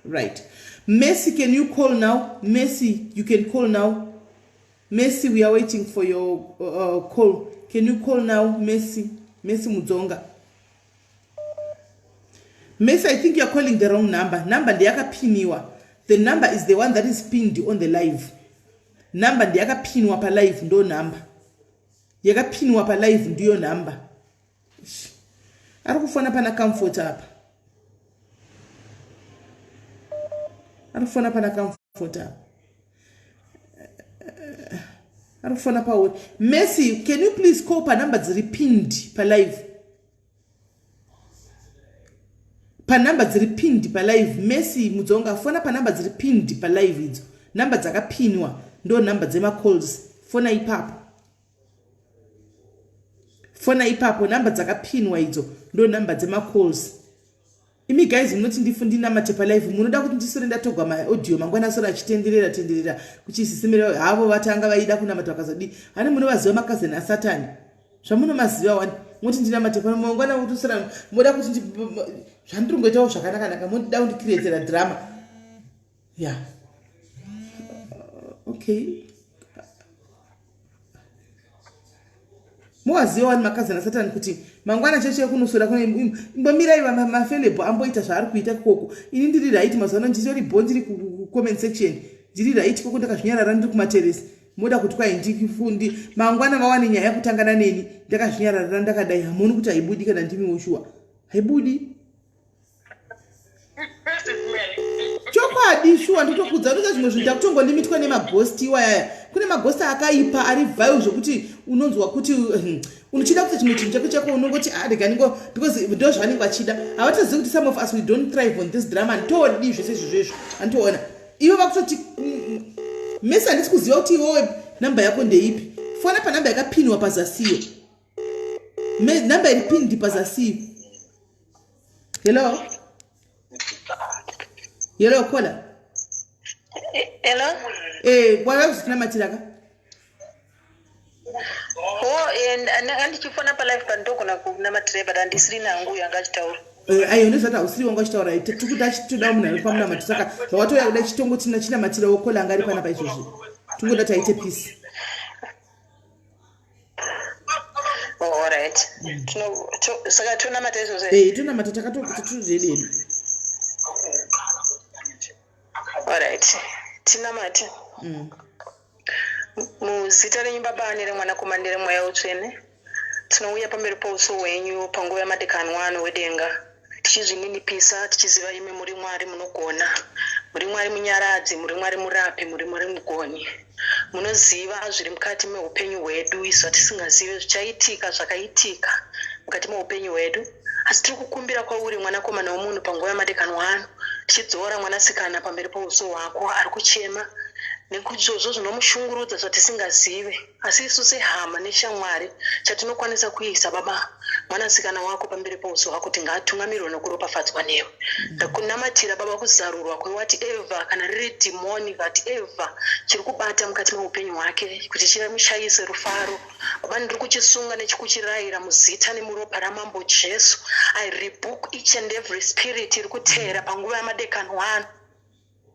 Right. Messi, can you call now? Messi, you can call now. Messi, we are waiting for your call. Can you call now, Messi? Messi Mudzonga. Messi, I think you're calling the wrong number. Number ndeyakapiniwa. The number is the one that is pinned on the live. Number ndeyakapinwa pa live ndo number. Yakapinwa pa live ndiyo number. Ari kufona pana Comfort apa. Ari kufona pana Comfort apa. Ari kufona pauri. Messi, can you please call pa number dziri pinned pa live? Panumber dziri pinned palive. Messi Mudzonga, fona panumber dziri pinned palive idzo. Number dzakapinwa ndo number dzemacalls. Fona ipapo. Fona ipapo number dzakapinwa idzo ndo number dzemacalls. Imi guys munoti ndinamate palive munoda kuti ndisore ndatogwa maaudio mangwana asore achitenderera tenderera kuchisisimira havo vatanga vaida kunamata vakazodii. Hani munovaziva makazeni asatani. Zvamunomaziva wani moti ndinamate pano mangwana kutosara moda kuti zvandiri kungoitawo zvakanaka-naka moda kundicreatera drama. Yeah. Okay. Mowaziva wani makazana satani kuti mangwana cheche kunoswera kune imbomirai mafelebho amboita zvaari kuita koko. Ini ndiri right mazuva ano nditori bho ndiri kucomment section. Ndiri right koko ndakazvinyarara ndiri kumateresi. Moda kuti kwai ndifundi mangwana vawane nyaya yekutangana neni ndakazvinyararira ndakadai hamuoni kuti haibudi kana ndimiwo shuwa haibudi. Chokwadi shuwa ndotokudza unoita zvimwe zvinhu ndakutongolimitwa nemagosti iwayaya. Kune magosti akaipa ari vile zvekuti unonzwa kuti unochida kuita chimwe chinhu chako chako unongoti ah, rega ndingo because ndo zvavanenge vachida. Havatozivi kuti some of us we don't thrive on this drama. Handitodi zvese izvozvo izvo. Handitoona. Ivo vakutoti mese handisi kuziva kuti iwewe namba yako ndeipi. Fona panamba yakapinwa pazasiyo. Namba iri pinned pazasiyo. Hello? Hello, caller. Hello? Eh, wava kuzotinamatira ka? Oh, ndanga ndichifona palive but ndogona kunamatira but handisiri nangu uyo anga achitaura. Aiyo ndozvati hausiri wanga uchitaura tikuda chitoda munhu ari pamunamato saka zvawatouya kuda chitongo tina chinamatirawo kola anga ari panapa izvozvi tingoda taite peace. Oh, all right. Saka tonamata izvozvo? Eh, tonamata takatokuti tiri ready. All right. Tinamate. Muzita renyu Baba neremwanakomana neremweya utsvene, tinouya pamberi pouso hwenyu panguva yamadekanwa ano wedenga, tichizvininipisa, tichiziva imi muri Mwari munogona, muri Mwari munyaradzi, muri Mwari murapi, muri Mwari mugoni. Munoziva zviri mukati meupenyu hwedu, isu hatisingazive zvichaitika, zvakaitika mukati meupenyu hwedu. Asi tiri kukumbira kwauri, mwanakomana womunhu, panguva yamadekanwa ano, tichidzora mwanasikana pamberi pouso hwako ari kuchema nekuzvozvo zvinomushungurudza zvatisingazive. Asi isu sehama neshamwari, chatinokwanisa kuisa, Baba, mwanasikana wako pamberi pouso hwako, kuti ngaatungamirirwe nokuropafadzwa newe. Ndakunamatira, Baba, kuzarurwa kwewhatever, kana riri dhimoni, whatever chiri kubata mukati meupenyu hwake, kuti chimushayise rufaro. Baba, ndiri kuchisunga nechikuchirayira muzita nemuropa raMambo Jesu. I rebuke each and every spirit iri kuteera panguva yamadekanwa ano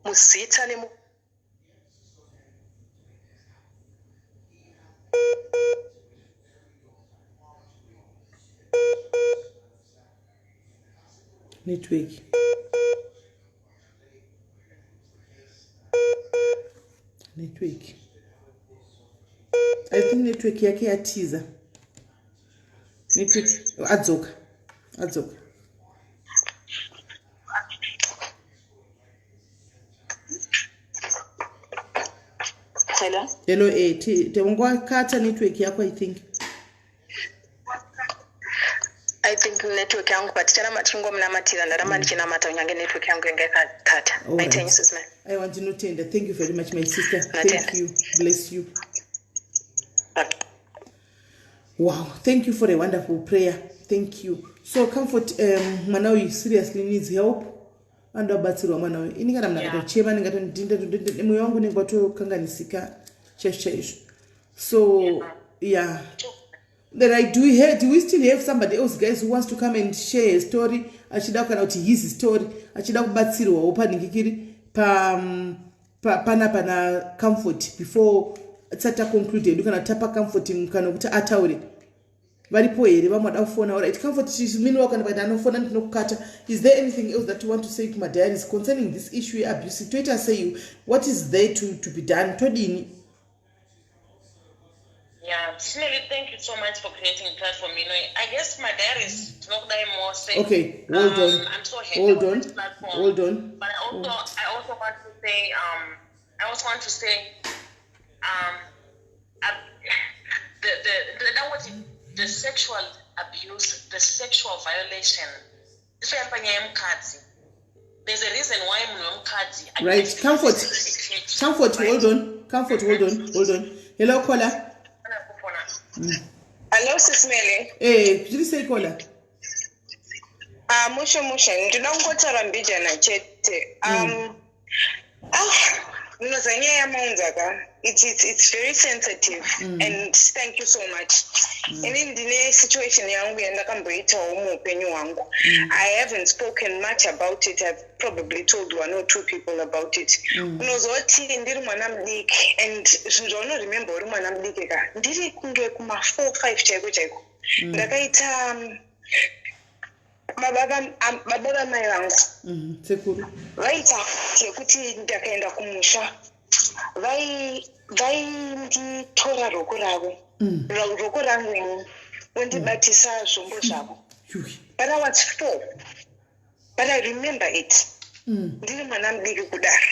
muzita nemu Network. Network. I think network yake yatiza. Network adzoka. Adzoka. Hello. Hello, eh, tewangwakata network yako I think. I think network yangu, but ticharamba tiringomunamatira. Ndaramba ndichinamata kunyange network yangu yanga yakakata. Alright. Maita sis Mel. Aiwa, ndinotenda. Thank you very much, my sister. Natenda. Thank you. Bless you. Wow, thank you for a wonderful prayer. Thank you. So Comfort, mwana uyu seriously needs help. Anoda kubatsirwa mwana uyu. Ini kana munhu akatochema, ndingatoti mwoyo wangu unenge watokanganisika chaizvo chaizvo. So yeah, then I do hear, do we still have somebody else, guys, who wants to come and share a story, achida kana kuti his story, achida kubatsirwawo panhingikiri pa, pana Comfort, before tisati taconclude hedu kana tapa Comfort kana kuti ataure? Varipo here vamwe vada kufona? Alright, Comfort, meanwhile, kana pakati anofona, ndinokukata. Is there anything else that you want to say kumadiaries concerning this issue yeabuse? Toita sei? What is there to be done? Todini? Yeah, Sineli, thank you so much for creating the platform. I guess my diaries, tinokudai mose. Okay, hold on. I'm so happy Hold with on. this platform. Hold on. But I also want to say, the that was the sexual abuse, the sexual violation. Especially panyaya yemukadzi. There's a reason why munhu wemukadzi. Right, Comfort. Comfort, hold on. Comfort, hold on, hold on. Hello, caller. Hello, Sis Mele. Eh, zviri sei, caller? Ah, mushe mushe, ndinoda kungotaura mbijana chete. Ah, munoziva nyaya yamaunza ka, it's very sensitive and thank you so much. Ini ndine situation yangu yandakamboitawo muupenyu hwangu. I haven't spoken much about it. I've probably told one or two people about it. Unozoti ndiri mwana mudiki and zvinhu zvaunoremember uri mwana mudiki ka, ndiri kunge kuma 4 5 chaiko chaiko, ndakaita baba vamai vangu Sekuru. Vaita yekuti ndakaenda kumusha, vainditora roko ravo, roko rangu ini, vondibatisa zvombo zvavo. Yui. But I was 4, but I remember it. Ndiri mwana mudiki kudaro,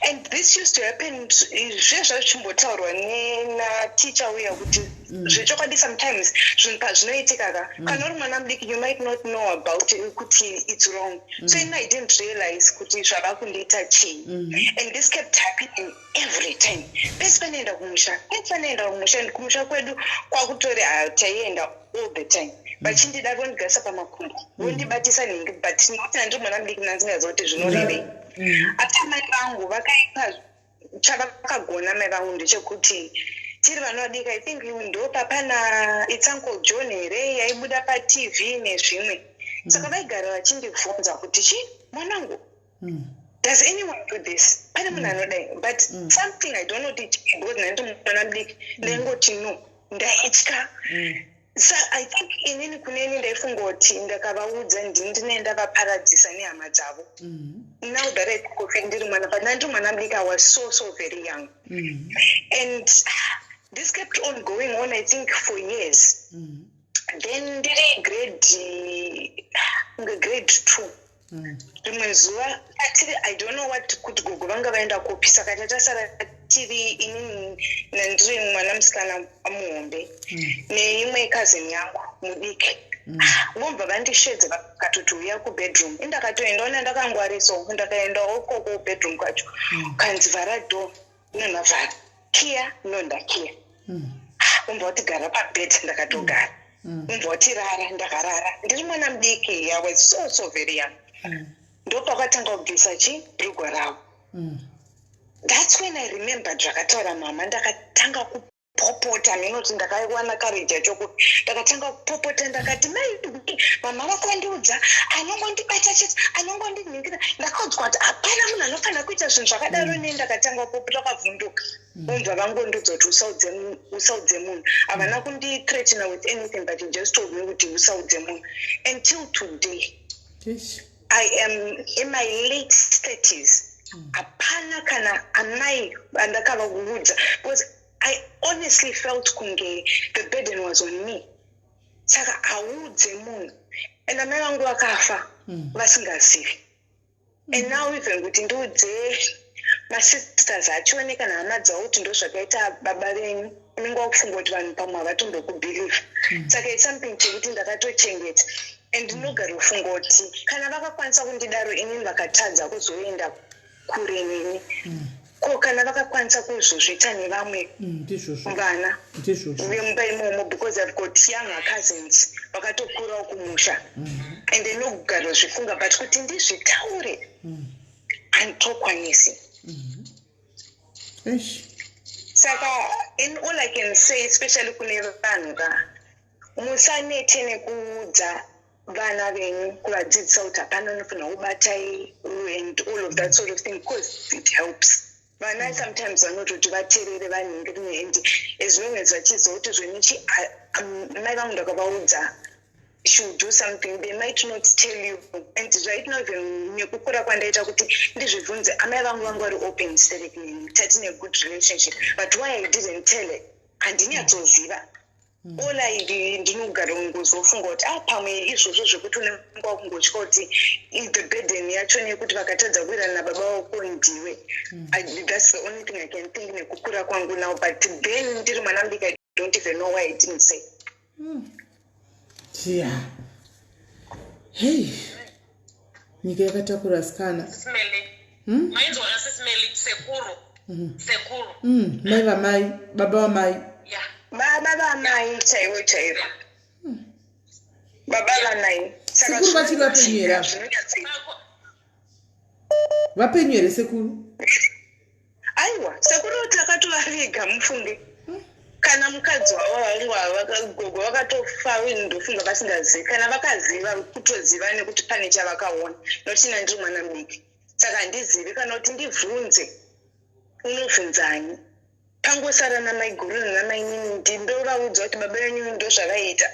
and this used to happen. Zvezvazvichimbotaurwa naticha uya kuti zvechokwadi, sometimes zvinhu pazvinoitika ka, kana uri mwana mudiki, you might not know about it, kuti it's wrong. So ini I didn't realize kuti zvava kundiita chii, and this kept happening every time pese panoenda kumusha, pese panoenda kumusha. And kumusha kwedu kwakutori, taienda all the time, vachindida, vondigarisa pamakumbo, vondibatisa nhingi, but nokuti nandiri mwana mudiki, nandingaziva kuti zvinorevei. Asi amai vangu vakaita chavakagona. Mai vangu ndechekuti tiri vana vadiki, I think ndo papana It's Uncle John here yaibuda paTV nezvimwe, saka vaigara vachindibvunza kuti, "Chi mwanangu, does anyone do this? Pane munhu anodai?" But something, I don't know kuti chii, because nanditi mwana mudiki, ndaingoti no, ndaitya. So I think inini kuneni ndaifunga kuti ndakavaudza, ndini ndinee ndavaparadzisa nehama dzavo. Now that I think of it, ndiri mwana, but nandiri mwana mudiki, I was so so very young, and this kept on going on, I think for years. Then ndiri grade, kunge grade 2, rimwe zuva tiri, I don't know what, kuti gogo vanga vaenda kupi, saka tatasara tiri inini, nandiri mwana musikana muhombe, neimwe cousin yangu mudiki. Vobva vandishedza, vakatoti, "Uya kubedroom." Indakatoendaona ndakangwarisawo, ndakaendawo ukoko kubedroom kwacho, kanzi, "Vhara door." Nonavhara kiya, nondakiya. Umbva wati, "Gara pabed." Ndakatogara. Umbva wati, "Rara." Ndakarara. Ndiri mwana mudiki, I was so so very young. Ndopakatanga kubvisa chi bhurugwa ravo. That's when I remembered zvakataura mama. Ndakatanga kupopota minoti, ndakaiwana courage yacho kuti ndakatanga kupopota. Ndakati, "Mai, mama vakandiudza anongondibata chete, anongondinhingira. Ndakaudzwa kuti hapana munhu anofanira kuita zvinhu zvakadaro." Ne ndakatanga kupopota, vakavhunduka, vobva vangondiudza kuti, "Usaudze munhu." Havana kundithreatena with anything, but he just told me kuti, "Usaudze munhu." Until today, Eish. I am in my late 30s, hapana kana amai vandakavaudza, because I honestly felt kunge the burden was on me. Saka haudze munhu, and amai vangu vakafa vasingazivi. And now even kuti ndiudze masisters achione kana hama dzavo kuti ndo zvakaita baba venyu, unenge wakufunga kuti vanhu pamwe havatombokubhilivha. Saka it's something chekuti ndakatochengeta. And ndinogara kufunga kuti kana vakakwanisa kundidaro inini, vakatadza kuzoenda kure neni, ko kana vakakwanisa kuzozviita nevamwe Ndizvozvo. vana Ndizvozvo. vemumba imomo, because I've got younger cousins vakatokurawo kumusha, and ndinogara zvifunga, but kuti ndizvitaure handitokwanisi. Eish. Saka in all I can say, especially kune vanhu ka, musanete nekuudza vana venyu, kuvadzidzisa kuti hapana unofanira kubatai and all of that sort of thing, because it helps vana. Sometimes vanototi vateerere vanhingi rimwe, and as long as vachiziva kuti zvenichi mai vangu ndakavaudza, should do something, they might not tell you. And right now, even nekukura kwandaita, kuti ndizvibvunze, amai vangu vangu vari open sterek neni, tatine good relationship, but why I didn't tell it handinyatsoziva. All I ndinogara kungozofunga kuti ah, pamwe izvozvo zvekuti unenge wakungotya kuti the burden yacho nekuti vakatadza kuwirana nababa vako ndiwe. That's the only thing I can think nekukura kwangu now, but then ndiri mwana mudiki, I don't even know why I didn't say. Yeah, hei, nyika yakatakura sikana. Sis Melly. Mainzwa naSis Melly, sekuru, sekuru. Mai vamai, baba vamai. Yeah. Baba vamai chaivo chaivo, baba vamai. Saka Sekuru vachiri vapenyu here ava? Vapenyu here sekuru? Aiwa, sekuru takatovaviga, mufunge. Kana mukadzi wavo vangu gogo vakatofa, ndofunga vasingazivi, kana vakaziva kutoziva nekuti pane chavakaona, nokuti ina ndiri mwana mudiki, saka handizivi kana kuti ndibvunze unobvunzani. Pangosara namaiguru nanamainini, ndovaudza kuti baba venyu ndo zvavaiita.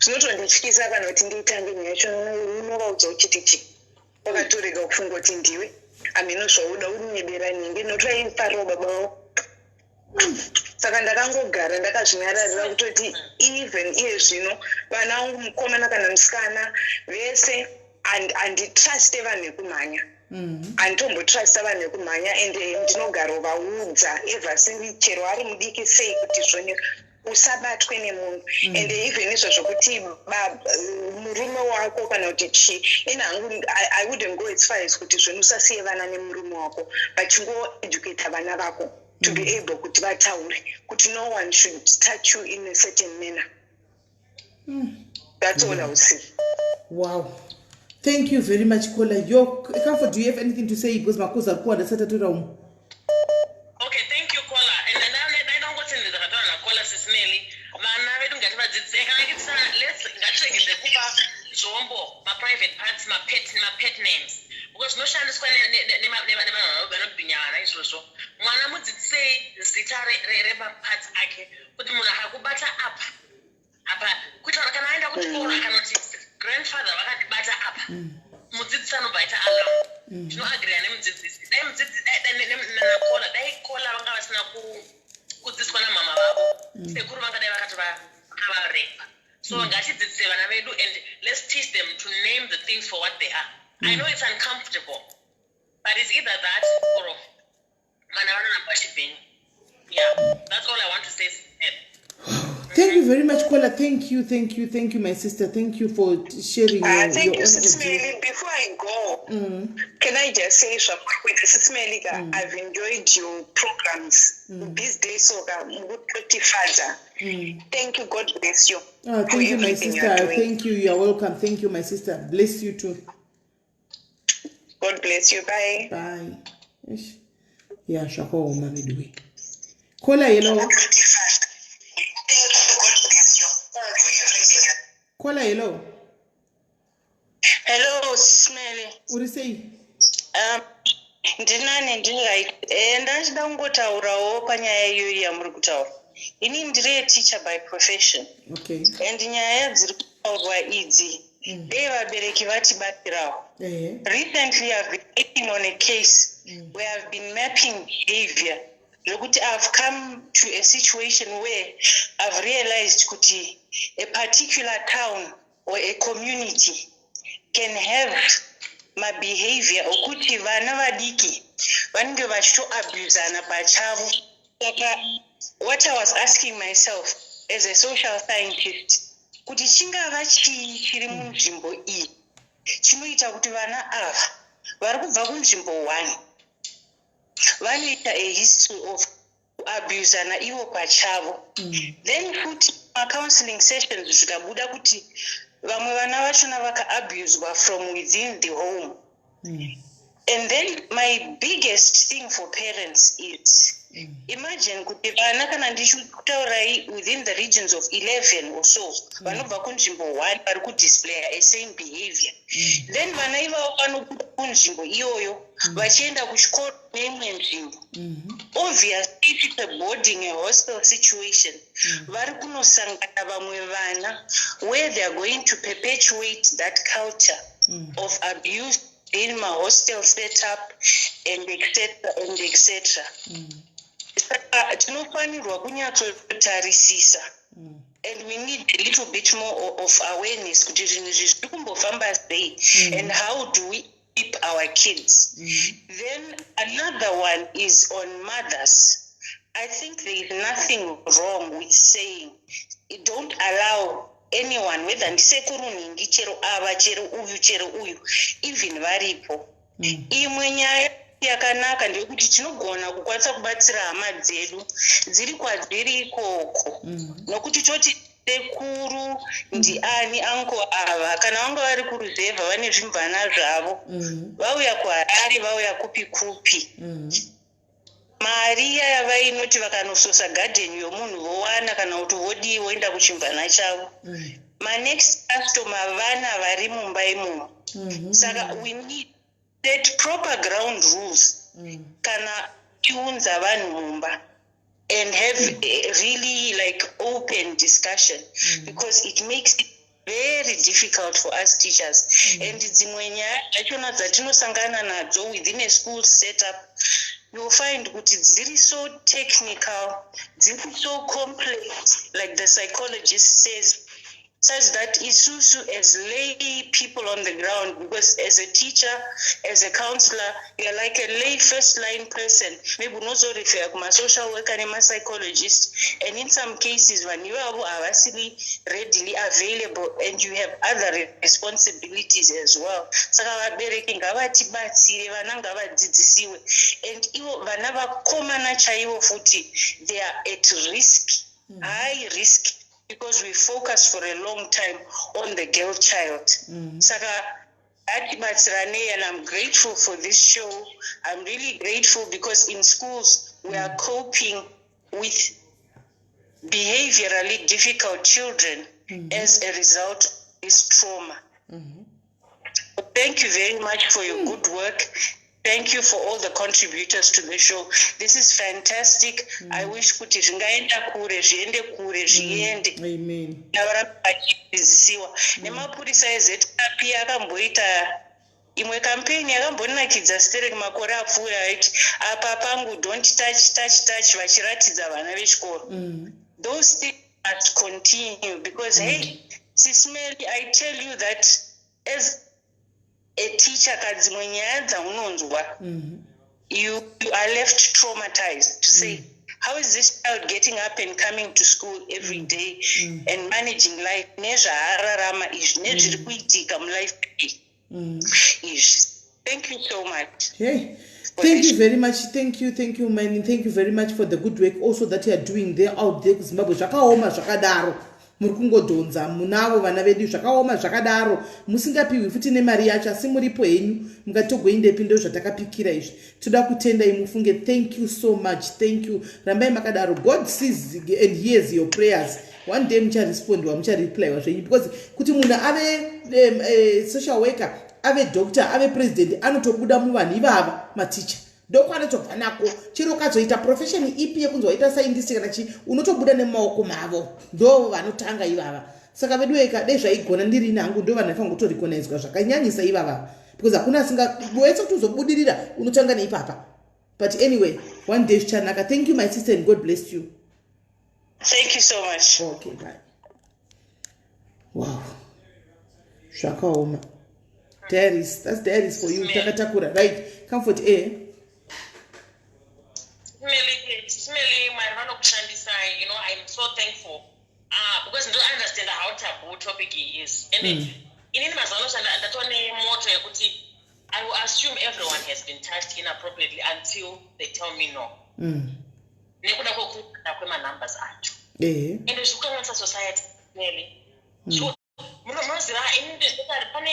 Zvinotondityisa kana kuti ndiitange nyaya yacho. Unovaudza uchiti chi wakatorega kufunga kuti ndiwe hameno zvauda unyebera nhingi, nokuti vaifarirawo baba vavo. Saka ndakangogara ndakazvinyararira, kutoti even iye zvino vana vangu, mukomana kana musikana, vese handitruste vanhu vekumhanya. Handitombotrusta vanhu vekumhanya, and ndinogarovaudza ever since, chero ari mudiki sei, kuti zvoni usabatwe nemunhu. And even izvo zvokuti murume wako kana kuti chii, ini hangu I wouldn't go as far as kuti zvoni usasiye vana nemurume wako, but chingoeducata vana vako to be able kuti vataure kuti no one should touch you in a certain manner. That's all I would say. Wow, thank you very much, caller. Yo, Comfort, do you have anything to say? Because makozi ari kuwanda, sati atora umwe. Okay, thank you, caller. And ndaida kungotendedza zvakataura nacaller. Sis Melly, vana vedu ngativadzidzise kana kitisa, let's ngatiregedze kupa zvombo, maprivate parts, mapet names, because zvinoshandiswa nevanhu vanobhinya vana izvozvo. Mwana mudzidzisei zita remaparts ake, kuti munhu akakubata apa apa, kuitira kana aenda kuchikoro akanoti grandfather vakandibata apa, mudzidzisi anobva aita alarm. Tinoagriya nemudzidzisi. Dai mudzidzisi nacaller, dai caller vanga vasina kudzidziswa namama vavo, sekuru vangadai vakatovarepa. So ngatidzidzise vana vedu and let's teach them to name the things for what they are. I know it's uncomfortable, but it's either that or vana vanoramba vachibhinya. Yeah, that's all I want to say. Thank you very much, caller. Thank you, thank you, thank you, my sister. Thank you for sharing Thank your you, own Sis audio. Melly. Before I go, can I just say something? Sis Melly, I've enjoyed your programs these days. So, mukutotifadza. Thank you. God bless you Oh, for thank you, my everything you sister. are doing. Thank you. You are welcome. Thank you, my sister. Bless you too. God bless you. Bye. Bye. Eish. Yeah, zvakaoma veduwe. Caller, hello. Thank you. God bless you for everything. Caller, hello. Hello, Sis Melly. Uri sei? Ndinani, ndiri right. Ndachida kungotaurawo panyaya iyoyi yamuri kutaura. Ini ndiri teacher by profession. And nyaya dziri kutaurwa idzi, dei vabereki vatibatsirawo. Recently I've been working on a case where I've been mapping behavior, zvokuti I've come to a situation where I've realized kuti a particular town or a community can have mabehavior okuti vana vadiki vanenge vachitoabusana pachavo. Saka what I was asking myself as a social scientist, Kuti chingava chii chiri munzvimbo iyi chinoita kuti vana ava vari kubva kunzvimbo one vanoita a history of kuabusana ivo pachavo. Then futi macounseling sessions zvikabuda kuti vamwe vana vachona vakaabuswa from within the home. And then my biggest thing for parents is, imagine kuti vana, kana ndichikutaurai, within the regions of 11 or so vanobva kunzvimbo one vari kudisplaya a same behavior. Then vana ivavo vanobuda kunzvimbo iyoyo vachienda kuchikoro neimwe nzvimbo. Obviously, if it's a boarding, a hostel situation, vari kunosangana vamwe vana where they are going to perpetuate that culture of abuse in mahostel setup and etc and etc. Saka tinofanirwa kunyatsotarisisa and we need a little bit more of awareness kuti zvinhu izvi zviri kumbofamba sei and how do we keep our kids. Then another one is on mothers. I think there is nothing wrong with saying, don't allow anyone, whether ndisekuru nhingi, chero ava, chero uyu, chero uyu, even varipo. Imwe nyaya yakanaka ndeyekuti tinogona kukwanisa kubatsira hama dzedu dziri kwadziri ikoko. Nokuti toti sekuru ndiani, uncle ava, kana vanga vari kuruzevha vane zvimvana zvavo. Vauya kuHarare, vauya kupi kupi. Mari iya yavainoti vakanososa gadheni yomunhu vowana, kana kuti vodii, voenda kuchimvana chavo. Manext customer vana vari mumba imomo. Saka we need set proper ground rules kana tiunza vanhu mumba and have a really like open discussion because it makes it very difficult for us teachers. And dzimwe nyaya dzachona dzatinosangana nadzo within a school setup, you'll find kuti dziri so technical, dziri so complex, like the psychologist says, such that isusu as lay people on the ground, because as a teacher, as a counselor, you're like a lay first line person. Maybe unozorefer kuma-social worker nema-psychologist, and in some cases vanhu ivavo havasiri readily available and you have other responsibilities as well. Saka vabereki ngavatibatsire, vana ngavadzidzisiwe, and ivo vana vakomana chaivo futi, they are at risk, high risk, because we focus for a long time on the girl child. Saka atibatsiranei, and I'm grateful for this show. I'm really grateful because in schools we are coping with behaviorally difficult children as a result of this trauma. Thank you very much for your good work. Thank you for all the contributors to the show. This is fantastic. I wish kuti zvingaenda kure, zviende kure, zviende. Amen. Varambe vachidzidzisiwa nemapurisa eZRP. Akamboita imwe kampeni yakambonakidza sterek makore apfuura, aiti apa pangu, don't touch, touch, touch, vachiratidza vana vechikoro. Those things must continue because hey, Sis Melly, I tell you that as a teacher, kadzimwe nyaya dzaunonzwa, you are left traumatized to say, how is this child getting up and coming to school every day and managing life nezvaararama izvi, nezviri kuitika mulife izvi? Thank you so much. Hey, thank you very much. Thank you, thank you, man. Thank you very much for the good work also that you are doing there, out there kuZimbabwe. Zvakaoma zvakadaro, muri kungodhonza munavo vana vedu. Zvakaoma zvakadaro, musingapiwi futi nemari yacho, asi muripo henyu mukatogoindepi. Ndo zvatakapikira izvi. Toda kutendai mufunge. Thank you so much, thank you. Rambai makadaro. God sees and hears your prayers. One day mucharespondwa, muchareplyiwa zvenyu, because kuti munhu ave social worker, ave doctor, ave president, anotobuda muvanhu ivava, maticha ndokwanotobva nako. Chero ukazoita profession ipi, yekunzi waita scientist kana chii, unotobuda nemumaoko mavo, ndo vanotanga ivava. Saka vedu eka dei zvaigona ndirini hangu, ndo vanhu vaifanira kutorecognizwa zvakanyanyisa ivava, because hakuna asinga wese kuti uzobudirira unotanga neipapa. But anyway, one day zvichanaka. Thank you, my sister, and God bless you. Thank you so much. Okay, bye. Wow, zvakaoma. Diaries, that's diaries for you. Takatakura, right? Comfort a Sis Melly, Mwari vanokushandisai. I'm so thankful. Ah, because ndo understand how taboo topic is. And inini mazuva ano ndatova nemoto yekuti I will assume everyone has been touched inappropriately until they tell me no. Nekuda kwekuda kwemanumbers acho. Ende zvikukanganisa society neli. Munoziva, ini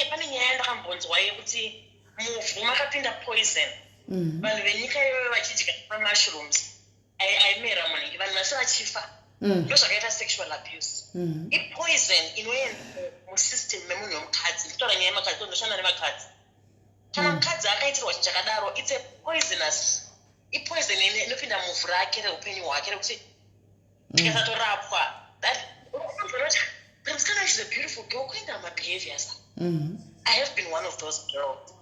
pane nyaya yandakambonzwa yekuti muvhu makapinda poison. Vanhu venyika iyoyo vachidya mamushrooms aimera munhingi, vanhu vasi vachifa. Ndo zvakaita sexual abuse. Ipoison inoenda musystem memunhu wemukadzi. Nditaura nyaya yemakadzi, ndoshanda nevakadzi. Kana mukadzi akaitirwa chinhu chakadaro, it's a poisonous, ipoison inopinda muvhu rake reupenyu hwake, rekuti tikasatorapwa that musikana, she's a beautiful girl, kuenda mabehaviors. I have been one of those girls.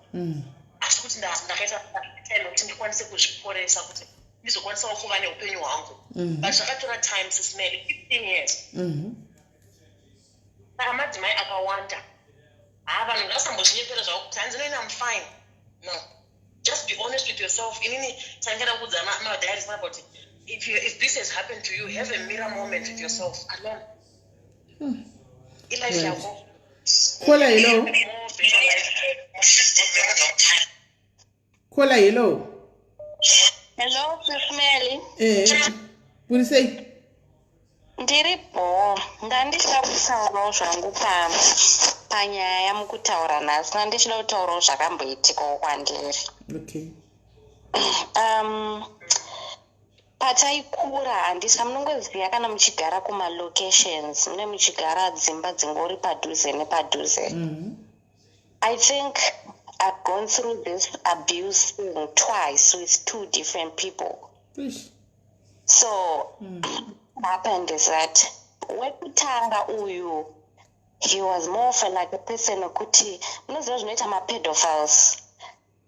Asi kuti ndakaita time kuti ndikwanise kuzviporesa, kuti ndizokwanisawo kuva neupenyu hwangu. But zvakatora time, Sis Melly, 15 years. Saka madzimai akawanda, ha, vanhu ngavasambozvinyepera zvavo kuti hanzi, "No, I'm fine." No, just be honest with yourself. Inini tangada kuudza madiaries about if this has happened to you, have a mirror moment with yourself alone. Ilife yako. Caller, hello. More better life. Caller, hello. Hello, Sis Melly. Kuri sei? Ndiri bho. Ndandichida kutaurawo zvangu panyaya yamukutaura nhasi. Ndandichida kutaurawo zvakamboitikawo kwandiri. Pataikura, handisa munongoziva kana muchigara kumalocations, mune muchigara dzimba dzingori padhuze nepadhuze. I think I've gone through this abuse thing twice with two different people. Ish. So what happened is that wekutanga uyu, he was more of a, like a person wekuti munoziva zvinoita mapedophiles,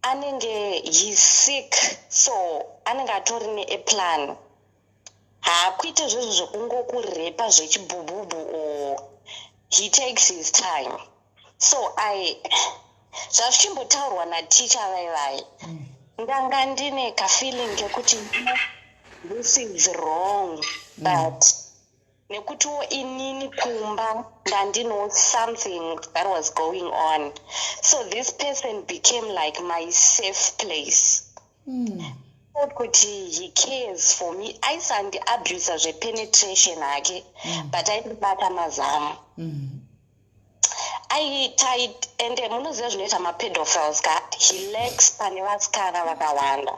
anenge he's sick, so anenge atori neaplan. Haakuite zvezvo zvekungokurepa zvechibhubhubhu, or he takes his time. So I, zvazvichimbotaurwa naticha vaivai, ndanga ndine kafeeling kekuti this is wrong, but nekutiwo inini kumba ndandino something that was going on, so this person became like my safe place. Kuti he cares for me. Aisandiabusa zvepenetration hake, but aindibata mazamu. Aita, ende munoziva zvinoita mapedophiles ka, he lacks pane vasikana vakawanda.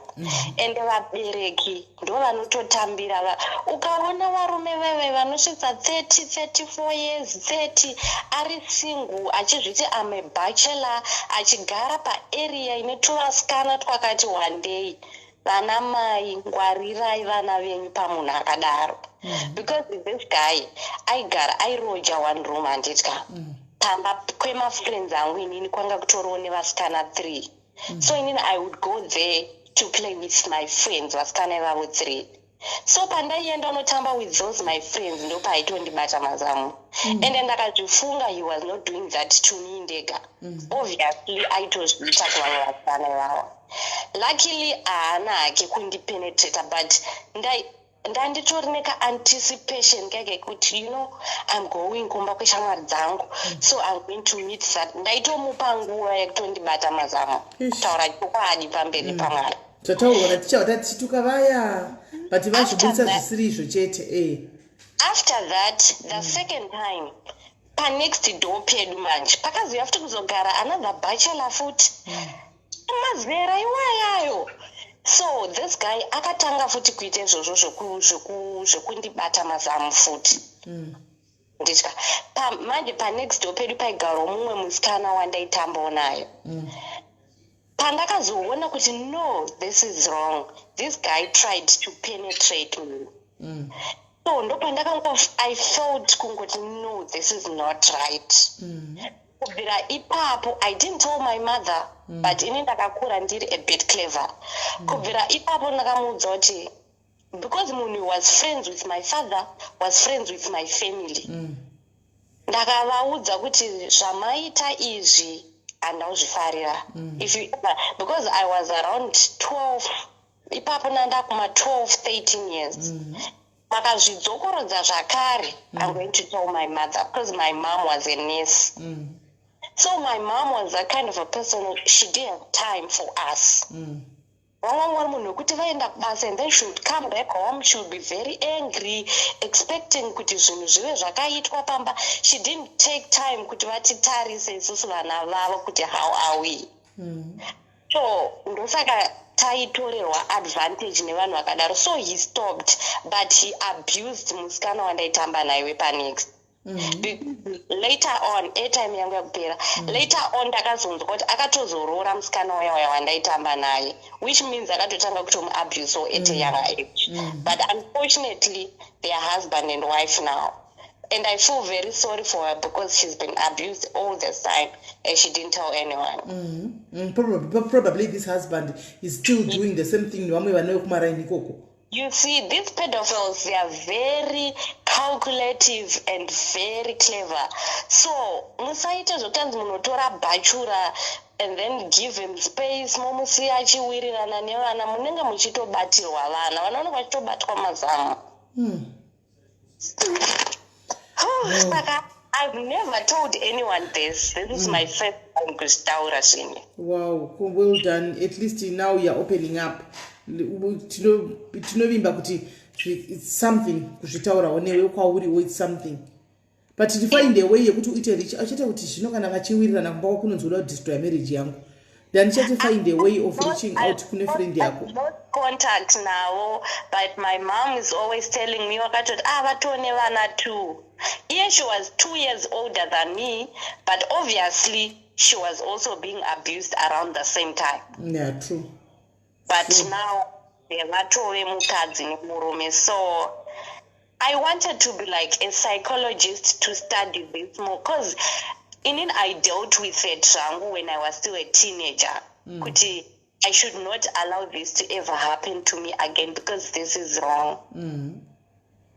Ende vabereki ndo vanototambira. Ukaona varume veve vanosvitsa 30, 34 years, 30, ari single, achizviti am a bachelor, achigara paarea ine tuvasikana twakati wandei, vana mai, ngwarirai vana venyu pamunhu akadaro. Because this guy aigara, airoja one room, handitya. Pamba kwemafriends angu inini kwanga kutoriwo nevasikana three. So inini I would go there to play with my friends, vasikana ivavo three. So pandaienda unotamba with those my friends, ndopaitondibata mazamu. Ende ndakazvifunga, he was not doing that to me ndega. Obviously aitozviita kuvamwe vasikana ivavo. Luckily haana hake kundipenetrata, but ndanditori nekaanticipation keke kuti, I'm going kumba kweshamwari dzangu, so I'm going to meet that. Ndaitomupa nguva yekutondibata mazamu. Kutaura chokwadi pamberi pamwari. Zvataurwa naticha tichituka vaya, but vazvibudisa zvisiri izvo chete e. After that, the second time, panext door pedu manje pakazouya futi kuzogara another bachelor futi. Mazera iwayayo. So this guy akatanga futi kuita izvozvo zvekundibata mazamu futi. Nditya manje panext door pedu paigarawo mumwe musikana wandaitambawo nayo. Pandakazoona kuti no, this is wrong, this guy tried to penetrate me. So ndopandakango, I felt kungoti no, this is not right. Kubvira ipapo, I didn't tell my mother, but ini ndakakura ndiri a bit clever. Kubvira ipapo ndakamuudza kuti, because munhu was friends with my father, was friends with my family, ndakavaudza kuti zvamaita izvi handauzvifarira. If you ever, because I was around 12 ipapo, nanda kuma 12, 13 years. Makazvidzokorodza zvakare, I'm going to tell my mother, because my mom was a nurse. So my mom was that kind of a person, she didn't have time for us. Vamwe vari munhu wekuti vaenda kubasa and then she would come back home, she would be very angry, expecting kuti zvinhu zvive zvakaitwa pamba. She didn't take time kuti vatitarise isusu vana vavo kuti how are we. So ndosaka taitorerwa advantage nevanhu vakadaro. So he stopped, but he abused musikana wandaitamba naye wepanext. Later on, airtime yangu yakupera. Later on ndakazonzwa kuti akatozoroora musikana uya uya wandaitamba naye, which means akatotanga kutomuabusewo at a younger age. But unfortunately they are husband and wife now, and I feel very sorry for her because she's been abused all this time and she didn't tell anyone. Probably this husband is still doing the same thing nevamwe vana vekumaraini ikoko. You see, these pedophiles, they are very calculative and very clever. So musaite zvokutanzi munotora bhachura and then give him space, momusiya achiwirirana nevana. Munenge muchitobatirwa vana, vana vanenge vachitobatwa mazamu. Saka I've never told anyone this. This is my first time kuzvitaura zvinhu. Wow, well done. At least now you are opening up. Tinovimba kuti it's something kuzvitaurawo newe kwauriwo, it's something, but to find a way yekuti uite reach achiita kuti zvino kana vachiwirirana kumba kwakunonzi uda kudestroya marriage yangu, then chete find a way of reaching out kune friend yako. Not contact navo, but my mom is always telling me, wakatoti, ah, vatone vana two. Iye she was 2 years older than me, but obviously she was also being abused around the same time. Yeah, true. But now vatove mukadzi nemurume. So I wanted to be like a psychologist to study this more, because inini I dealt with it zvangu when I was still a teenager, kuti I should not allow this to ever happen to me again because this is wrong.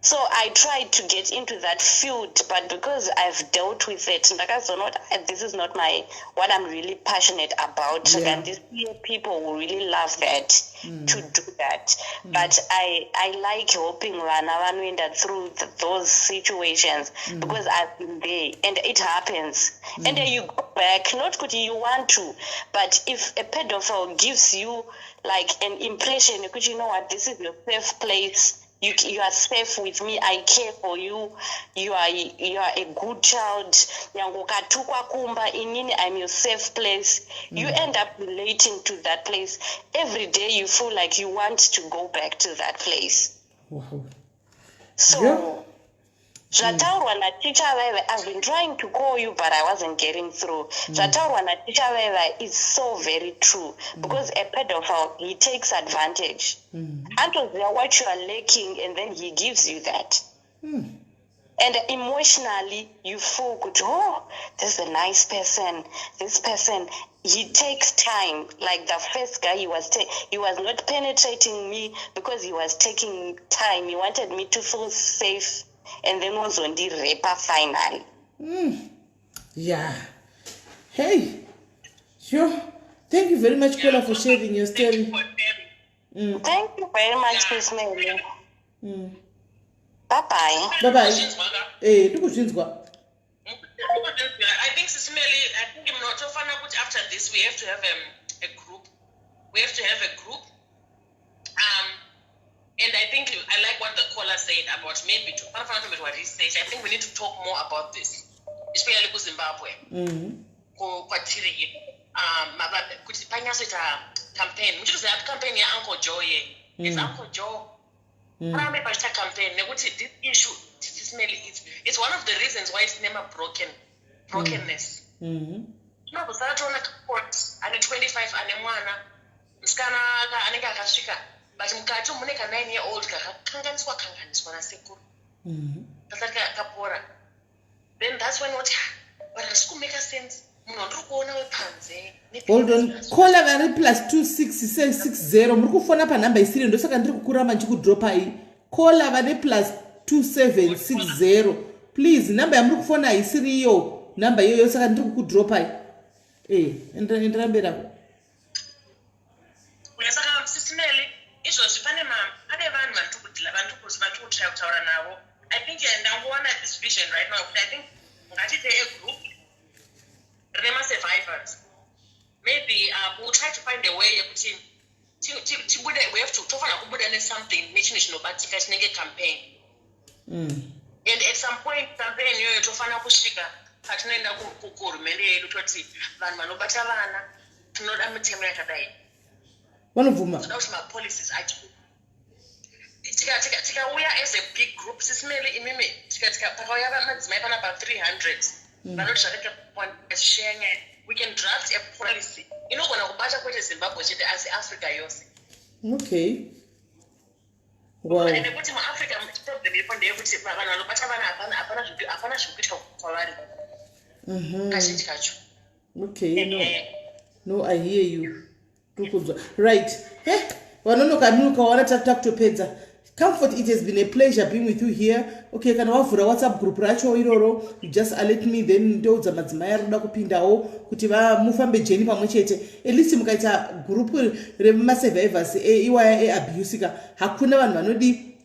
So I tried to get into that field, but because I've dealt with it, ndakazoona kuti, "Ah, this is not my what I'm really passionate about." And this year people will really love that, to do that. But I like helping vana vanoenda through those situations because I've been there and it happens. And then you go back, not kuti you want to, but if a pedophile gives you like an impression because, you know what, this is your safe place, you are safe with me, I care for you, you are a good child, nyange ukatukwa kumba, inini I'm your safe place, you end up relating to that place. Every day you feel like you want to go back to that place. So zvataurwa naticha vaiva, I've been trying to call you but I wasn't getting through. Zvataurwa naticha vaiva is so very true because a pedophile, he takes advantage. Anotoziva what you are lacking and then he gives you that. And emotionally you feel kuti, oh, this is a nice person. This person, he takes time. Like the first guy, he was not penetrating me because he was taking time. He wanted me to feel safe and then wozondirepa finally. Yeah, hey, sure, thank you very much, Kola, for sharing your story. Thank you very much, Miss Mary. Bye bye. Bye bye. Eh, ndikuzvinzwa. I think, Sis Melly, I think mnotofanira kuti after this we have to have a group. We have to have a group. And I think I like what the caller said about maybe to panofanira kutoitwa research. I think we need to talk more about this, especially kuZimbabwe kwatiri, kuti panyatsoita campaign. Muchitoziva campaign yaUncle Joe ye? It's Uncle Joe. Parambe pachiita campaign nekuti this issue, Sis Melly, it's one of the reasons why sinema brokenness. Tinobvosara toona court ane 25, ane mwana musikana anenge akasvika, but mukati mune ka 9 year old kakakanganiswa kanganiswa nasekuru kasati kapora. Then that's when what, but hazisi kumake sense, munhu wandiri kuona wepanze. Hold on, caller vari +2660, muri kufona panhamba isiri, ndosaka ndiri kukuramba ndichikudropai. Caller vane +2760, please, nhamba yamuri kufona haisiri iyo nhamba iyoyo, saka ndiri kukudropai. E, enderai mberi ako. Saka Sis Melly, izvozvi pane ma Pane vanhu vandiri kutraya kutaura navo. I think ndangowana this vision right now kuti I think ngatiite a group rine masurvivors. Maybe we'll try to find a way yekuti tibude. We have to, tofanira kubuda nesomething, nechinhu chinobatika chinenge campaign. And at some point campaign iyoyo tofanira kusvika patinoenda kuhurumende yedu toti vanhu vanobata vana, tinoda mitemo yakadai. Vanobvuma. Toda kuti mapolicies acho tikauya as a big group, Sis Melly, imimi, pakauya madzimai panapa 300 vanoti zvakaita share nyaya, we can draft a policy inogona kubata kwete Zimbabwe chete asi Africa yose. Nekuti muAfrica problem iripo ndeyekuti vanhu vanobata vana hapana zviri kuitwa kwavari kazhinji kacho. Okay, no, I hear you. Tiri kunzwa. Right, he vanonoka nukawana takutopedza. Comfort, it has been a pleasure being with you here. Okay, kana wavhura WhatsApp group racho iroro, you just alert me, then ndoudza madzimai ari kuda kupindawo kuti mufambe journey pamwe chete. At least mukaita group remasurvivors iwaya eabuse ka, hakuna vanhu vanodi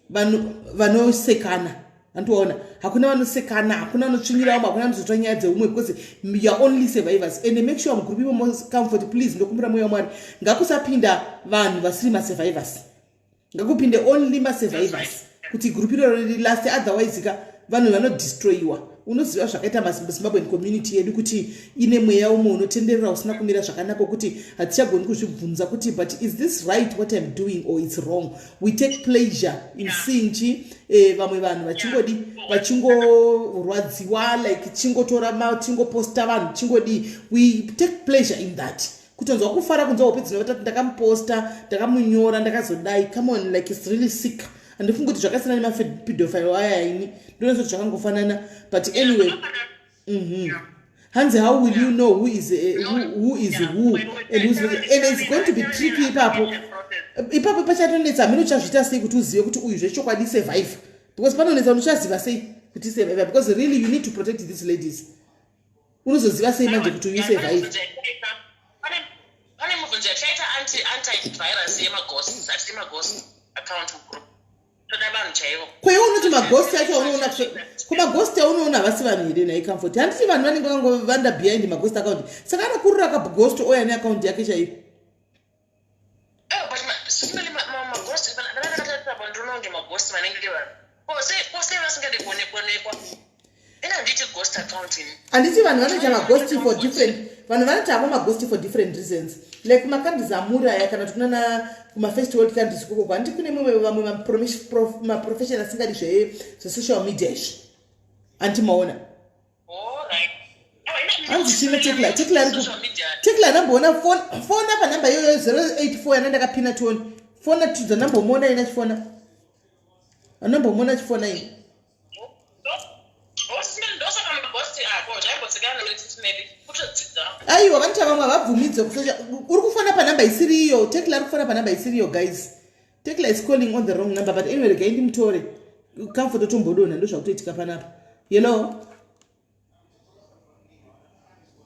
vanosekana. Andiona hakuna vanosekana, hakuna vanotsvinyira vamwe, hakuna vanozotora nyaya dzeumwe because you are only survivors. And make sure mugroup imomo, Comfort, please, ndokumbira mweya waMwari, ngakusapinda vanhu vasiri masurvivors, ngakupinde only masurvivors kuti group iroro rilast. Otherwise ka vanhu vanodestroyiwa. Unoziva zvakaita maZimbabwean community yedu kuti ine mweya umwe unotenderera usina kumira zvakanaka, wekuti hatichagoni kuzvibvunza kuti, "But is this right what I'm doing or it's wrong?" We take pleasure in seeing chi vamwe vanhu vachingodi vachingorwadziwa, like chingotora, chingoposta vanhu, chingodii. We take pleasure in that, kutonzwa kufara, kunzwa hope dzinovata, ndakamuposta, ndakamunyora, ndakazodai. Come on, like, it's really sick. Handifungi kuti zvakasiyana nemapedophile aya. Ini ndinoona kuti zvakangofanana, but anyway. Hanzi, how will you know who is who and who's not? And it's going to be tricky ipapo. Ipapo pachatonetsa. Hamene uchazviita sei kuti uzive kuti uyu zvechokwadi survivor? Because panonetsa, unochaziva sei kuti survivor? Because really you need to protect these ladies. Unozoziva sei manje kuti uyu survivor? Pane mubvunzo yatichaita antivirus yemaghost. Hatidi maghost account mugroup, toda vanhu chaivo. Kweiwe unoti maghost acho aunoona, kumaghost aunoona havasi vanhu here nhai, Comfort? Handiti vanhu vanenge vakangovanda behind maghost account? Saka anokurira kaghost oya neaccount yake chaiyo. Oh, but similarly, maghost ndakatarisapa, ndinoona kunge maghost vanenge vanhu kose vasingadi kuonekwa. Ina handiti ghost account ini. Handiti vanhu vanoita maghost for different, vanhu vanoita havo maghost for different reasons, like macountries amuri aya kana kuti kunana kumafirst world countries kokoko, handiti kune mumwe vamwe maprofession asingadi zvesocial media izvi? Handiti maona? Alright. Hanzi chine Tekla, Tekla ari Tekla namboona fona panhamba iyoyo 084 yana ndakapina toni. Fona tudza, nambomuona ina chifona, anambomuona chifona ini. Ndosaka maghost ako zvaimbotsikana nekuti kutodzidza. Aiwa, vanoita vamwe havabvumidzwe kusocial. Uri kufona panhamba isiri iyo. Tekla ari kufona panhamba isiri iyo, guys. Tekla is calling on the wrong number. But anyway, regai ndimutore. Comfort otombodonha, ndo zvakutoitika panapa. Hello,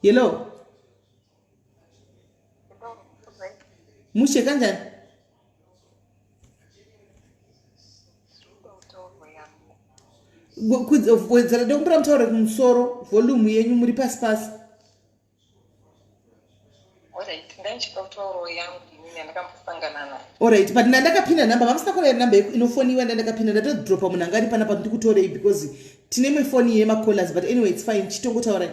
hello, mushe kanjani? Wedzera, ndekumbira mutaure kumusoro, volume yenyu muri pasi pasi. Alright, ndaichida kutaurawo yangu inini yandakambosangana nayo. Alright, but ndandakapinda nhamba vamusina kuona nhamba inofoniwa ndandakapinda, ndatodropa munhu anga ari panapa ndikutorei because tine imwe foni yemacallers. But anyway, it's fine, chitongotaurai.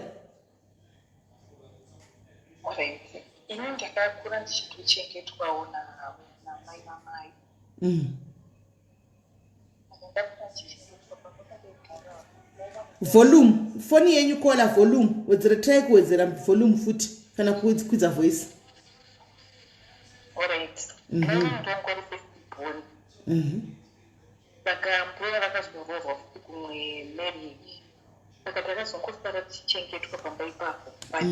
Alright, ini ndakakura ndichitochengetwawo namai vamai. Ndakakura ndichichengetwa pamba pandaigara. Volume, foni yenyu caller, volume wedzera, try kuwedzera volume futi kana kukwidza voice. Alright. Mai ndongori first born. Saka mbuya vakazoroorwa futi kumwe marriage, saka takazongosara tichichengetwa pamba ipapo, but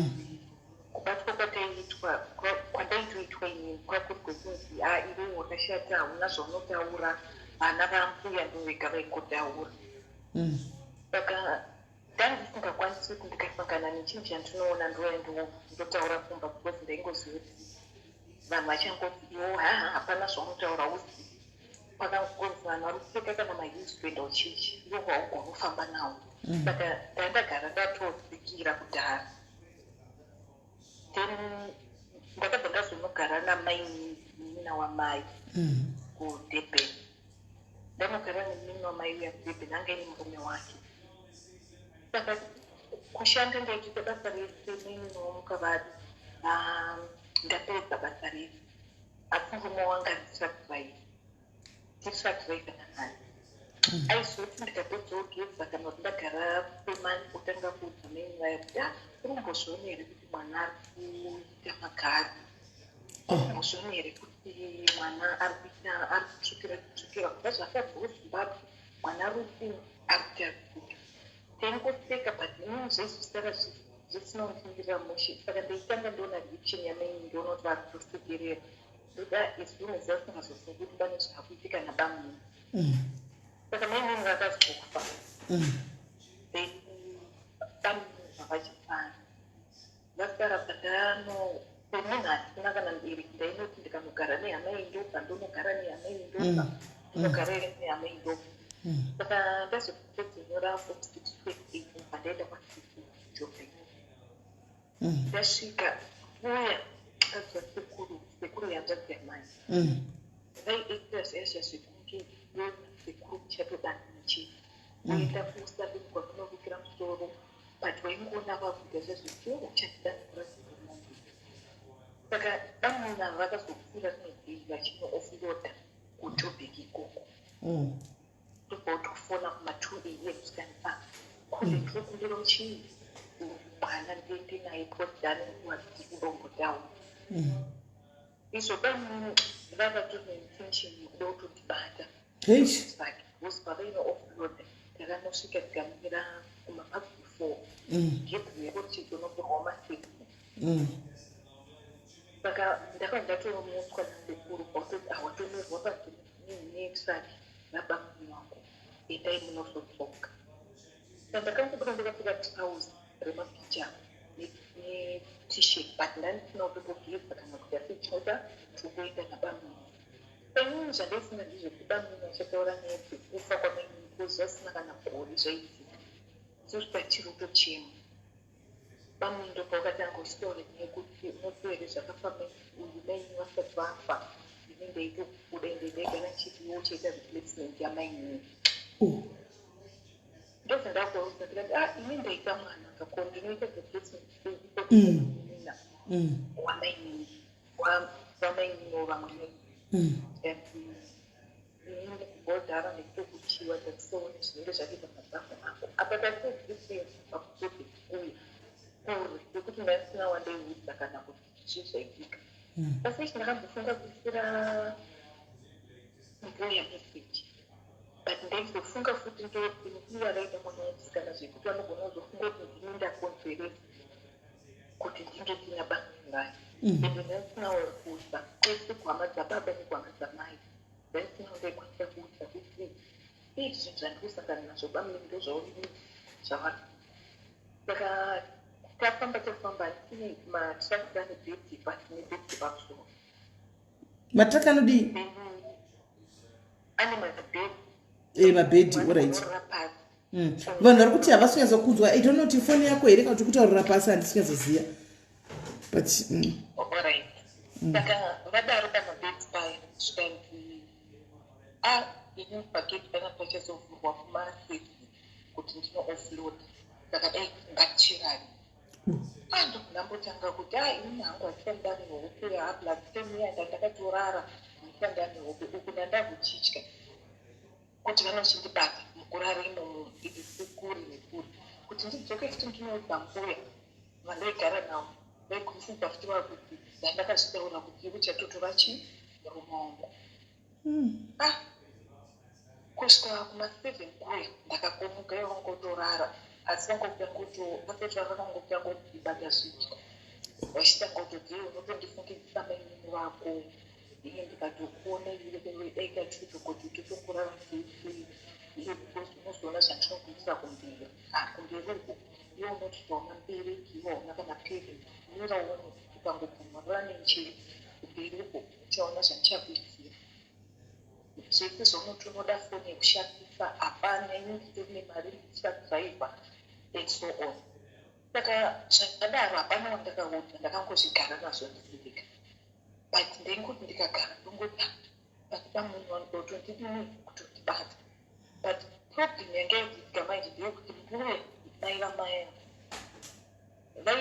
kubatwa kwataiitwa, kwandaitoitwa inini, kwakuri kwekunzi, "A, iwe wakashata, hauna zvaunotaura." Vana vambuya ndo vega vaingotaura. Saka ndandisingakwanisi kuti ndikasangana nechinhu chandinoona ndoya ndotaura kumba, because ndaingoziva kuti vanhu vachangoti, "Iwo haha, hapana zvaunotaura uzi." Pakangonzi vanhu vari kupfeka kana maheels kuenda kuchechi, ivo kwaugona kufamba nawo. Saka ndandagara ndatodzikira kudhara. Then ndakabva ndazonogara namai munin'ina wamai kuDurban. Ndanogara nemunin'ina wamai uya kuDurban, anga ine murume wake. Saka kushanda ndaichiita basa rese, mainini womukavadi ndapedza basa rese, asi murume wanga ari truck driver, titruck driver nanhasi. Aizoti ndikapedza kugeza kana kuti ndagara kwemani, otanga kuudza maini vaya kuti, "Ah, uri here kuti mwana ari kuita magaro? Umbozviona here kuti mwana ari kuita, ari kutsvukira kutsvukira kubva zvakabva kuZimbabwe? Mwana ari kudini, ari kuita kuita." Taingoseka, but inini zvaizosara zvisina kundindirira mushe. Saka ndaitanga ndoona reaction yamaini, ndoona kuti vari kutosekerera, ndoda as soon as vasingazofungi kuti pane zvaakuitika nabamunini. Saka mainini vakazofa, then bamunini vavachifana vasara pandano semunhu asina kana mubereki. Ndainoti ndikanogara nehama iyi ndobva ndonogara nehama iyi, ndobva ndinogara nehama iyi ndobva. Saka ndazopedza form 6 28, bva ndaenda kwasisi Joburg. Ndasvika uya akadzi sekuru, sekuru yanzvadzi yamai, vaiitira zviya zviya zvekunge iwe sekuru muchatodanana chete, woenda kusalon kwamunorukira musoro, but waingoona vakuita zviya zvekuti uchatidana kuratidza mombe. Saka bamunini ava vakazopfuura rimwe day vachino offloada kuJoburg ikoko, ndobva kutofona kuma2 am, zvikani, "Ah, kule, ndinokumbira chii, mwana ndiende naye because ndane nguva dziri kudombotaura." Izvo bamunini vakatori neintention yekuda kutondibata vake, because pavaino offloada takanosvika tikamira kumapast 4, gedhi yekuti tonotorwa ma6. Saka ndakabva ndatomutswa nasekuru, kwakutoti awatomirwa panetruck rabamunini wako, endai munozodzoka. Saka ndakangobuda ndakapfeka trouser remapijama neT-shirt, but ndandisina kutotogeza kana kuti asi chinoda tokuenda nabamunini. Inini zvandaifunga ndezvekuti bamunini vachataura nyaya dzekufa kwamainini, because zvasina kana gore zvaitika, tosvika tiri kutochema. Bamunini ndobva vakatanga kuchitaura nyaya yekuti, "Unoziva here zvakafa uyu mainini vasati vafa, ini ndaitokuda, ende ndaigara ndichiti iwe uchaita replacement yamainini." Ndobva ndakuudza ndikati, "Ah, ini ndaita mwana kako, ndinoita replacement sei ikoina wamainini, wamaininiwo vamwe mai?" Ndikati, "Inini kubhodhara nekutokuchiwa tatisoone zvinenge zvakaita mazamu ako apa." Tatodifference pakutopic uye kure yekuti ndandisina wandaiudza kana kuti zvii zvaitika. Asi ichi ndakambofunga kuisira mbuya message, but ndaizofunga futi ndoti mbuya vaida mwana wemusikana, zvekuti vanogona kuzofunga kuti ndini ndakonzeresa kuti ndinge ndina bamuni vayo. Ende ndaisinawo kuudza kwese, kuhama dzababa nekuhama dzamai, ndaisinawo ndaikwanisa kuudza kuti ii zvinhu zvandiri kusangana nazvo bamuni ndozvauri zvavari. Saka tafamba tafamba, tine matrucks ane bhedhi pasi nebhedhi pamusoro. Matruck anodii? Ane mabhedhi. E, mabhedhi, alright. Vanhu vari kuti havasi kunyatsokunzwa. I don't know kuti foni yako here kana kuti kutaurira pasi, handisi kunyatsoziva, but. Alright. Saka vadaro pamabhedhi paya, zvikanzi, a ini pagedhi pana pachazovhurwa kuma6 kuti ndino offload, saka dai ngatichirari. Ah, ndambotanga kuti, a ini hangu handisati ndane hope, ha, plus 10 iya ndandakatorara, handisati ndane hope. Uku ndandakuchitya kuti vanochindibata mukurara imomo, iri kure nekure, kuti ndidzoke futi ndinoudza mbuya vandaigara navo, vaigumisisa futi vakuti ndandakazvitaura kuti uchatotora chii, murume wangu. Ah, kusvika kuma7 kuya ndakakomuka, ivo vangotorara, asi vangotangoto vasati varara vangotangotibata zvidya, vachitanga kutoti, "Unotondifungidzisa mainini vako, iye ndikatokuona iwe dai kachitokoti totongorara tese iye, because unozoona zvandinokuitira kumberi. Ah, kumberi uko iwe unoti taona mubereki, iwe hauna kana parent, mira uone, ukangobvuma rara nenjere, kumberi uko uchaona zvandichakuitira." Zvese zvaunoti unoda foni yekushandisa hapana, ini nditori nemari ndichadhiraivha and so on. Saka zvakadaro hapana wandakaudza, ndakangozvigara nazvo ndiri ndega. But ndaingoti ndikagara ndongoti but pamunhu vanoda kutondidini, kutondibata. But problem yanga yakuitika manje ndeyekuti mbuya mai vamai ava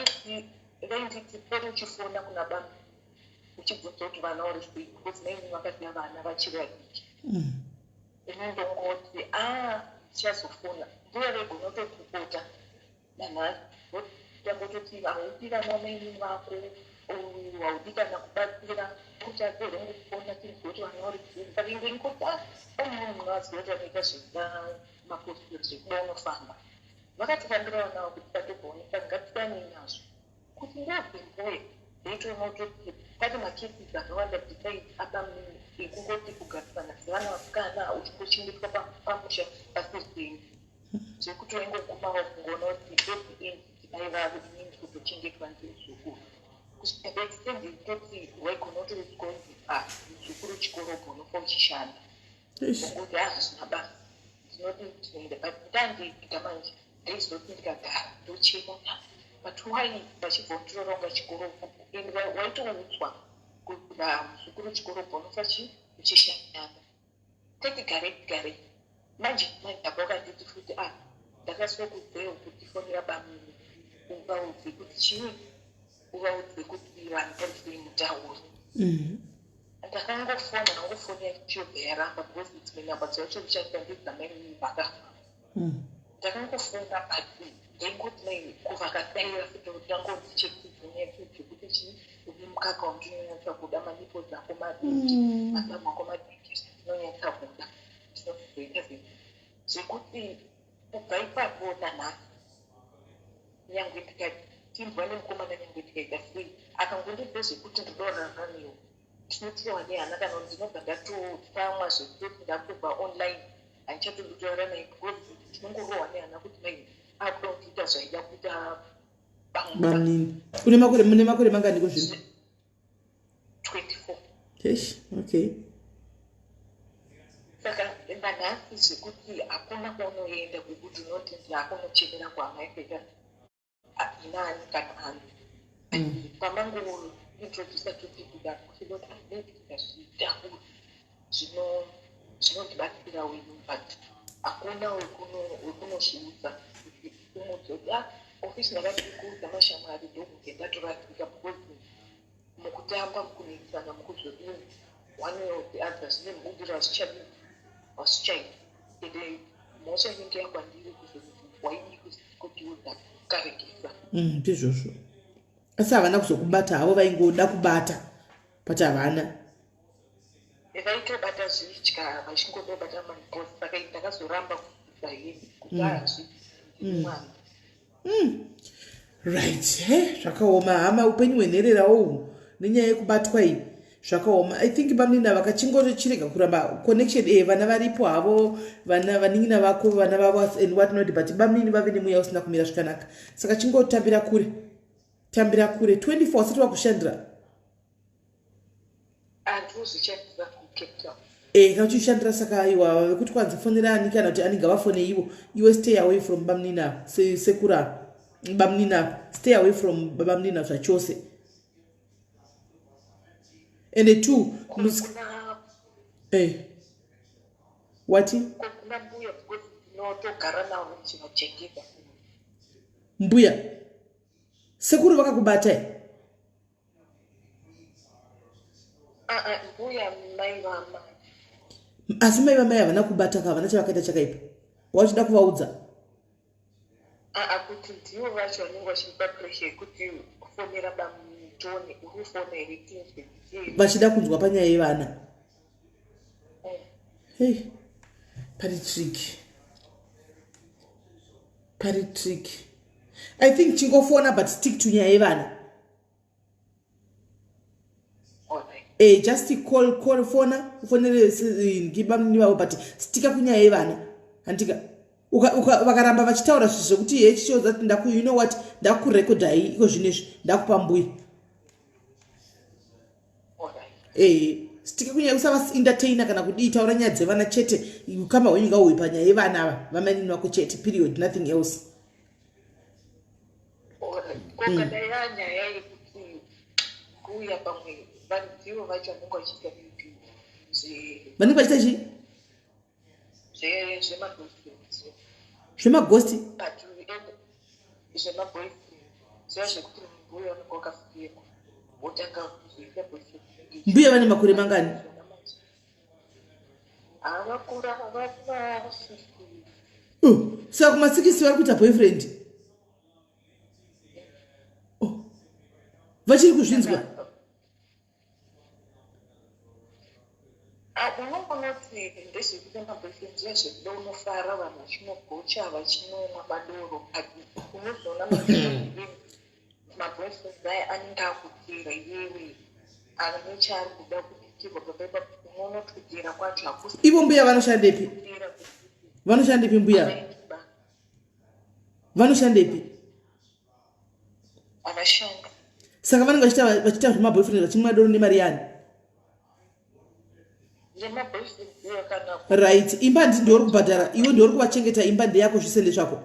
vainditi pori uchifona kuna baba uchibvunza kuti vana uri sei, because maini vakasiya vana vachiri vadiki. Ini ndongoti a ndichazofona. Mbuya vaigona kutopopota nanhasi, votangototi haudi vana maini vako, haudi kana kubatsira kuti adzorongofona tinzwe kuti vana vari sei. Saka ingoti a pamunhu munovaziva kuti vanoita zvemapostori, zvekuda unofamba vakatifambira vana vavo kuti patobvaoneka ngatidanei nazvo kuti ndobvembuya ndaitoona kutoti pane macases akawanda besides abamunini ekungoti kugarisana sevana vasikana uchingochengetwa pamusha pasiri penyu, zvekuti waingogumawo kungoona kuti at the end mai vavo, inini kutochengetwa ndimuzukuru, kusvika paextent yekutoti waigona kutoudzwa kunzi a muzukuru chikorobho unofa uchishanda. Ongoti a hazvina basa, ndinoti ndinoenda. But ndandega manje ndaizoti ndikagara ndochema, but why vachibva kundiroora kunga chikorobho? And waitoudzwa kuti muzukuru chikorobho unofa chi uchishanda. Tati gare gare manje manje apa wakanditi futi a ndakasokudzewo kuti fonera bamini uvaudze kuti chii, uvaudze kuti vanhu vari sei mutauri. Ndakangofona hangu, foni yacho yobva yaramba because dzimwe namba dzacho kushandisa ndedzamainini vakafa. Ndakangofona but ndaingoti mai kuvakadaira futi ndangonzi chekuti chii, une mukaka wandinonyatsa kuda, manipo dzako madiki, mazamu ako madiki, ndinonyatsa kuda, ndinozoita sei? Zvekuti kubva ipapo nanhasi, nyangwe ndikatimbwa nemukomana, nyangwe ndikaita sei, akangondidza zvekuti ndodorara newo, ndinotiwa nehana kana kuti ndinobva ndatotsamwa zvekutoti ndakubva online, handichatonditaura naye because ndinongorohwa nehana kuti mai akuda kundiita zvaida kuita. Bamnini, une makore, mune makore manganiko zvino? 24. Eish, okay. Saka nanhasi zvekuti hakuna kwaunoenda kwekuti unoti ndaakunochemera kuhama yakaita inani kana ani. Pamangointrodusa topic ndakuti maybe ndikazvitaura zvinondibatsira wenu, but hakuna wekunozviudza kuti umuudze kuti ah ofisi ndakati kuudza mashamwari ndokunge ndatoradzika, because mukutamba, mukunetsana, mukuzodini, one way or the other zvine mubudiro, hazvichadini, hazvichaiti. Ende mhosva inenge yakwandiri kuzoti waidii kutiudza karegesa. Ndizvozvo, asi havana kuzokubata havo, vaingoda kubata but havana. Vaitobata zvidya, vachingodobata manibos, saka ndakazoramba kuisa hembe kuti ahazvidi mwana. Right, he, zvakaoma hama, upenyu hwenherera uhu nenyaya yekubatwa iyi zvakaoma. I think bamnina vakachingochirega kuramba connection. Vana varipo havo, vana vanin'ina vako, vana vavo and what not, but bamnini vave nemweya usina kumira zvakanaka. Saka chingotambira kure, tambira kure. 24 usati wakushandira? Andozvichandira kuCape Town. Kana uchishandira, saka aiwa, vekuti kwanzi fonera ani kana kuti ani ngavafone ivo. Iwe stay away from bamnina, sekura bamnina, stay away from bamnina zvachose. And two kuna wati kuna mbuya because ndinotogara navo ndichivachengeta. Mbuya sekuru vakakubatai? Ah, ah, mbuya mai vamai. Asi mai vamai havana kubata ka, havana chavakaita chakaipa wachida kuvaudza? Aa, kuti ndivo vacho vanenge vachipa pressure yekuti fonera bamutoni, uri kufona here, tinzwe. Vachida kunzwa panyaya yevana. Hey, pari tricky, pari tricky. I think chingofona but stick to nyaya yevana. Just call, call, fona, ufonere ngibamnini vavo, but stika kunyaya yevana, handika? Vakaramba vachitaura zvinhu zvekuti he chichiodza kuti ndaku, you know what, ndakurekodhai iko zvinezvi, ndakupa mbuya. Sitike kunyaya usava entertainer kana kudii taura nyaya dzevana chete. Ukama hwenyu ngauwe panyaya yevana ava vamainini vako chete period nothing else. Ko kana yanyaya yekuti kuuya pamwe vanhu vacho vanenge vachiita maybe vanenge vachiita chii? Zvemagosti mbuya vane makore mangani? Saka kumasikisi vari kuita boyfriend? Oh. Vachiri kuzvinzwa? Ah, unongonoti ndezvekuda maboyfriend zviya zvekuda unofara vanhu vachinogocha vachinomwa madoro but unozoona maboyfriend aya anenge akuteera iwewe ane chaari kuda kubikirwa baba ipapo unoona kuti kuteera kwacho hakusi ivo mbuya vanoshandepi vanoshandepi mbuya vanoshandepi havashandi saka vanenge vachiita zvemaboyfriend vachimwa doro nemari yani right imba handi ndiori kubhadhara iwe ndiori kuvachengeta imba ndeyako zvise ndezvako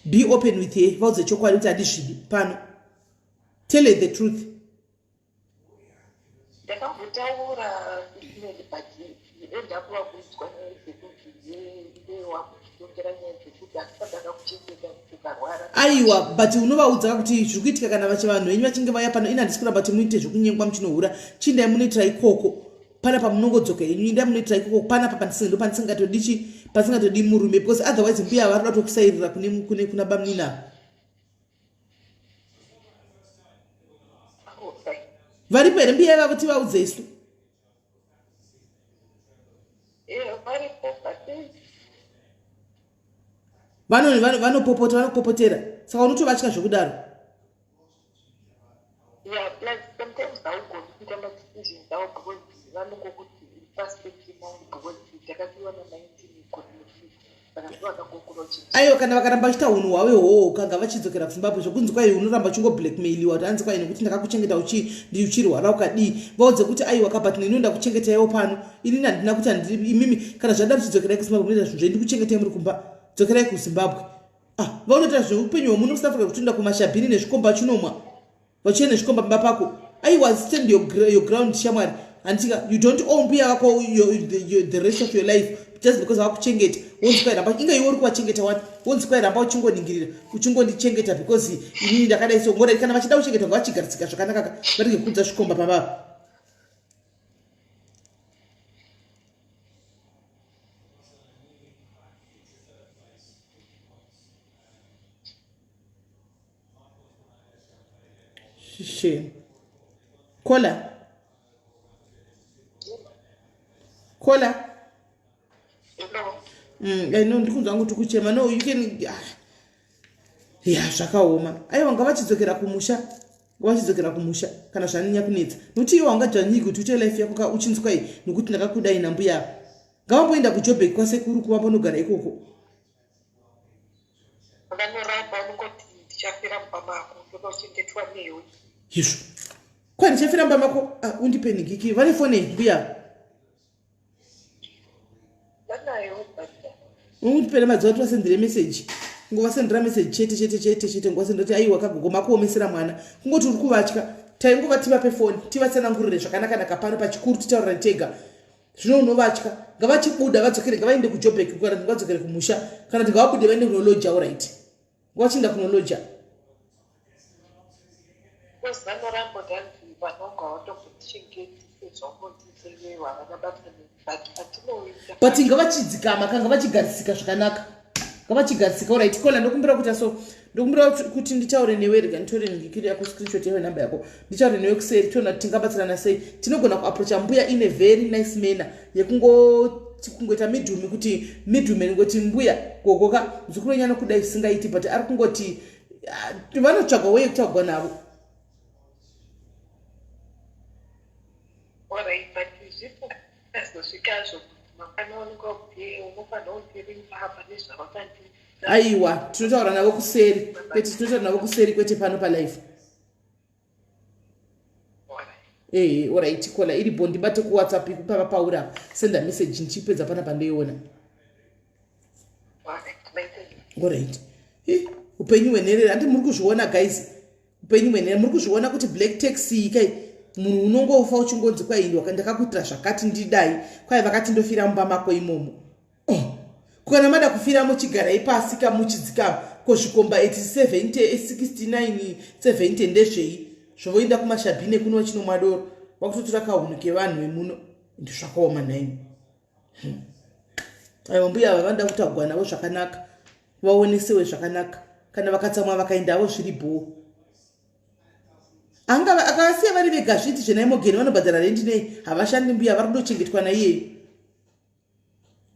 be open with her vaudze chokwadi kuti handizvidi pano tell her the truth Ndakambotaura Ismail but end up vakuudzwa nyaya dzekunzi iye wakutitongera nyaya dzekuti handisati ndakakuchengeta ukarwara. Aiwa but unovaudza kuti zviri kuitika kana vachivanhu venyu vachinge vauya pano ini handisi kuramba kuti muite zvekunyengwa muchinohura chiindai munoitira ikoko panapa munongodzoka henyu indai munoitira ikoko panapa pandisinga ndopandisingatodi chi pasingatodi murume because otherwise mbuya vari kuda kutokusairira kune kune kuna bamunini ava. Varipo here mbuya ivavo tivaudze isu? Vanopopota vanokupopotera saka unotovatya zvekudaro. Yeah, plus sometimes haugoni kuita madecisions awo because vanongokuti pasi pemangu because takapiwa na Aiwa kana vakaramba vachiita hunhu hwavo ihwohwo kanga vachidzokera kuzimbabwe zvokunzi kwai unoramba uchingoblackmailiwa kuti hanzi kwai nekuti ndakakuchengeta uchirwara ukadii vaudze kuti aiwa ka but neni ndakuchengetaiwo pano inini handina kuti handiri imimi kana zvada muchidzokerai kuzimbabwe munoita zvinhu zvenyu ndikuchengetai muri kumba dzokerai kuzimbabwe ah vaunoita zveupenyu hwemuno kusouth africa kutoenda kumashabhini nezvikomba chinomwa Vachienda nezvikomba pamba pako. Aiwa stand your, your ground shamwari. Handitika you don't owe mbuya vako your, the, the rest of your life just because vakuchengeta. Wonzi kwai ramba inga iwe uri kuvachengeta wani. Wonzi kwai ramba uchingoningirira uchingondichengeta because inini ndakadai so ngora kana vachida kuchengeta ngavachigarisika zvakanaka ka varege kudza zvikomba pamba apa. Shame. Kola. Kola. Mm, I know ndikunzwa kuti kuchema. No, you can ah. Yeah, zvakaoma. Aiwa ngavachidzokera kumusha. Ngavachidzokera kumusha kana zvanyanya kunetsa. Nokuti iwe haungadzvanyiki kuti uite life yako ka uchinzwa iyi nokuti ndakakudai nambuya. Ngavamboenda kuJoburg kwasekuru kuvambonogara ikoko. Vanoramba vanongoti ndichafira mumba mako ndonochengetwa newe. Izvo. Kwa ndichafira mumba mako ah, undipe nigiki vane foni mbuya. Vanayo but undipe nemazuva tivasendere message kungovasendera message chete chete chete chete kungovasendera kuti aiwa kagogo makuomesera mwana kungoti uri kuvatya taingova tivape foni tivatsanangurire zvakanakanaka pano pachikuru titaurira tega Zvino unovatya ngavachibuda vadzokere ngavaende kujobek kana kuti ngavadzokere kumusha kana kuti ngavabude vaende kunoloja orit ngavachienda kunoloja but ngavachidzikama ka ngavachigarisika zvakanaka ngavachigarisika orit kola ndokumbira kuti aso ndokumbira kuti nditaure newe rega nditore ngikiri yako screenshot yayo number yako nditaure newe kuseri tiona kuti tingabatsirana sei tinogona kuapproacha mbuya in a very nice manner yekungoti kungoita midhumi kuti midhume ngoti mbuya gogoka muzukuru wenyu anokuda zvisingaiti but ari kungoti ah, vanotsvaga way yekutaugwa navo Alright, but zvisingazosvika zvokuti mangwana unenge wabve unofanira kundirimba pane zvawakandi aiwa tinotaura navo kuseri kwete tinotaura navo kuseri kwete pano palife Ehe, orit kola iripo, ndibate kuWhatsApp ipapa pauri apa, senda message ndichipedza panapa ndoiona. Orit, upenyu hwenherera, handi muri kuzviona guys? Upenyu hwenherera, muri kuzviona kuti black tax kai munhu unongofa uchingonzi kwai ndakakuitira zvakati, ndidai kwai vakati ndofira mumba mako imomo. Oh. Kana mada kufira muchigarai pasi kamuchidzikama ko zvikomba 87, 69, 70 ndezvei zvovoenda kumashabhine kuno vachinomwa doro, vakutotora kahunhu kevanhu vemuno. Ndizvakaoma nhaimi. Aiwa, mbuya ava vanoda kutagwa navo zvakanaka, vaonesewe zvakanaka. Kana vakatsamwa vakaendavo zviri bhoo, anga akavasiya vari vega zviti zvenaimogeni vanobhadhara rendi nei? Havashandi mbuya, vari kutochengetwa naiyeyo.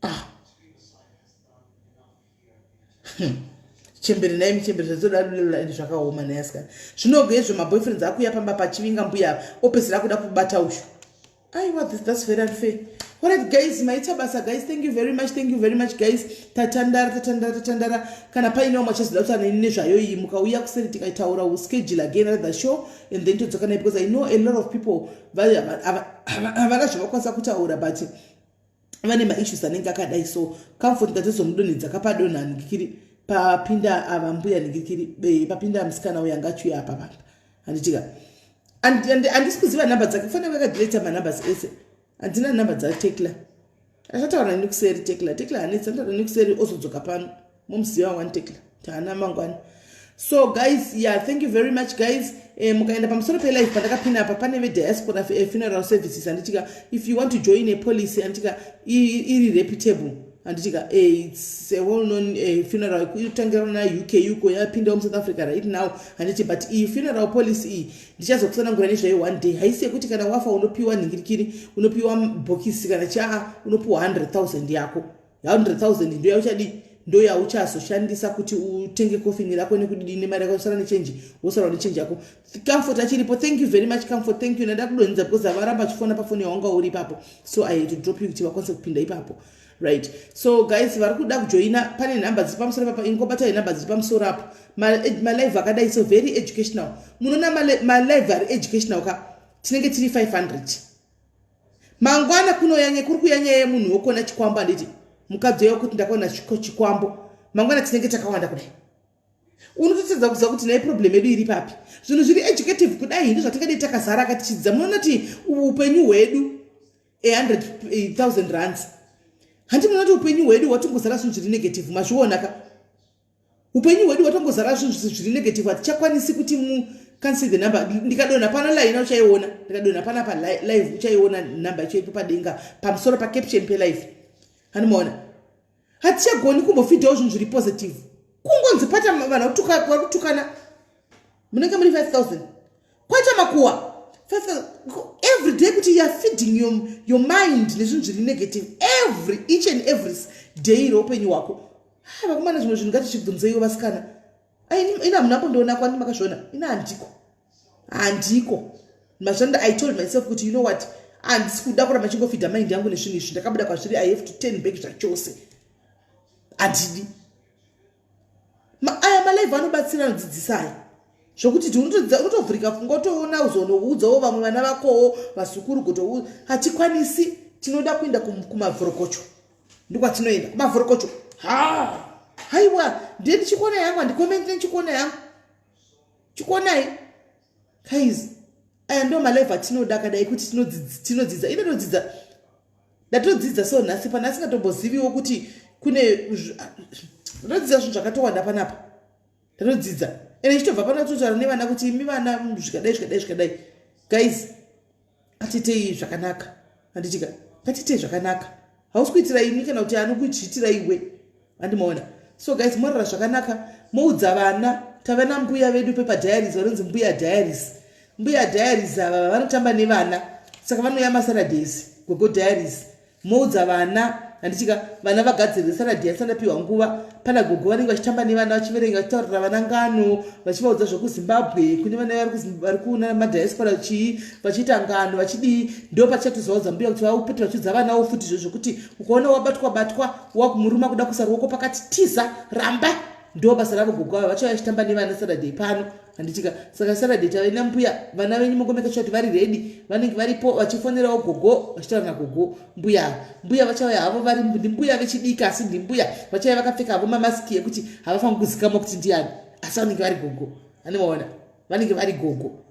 Ah. Chembere nai michembere zvazoda ende zvakaoma nai asikana. Zvinobva izvo maboyfriends akuya pamba pachivinga mbuya, opedzera kuda kubata ushu. Aiwa, that's very unfair. Alright guys, maita basa guys, thank you very much, thank you very much guys. Tatandara, tatandara, tatandara. Kana paine vamwe vachazoda kutaura neni nezvayo iyi, mukauya kuseri tikaitaura, schedule again another show and then todzoka naye, because I know a lot of people havana zvavakwanisa kutaura, but vane maissues anenge akadai. So Comfort ndatozomudonhedza kapadonha ningikiri papinda ava mbuya ningikiri papinda musikana uyo anga achiuya apa papa, handitika? Handisi kuziva nhamba dzake, kufanira vakadeleta manumbers ese. Handina nhamba dzaTekla. Achataura neni kuseri Tekla. Tekla hanetsi, anotaura neni kuseri ozodzoka pano. Momuziva wani Tekla, taana mangwana. So guys, yeah, thank you very much guys. Mukaenda pamusoro pelive pandakapinda apa, pane vediaspora funeral services, handitika? If you want to join a policy, handitika, iri reputable, handitika? It's a well known funeral, inotangira na UK uko, yapindawo muSouth Africa right now, handiti? But iyi funeral policy iyi ndichazokusanangura nezvayo one day. Haisi yekuti kana wafa unopiwa nhingirikiri, unopiwa bhokisi kana chaa, unopiwa 100 000 yako. 100 000 ndo yauchadii, ndo yauchazoshandisa kuti utenge kofini rako nekudidi nemari yako, usara nechenji, wosara nechenji yako. Comfort achiripo, thank you very much Comfort, thank you. Ndada kudonhedza because avaramba achifona pafoni yawanga uri ipapo, so I had to drop you kuti vakwanise kupinda ipapo, right? So guys, vari kuda kujoina, pane nhamba dziri pamusoro papa, ingobatai nhamba dziri pamusoro apo. Malive akadai so very educational. Munoona malive ari educational ka, tinenge tiri 500. Mangwana kunoyanye kuri kuya nyaya yemunhu wokona chikwambo, handiti? Mukadzi uya kuti ndakaona chikwambo, mangwana tinenge takawanda kudai. Unototedza kuziva kuti nai problem yedu iri papi. Zvinhu zviri educative kudai ndo zvatingadei takazara katichidzidza. Munoona kuti upenyu hwedu 100 000 rands, handi? Munoona kuti upenyu hwedu hwatongozara zvinhu zviri negative. Mazviona ka, upenyu hwedu hwatongozara zvinhu zviri negative. Hatichakwanisi kuti mu can see the number. Ndikadonha pano line uchaiona, ndikadonha panapa live uchaiona nhamba yacho iripo padenga pamusoro pacaption pelive, handimaona? Hatichagoni kumbofidhawo zvinhu zviri positive. Kungonzi pata vanhu vari kutukana, munenge muri 5000, kwaita makuwa every day, kuti you are feeding your mind nezvinhu zviri negative every each and every day reupenyu hwako. Vakomana, zvimwe zvinhu ngatichibvunzeiwo vasikana. Ina hamuna kundiona kwandi makazviona, ina handiko, handiko mazvanda. I told myself kuti you know what, handisi kuda kuramba chingofidha mind yangu nezvinhu izvi. Ndakabuda kwazviri, I have to turn back zvachose, handidi. Aya malive anobatsira, anodzidzisa aya, zvokuti unotovhurika pfungwa, utoona uzonoudzawo vamwe vana vakowo, vazukuru goto. Hatikwanisi, tinoda kuenda kumavhorokocho, ndokwatinoenda kumavhorokocho. Ha, haiwa, ndiye ndichikuona yangu, handikomenti ndichikuona yangu, chikuonai guys. Aya ndo malive atinoda kadai kuti tinodzidza. Ine todzidza, ndatodzidza. So nhasi pana asingatomboziviwo kuti kune ndodzidza zvinhu zvakatowanda panapa, ndatodzidza. Ende ichitobva pano totaura nevana kuti imi vana, zvikadai, zvikadai, zvikadai. Guys, ngatiitei zvakanaka, handitika? Ngatiitei zvakanaka. Hausi kuitira ini kana kuti anokuchiitira iwe, handimaona? So guys, morara zvakanaka, moudza vana. Tava nambuya vedu paper diaries, vanonzi Mbuya Diaries. Mbuya Diaries ava vanotamba nevana, saka vanouya maSaturdays. Gogo Diaries, moudza vana, handitika? Vana vagadzirire Saturday asati apiwa nguva. Pana gogo vanenge vachitamba nevana, vachiverenga, vachitaurira vana ngano, vachivaudza zvekuZimbabwe kune vana vari kuna madiaspora chii, vachiita ngano, vachidii. Ndo pachatozovaudza mbuya kuti vaupete vachiudza vanawo futi izvo zvokuti ukaona wabatwa batwa, wakumuruma, kuda kuisa ruoko pakati, tiza, ramba. Ndo basa ravo gogo ava, vachauya vachitamba nevana Saturday pano, handitika? Saka Saturday tave nambuya, vana venyu mongomeka sure kuti vari ready, vanenge varipo vachifonerawo gogo, vachitaura nagogo mbuya ava. Mbuya vachauya havo vari ndimbuya vechidiki, asi ndimbuya vachauya vakapfeka havo mamaski ekuti havafaniri kuzikamwa kuti ndiani, asi vanenge vari gogo. Animaona, vanenge vari gogo.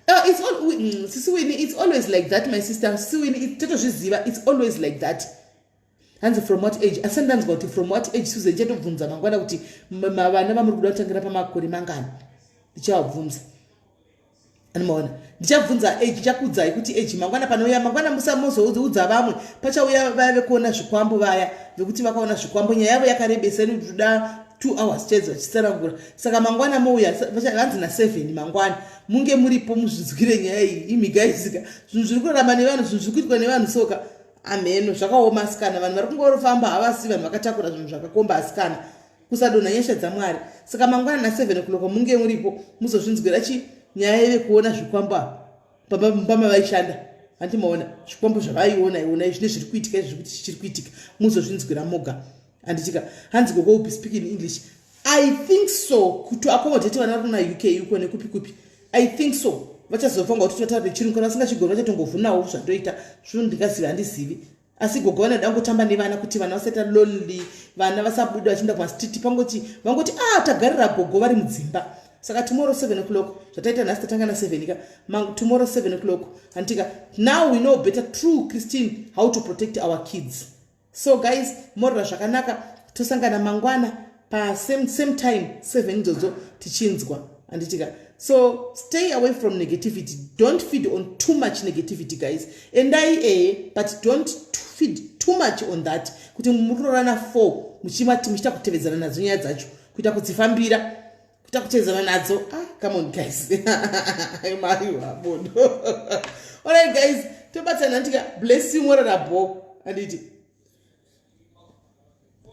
Oh, it's all, Sisi Winnie, it's always like that, my sister. Sisi Winnie, totozviziva, it's always like that. Hanzi from what age? Asi ndanzwa kuti from what age, Susan, ndichatobvunza mangwana kuti vana vamuri kuda kutangira pamakore mangani. Ndichavabvunza. Anomaona, ndichabvunza age, ndichakuudzai kuti age mangwana panouya mangwana. Musamozoudza vamwe, pachauya vaya vekuona zvikwambo, vaya vekuti vakaona zvikwambo. Nyaya yavo yakarebesa, inotoda 2 hours chaidzo vachitsanangura. Saka mangwana mouya, vanzi na7 mangwana munge muripo, muzvinzwire nyaya iyi. Imi guys ka, zvinhu zviri kurarama nevanhu, zvinhu zviri kuitwa nevanhu soka, amheno, zvakaoma asikana. Vanhu vari kungorofamba, havasi vanhu vakatakura zvinhu zvakakomba asikana, kusadonha nyasha dzaMwari. Saka mangwana na7 o'clock munge muripo, muzozvinzwira chi nyaya yevekuona zvikwambo apa pamba vaishanda, handimaona zvikwambo zvavaiona iona izvi nezviri kuitika izvi, zvekuti chichiri kuitika, muzozvinzwira moga, handitika? Hanzi gogo will be speaking English. I think so, kuti accommodate vana vari kuna UK uko nekupi kupi. I think so, vachazofanga kuti vataure chirungu. Kana vasingachigoni, vachatongovhunawo zvandoita zvino. Ndingazivi, handizivi, asi gogo vanoda kungotamba nevana kuti vana vasaita lonely, vana vasabuda vachienda kumastreet, pangoti vangoti a ah, tagarira gogo vari mudzimba. Saka tomorrow 7 o'clock, zvataita nhasi, tatanga na7 ka, tomorrow 7 o'clock, handitika? Now we know better, true Christine, how to protect our kids. So guys, morora zvakanaka, tosangana mangwana pasame same time, 7 idzodzo, tichinzwa, handitika? So stay away from negativity. Don't feed on too much negativity, guys. Endai ehe, but don't feed too much on that, kuti murorana 4 muchimati muchita kutevedzana nadzo nyaya dzacho, kuita kudzifambira, kuita kutevedzana nadzo. Ah, come on guys, maiwa bodo. Alright guys, tobatsana, ndika bless you, morora bo, handiti?